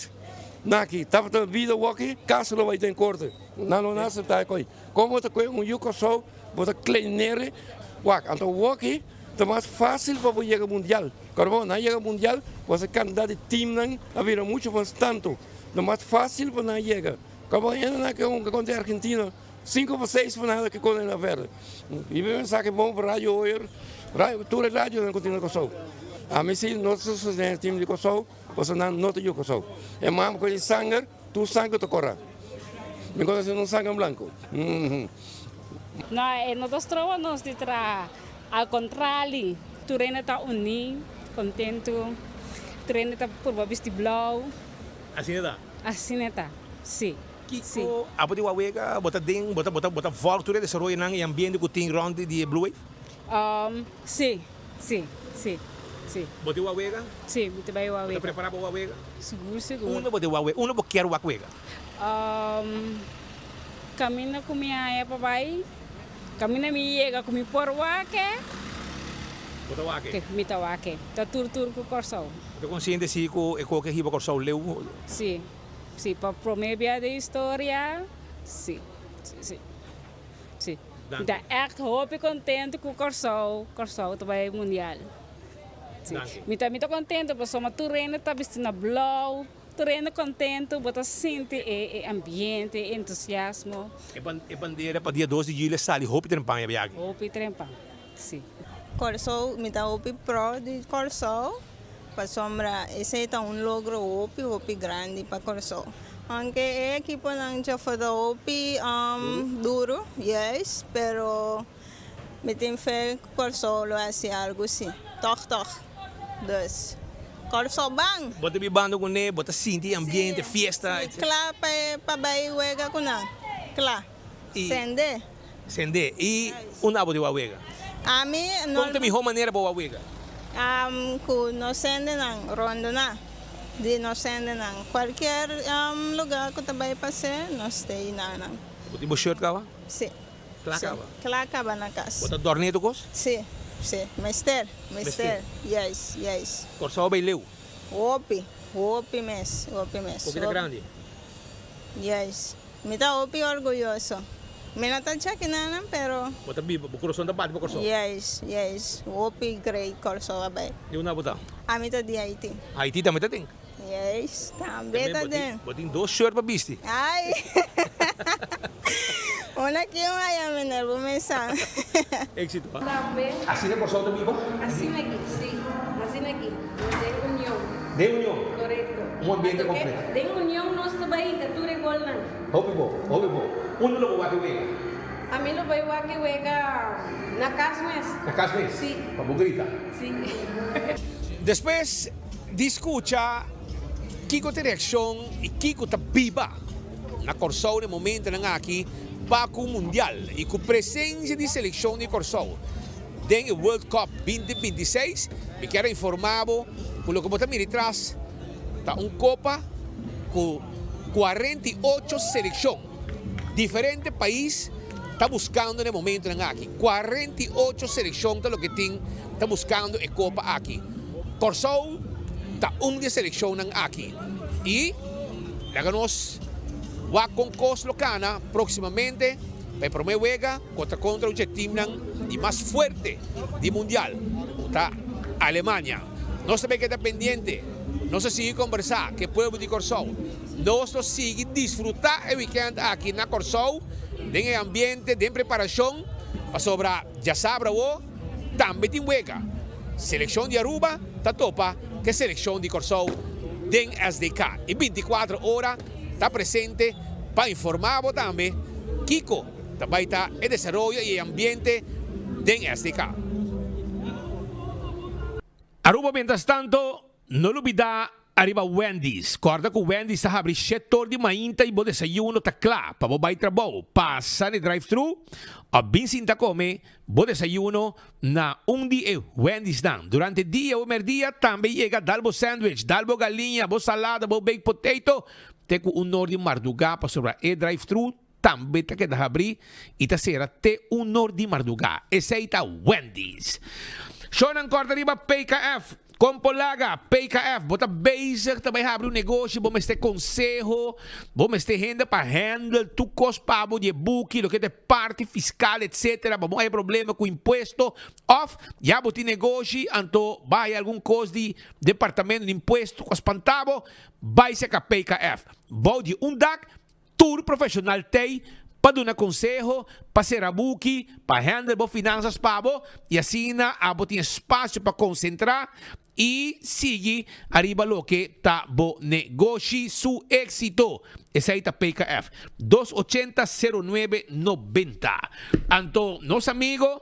naki tabata bida woki, kaso lo bai den korte. Nan no na aseptá e koi. Kon bo ta kohe un yu Kòrsou bo ta kleinere wak. Anto woki ta mas fásil pa bo yega mundial. Kòrda bo, nan yega mundial, bo sa kantidat di teamnan a bira muchu mas tantu. Ta mas fásil pa nan yega. Kòrda bo, hendenan ke hunga kontra Argentina, sinku pa seis pa nada ke kos nan a pèrdè. I mi mensahe bon pa Radio Hoyer, tur e radionan ku tin na Kòrsou. Ami si no ta sostené e team di Kòrsou, pasobra nan no ta yu Kòrsou. E mama ku e sanger. Tur sanger ta kora. Mi konoce un sanger blanco. No, e no ta stroba nos di traha. Al contrali, tur hende ta uní, kontentu. Tur hende ta purba bisti blou. Asina ta? Asina ta, sí. Kiko abo di wawega bo ta den, bo ta bo ta bo ta volg tur e desaroyonan i ambiente ku tin rond di e Blue Wave? Sí, sí, sí, sí. Bo tin wawega? Sí, mi ta bai wawega. Bo ta prepara pa wawega? Sigur, sigur. Unda bo tin wawega? Unda bo kier wak wega? Kaminda ku mi haña pa bai, kaminda mi yega ku mi por wak-e. Bo ta wak-e? Mi ta wak-e. Ta tur tur ku Kòrsou. Bo ta konsiente si ku e koke hiba Kòrsou leu? Sí, sí. Pa promé bia den historia, sí, sí, sí. Mi ta ègt hopi kontentu ku Kòrsou, Kòrsou ta bai mundial. Sí. Mi ta mi ta contento pasobra tur hende ta bisti na blauw, tur hende contento, bo ta sinti e e ambiente, e entusiasmo. E ban e bandera pa dia dos di juli a sali hopi trempan e biaha aki. Hopi trempan, sí. Kòrsou, mi ta hopi proud di Kòrsou pasobra esei ta un logro hopi hopi grandi pa Kòrsou. Aunke e ekiponan djafo ta hopi duru, juist, pero. Mi tin fe ku Kòrsou lo hasi algu si. Tòg tòg. Dus, Kòrsou ban! Bo ta bibando kuné, bo ta sinti e ambiente, fiesta. Mi kla pa e pa bai wega ku nan. Kla. Sende. Sende. I unda bo ta wak wega? Ami no. Kon ta mihó manera pa wak wega? Ku nos sendenan, rondoná di nos sendenan. Kualkier lugá ku ta bai pas'é, nos ta ei nan. Bo tin bo shirt kaba? Si. Kla kaba? Kla kaba na kas. Bo ta dormi e tur kos? Si, si. Mester, mester. Juist, juist. Kòrsou bai leu? Hopi, hopi mes, hopi mes. Hopi ta grandi? Juist. Mi ta hopi orguyoso. Mi no ta djaki nanan, pero. Bo ta biba, bo kurason ta bati pa Kòrsou? Juist, juist. Hopi great Kòrsou a bai. Di unda bo ta? Ami ta di Haiti. Haiti tambe ta den? Yes, tambe ta den. Bo tin dos shirt pa bisti. Ay! Un aki un aya meneer, bo mes sa. Éxito. Tambe. Asina Kòrsou ta biba? Asina aki, si. Asina aki. Den union. Den union? Korekto. Un ambiente kompleto. Den union nos ta bai hinka tur e golnan. Hopi bo, hopi bo. Unda lo bo wak e wega? Ami lo bai wak e wega na kas mes. Na kas mes? Si. Pa bo grita? Si. Despues di skucha kiko ta e reakshon i kiko ta biba na Kòrsou na e momentonan aki pa ku Mundial i ku presensia di selekshon di Kòrsou. den e World Cup 2026, mi kier a informa bo ku loke bo ta mira tras ta un kopa ku 48 selekshon, diferente pais ta buskando na e momentonan aki. 48 selekshon ta loke tin ta buskando e kopa aki. Kòrsou ta un di e selekshonnan aki i laga nos wak kon kos lo kana próksimamente pa e promé wega kontra kontra un dje timnan di mas fuerte di mundial ku ta Alemania. Nos ta bay keda pendiente, nos ta sigui kombersá ku e pueblo di Kòrsou. Nos lo sigui disfrutá e wikènt aki na Kòrsou den e ambiente, den preparashon pasobra djasabra awo tambe tin wega. Selekshon di Aruba ta topa ku e selekshon di Kòrsou den SDK i bintikuater ora ta presente pa informá bo tambe kiko ta bai ta e desaroyo i e ambiente den SDK. Aruba mientrastanto no lubidá ariba Wendy's. Kòrda ku Wendy's ta habri shetor di mainta i bo desayuno ta kla pa bo bai trabou. Pasa na e drive-thru òf bin sinta kome bo desayuno na un di e Wendy'snan. Durante dia o merdia tambe yega dal bo sandwich, dal bo galiña, bo salada, bo baked potato te ku un nor di mardugá pasobra e drive-thru tambe ta keda habrí i ta sera te un nor di mardugá. Esei ta Wendy's. Shownan kòrta riba PKF. Kon por laga PKF? Bo ta bezig ta bai habri un negoshi, bo mester konseho, bo mester hende pa handle tur kos pa bo di e buki, loke ta e parti fiskal etsetera, pa bo haña problema ku impuesto òf ya bo tin negoshi anto bo haya algun kos di departamento di impuesto ku a spanta bo, bai seka PKF. Bou di un dak Tur profeshonal t'ei pa duna konseho, pa sera buki, pa handle bo finansas pa bo i asina abo tin espasio pa konsentrá i sigui ariba loke ta bo negoshi su éksito. Esei ta PKF. Dos ochenta sero nuebe nobenta. Anto nos amigo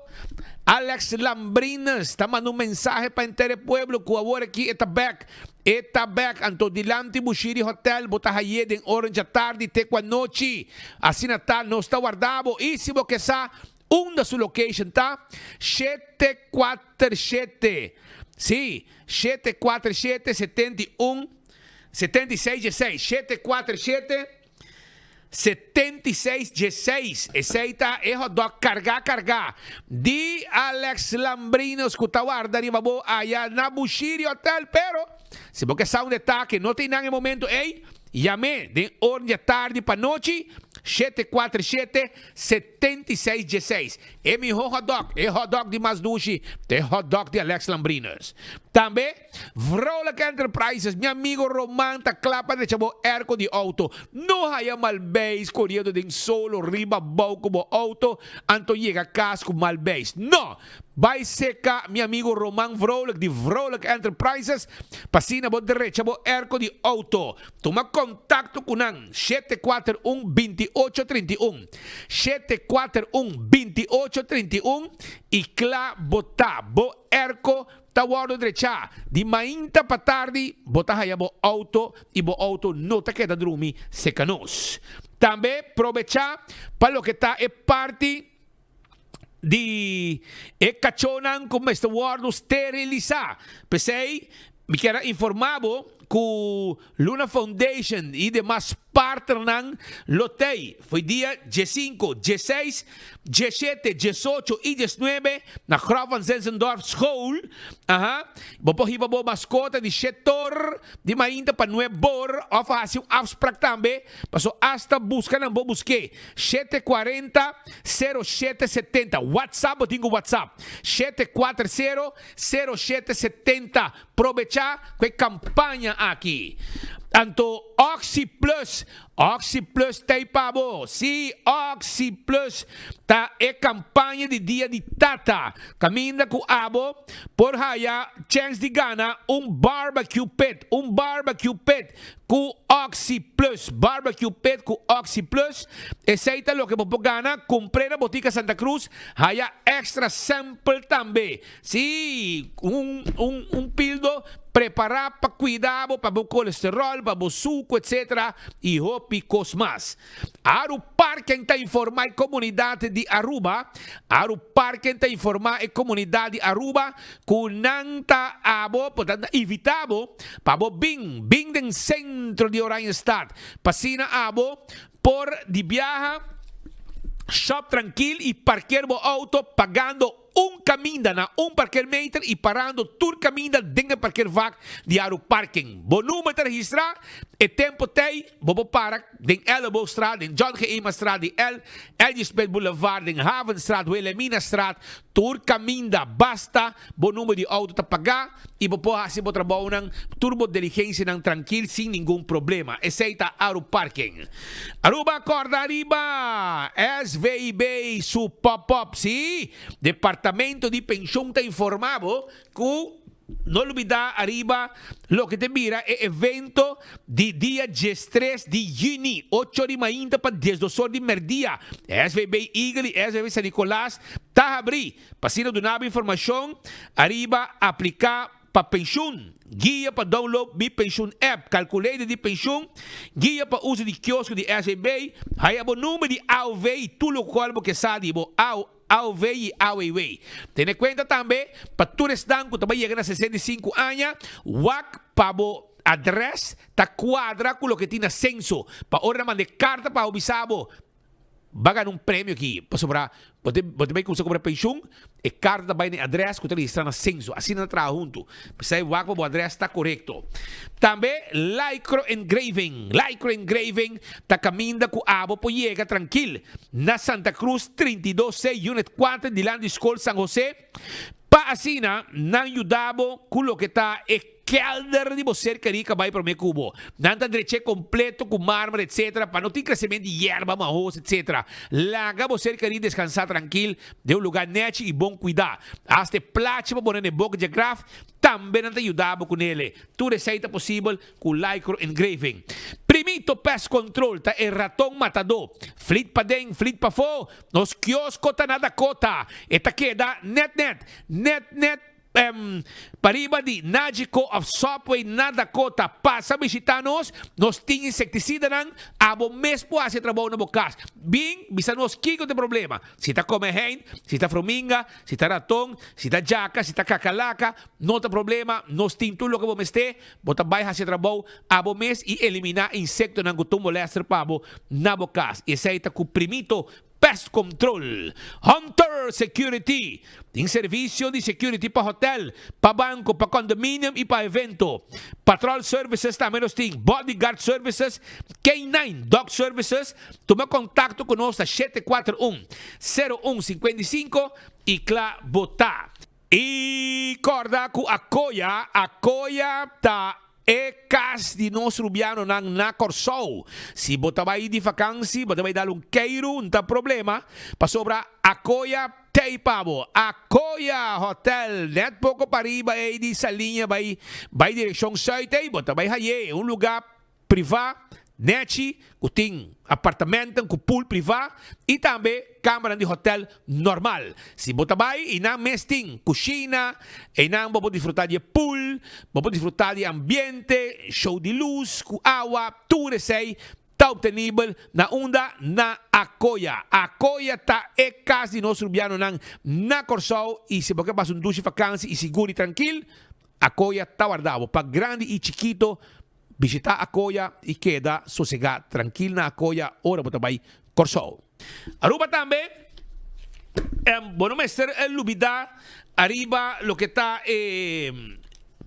Alex Lambrines ta manda un mensahe pa henter e pueblo ku awor aki e ta bèk. E ta bek anto dilanti Bushiri Hotel bo ta haye den ora djatardi te ku anochi. Asina ta nos ta warda bo i si bo ke sa unda su location ta, 747 si, 747 71 76 dieseis, 747 76 dieseis, esei ta e hotdog kargá kargá di Alex Lambrinos ku ta warda riba bo aya na Bushiri Hotel. Pero, si bo ke sa unda e ta ke no ta einan e momento ei, yam'é den ora di atardi pa nochi, 747 76 dieseis. E mihó hotdog, e hotdog di mas dushi, ta e hotdog di Alex Lambrinos. Tambe. Vrolijk Enterprises, mi amigo Roman ta kla pa drecha bo airco di auto. No haya mal beis coriendo den solo riba bou cu bo auto anto yega cas cu mal beis. No! Bay seca mi amigo Roman Vrolijk di Vrolijk Enterprises pa asina bo drecha bo airco di auto. Tuma contacto cu nan 741 28 31, 741 28 31 y kla bo ta bo airco Ta wòrdu drechá. Di mainta pa tardi bo ta haya bo outo i bo outo no ta keda drumi seka nos. Tambe probechá pa loke ta e parti di e kachónan ku mester wòrdu sterilisá. P'esei mi kier a informá bo ku Luna Foundation i demas partnernan lo t'ei fo'i dia diesinco, dieseis, diesshete, diesocho i diesnuebe na Graf van Zinzendorf School. Aha, bo por hiba bo maskota di shetor di mainta pa nuebor of hasi un afsprak tambe, paso asta buska nan bo busk'é. 740 0770 WhatsApp bo tin ku WhatsApp 740 0770. Probechá ku e kampaña aki. Anto Oxi Plus, Oxi Plus t'ei pa bo. Sí, Oxi Plus ta e kampaña di Dia di Tata, kaminda ku abo por haya chèns di gana un barbecue pit, un barbecue pit ku Oxi Plus. Barbecue pit ku Oxi Plus, esei ta loke bo por gana. Kumpr'é na Botica Santa Cruz, haya extra sample tambe. Sí, un, un, un pildo prepará pa cuida bo, pa bo colesterol, pa bo sucu. suku etc. Y hopi cos mas. Aruparken ta informa e comunidad di Aruba Aruparken ta informa e comunidad di Aruba cu nan ta abo por ta invita bo pa bo bin bin den centro di Oranjestad pa asina abo por di biaha shop trankil y parkeer bo auto pagando un caminda na un parkeermeter y parando tur caminda den e parkeervak di Aruparken. Bo number ta registra, e tempo t'ey bo por para den Elleboogstraat, den John G. Emastraat, den L. L. Smith Boulevard, den Havenstraat, Wilhelminastraat, tur caminda basta bo number di auto ta paga y bo por haci bo trabounan, tur bo diligencianan trankil sin ningun problema. Esey ta Aruparken. Aruba corda riba SVB su pop-up, si! Departamento di Pension ta informa bo cu no lubida ariba loke ta bira e evento di dia diestres di juni, ocho di mainta pa diesdos or di merdia. SVB Eagle y SVB San Nicolas ta habri pa asina duna bo informacion ariba aplica pa penshun, guia pa download Mi Penshun app, calculator di penshun, guia pa uso di kiosko di SVB, haya bo number di AOV y tur locual bo ke sa di bo AOV y AWW. Tene cuenta tambe pa tur esnan cu ta bay yega na 65 aña, wak pa bo adres ta cuadra cu loke tin na censo, pa ora nan manda e carta pa bo bisa bo Ba gana un premio aki, pasobra bo ta bo ta bai kumsa kobra penshun, e karta ta bai na e adrès ku ta registrá na senso. Asina nan ta traha huntu. P'esei wak pa bo adrès ta korekto. Tambe Lycro Engraving. Lycro Engraving ta kaminda ku abo por yega trankil na Santa Cruz 32 C Unit 4 dilanti Skol San Jose pa asina nan yuda bo ku loke ta e Kelder di bo ser kerí ka bai promé ku bo. Nan ta drech'é kompleto ku marmer etc. Pa no tin kresementu di yerba mahos etc. Laga bo ser kerí deskansá trankil den un lugá nèchi i bon kuidá. Asta e plachi pa pone na e boka dje graf tambe nan ta yuda bo ku nele. Tur esei ta posibel ku Lycro Engraving. Primito Pest Control ta e raton matadó. Flit paden, flit pafó, nos kiosko ta na Dakota. E ta keda nèt nèt, nèt nèt. Pariba di Nagico of Subway na Dakota, pasa bishita nos, nos tin insecticidanan, abo mes por haci e trabou na bo cas. Bin bisa nos kico ta e problema, si ta come hein, si ta frominga, si ta raton, si ta djaca, si ta cacalaca, no ta problema, nos tin tur loke bo mester, bo ta bay haci e trabou abo mes y elimina insectonan cu ta un molester pa bo na bo cas. Y esey ta cu Primito Pest Control, Hunter Security, tin servicio di security pa hotel, pa banco, pa condominium y pa evento. Patrol Services tambe nos tin, Bodyguard Services, K-nine Dog Services. Tuma contacto cu nos na 741 01 55 y cla bo ta. Y corda cu Acoya, Acoya ta e cas di nos Rubianonan na Corsou. Si bo ta bay di vakansi, bo ta bay dal un keiru, n'ta problema, pasobra Acoya t'ey pa bo. Acoya Hotel, net poco pariba ey di Saliña bay bay direccion zuid ey, bo ta bay haye un lugar privá, nechi, ku tin apartamentonan ku pool privá i tambe kambernan di hotèl normal. Si bo ta bai, einan mes tin kushina, einan bo por disfrutá di e pool, bo por disfrutá di e ambiente, show di lus ku awa, tur esei ta optenibel na unda? Na Akoya. Akoya ta e kas di nos rubianonan na Kòrsou i si bo ke pasa un dushi fakansi i sigur i trankil, Akoya ta warda bo pa grandi i chikito. Bishitá Akoya i keda sosegá trankil na Akoya ora bo ta bai Kòrsou. Aruba tambe, bo no mester lubidá ariba loke ta e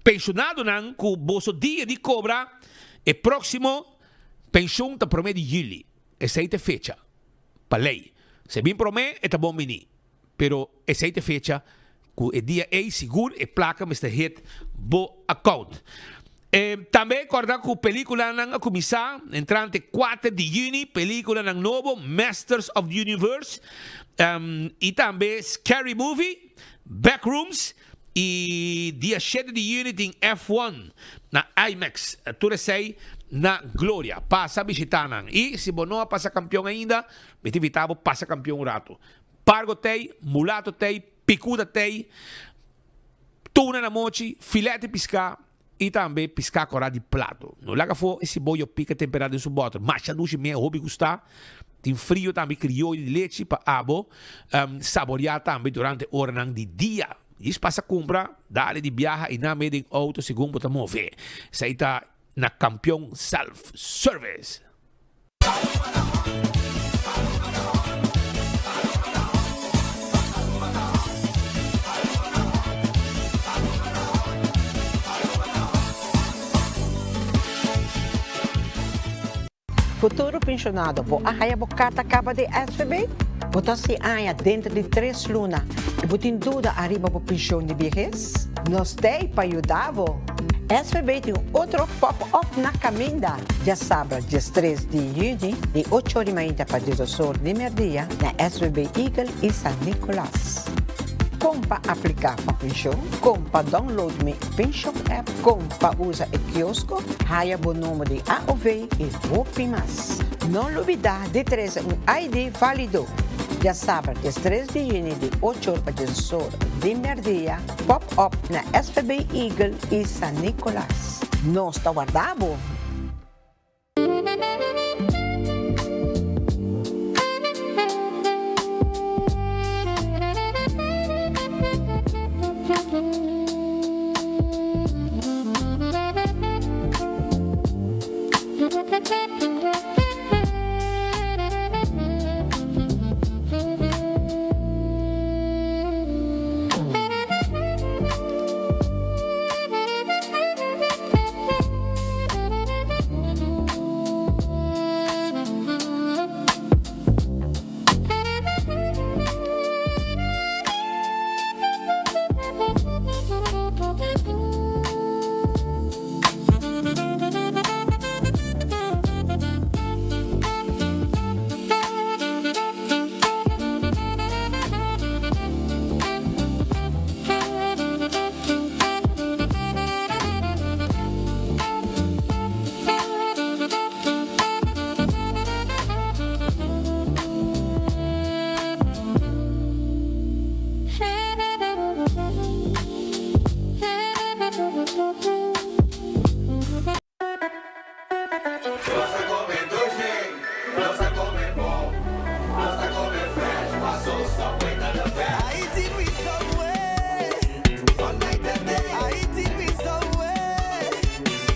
penshonadonan ku boso dia di kobra e próksimo penshon ta promé di yüli. Esei ta e fecha pa lei. Si e bin promé e ta bon bini. Pero esei ta e fecha ku e dia ei sigur e plaka mester hit bo account. E tambe kòrda ku pelikulanan a kuminsá entrante kuater di yüni, pelikulanan nobo Masters of the Universe i tambe Scary Movie, Backrooms i dia shete di yüni tin F1 na IMAX. Tur esei na Gloria. Pasa bishitá nan. I si bo no a pasa kampion ainda, mi ta invitá bo pasa kampion un ratu. Pargo t'ei, mulato t'ei, picuda t'ei, tuna na mochi, filet di pisca. I tambe piská kòrá di plato. No laga afó e siboyo pika temperá den su bòter. Masha dushi mi e hopi gustá. Tin frio tambe krioyo di lechi pa abo saboriá tambe durante oranan di dia. Djis pasa kumpra, dale di biaha i nan mee den outo segun bo ta move. Esei ta na Kampion Self Service. Futuro pensionado, bo a haya bo carta caba di SVB? Bo ta si aña denter di tres luna y bo tin duda ariba bo pension di biehes? Nos t'ey pa yuda bo! SVB tin un otro pop-up na caminda! Djasabra diestres di yüni di ocho or di mainta pa diesdos or di merdia na SVB Eagle i San Nicolas. Kon pa apliká pa penshon, kon pa download mi penshon app, kon pa usa e kiosko, haya bo number di AOV i hopi mas. No lubidá di trese un ID válido. Djasabra diestres di yüni di ocho or pa diesdos or di merdia, pop up na SVB Eagle i San Nicolas. Nos ta warda bo! Nos ta come dushi, nos ta come bon, nos ta come fresh, paso Subway ta the best. I eating with Subway, all night and day. I eating with Subway,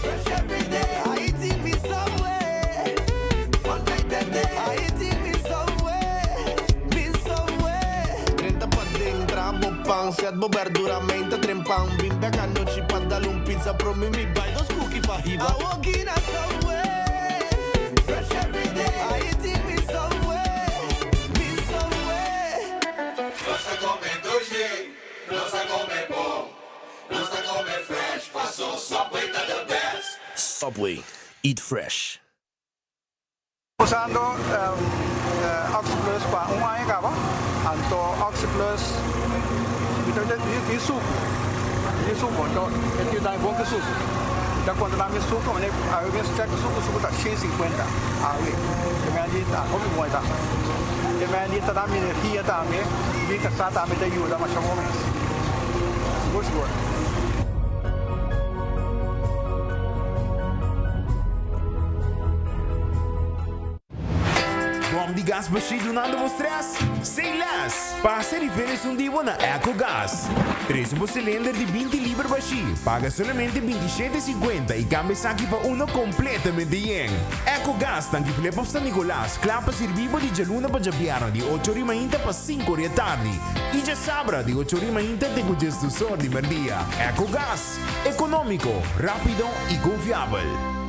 fresh every day. I eating with Subway, all night and day. I eating with Subway, with Subway. Drenta paden, traha bo pan, set bo berdura, meinta trempan. Bin bek anochi pa dal un pizza, promi mi bai dos cookie pa hiba. I walking a Subway, fresh every day. I eating with Subway, with Subway. Nos ta come dushi, nos ta come bon, nos ta come fresh, paso Subway ta the best. Subway, eat fresh. Usando Oxyplus pa un aña caba, anto Oxyplus mi ta di sucu, di sucu, anto e tin dami bon ki sucu. Mi ta controla mi sucu, mane awe mes check sucu, sucu ta shen sinkuenta awe, e mei di ta hopi bon e ta. E mei di ta dami energia tambe, mi casa tambe ta yuda masha bon mes, sigur sigur. Bom di gas bashí dunando bo stress? Say less! Pasa rifer esun di bo na Ecogas. Trese bo cilinder di 20 liber bashí, paga solamente 27,50 y cambia esaki pa uno completamente yen. Ecogas tanki Flip of San Nicolas, kla pa sirbi bo di djaluna pa djabièrnè di ocho ori mainta pa sinku ori atardi y djasabra di ocho ori mainta te ku djesdusor di merdia. Ecogas, economico, rapido y confiabel.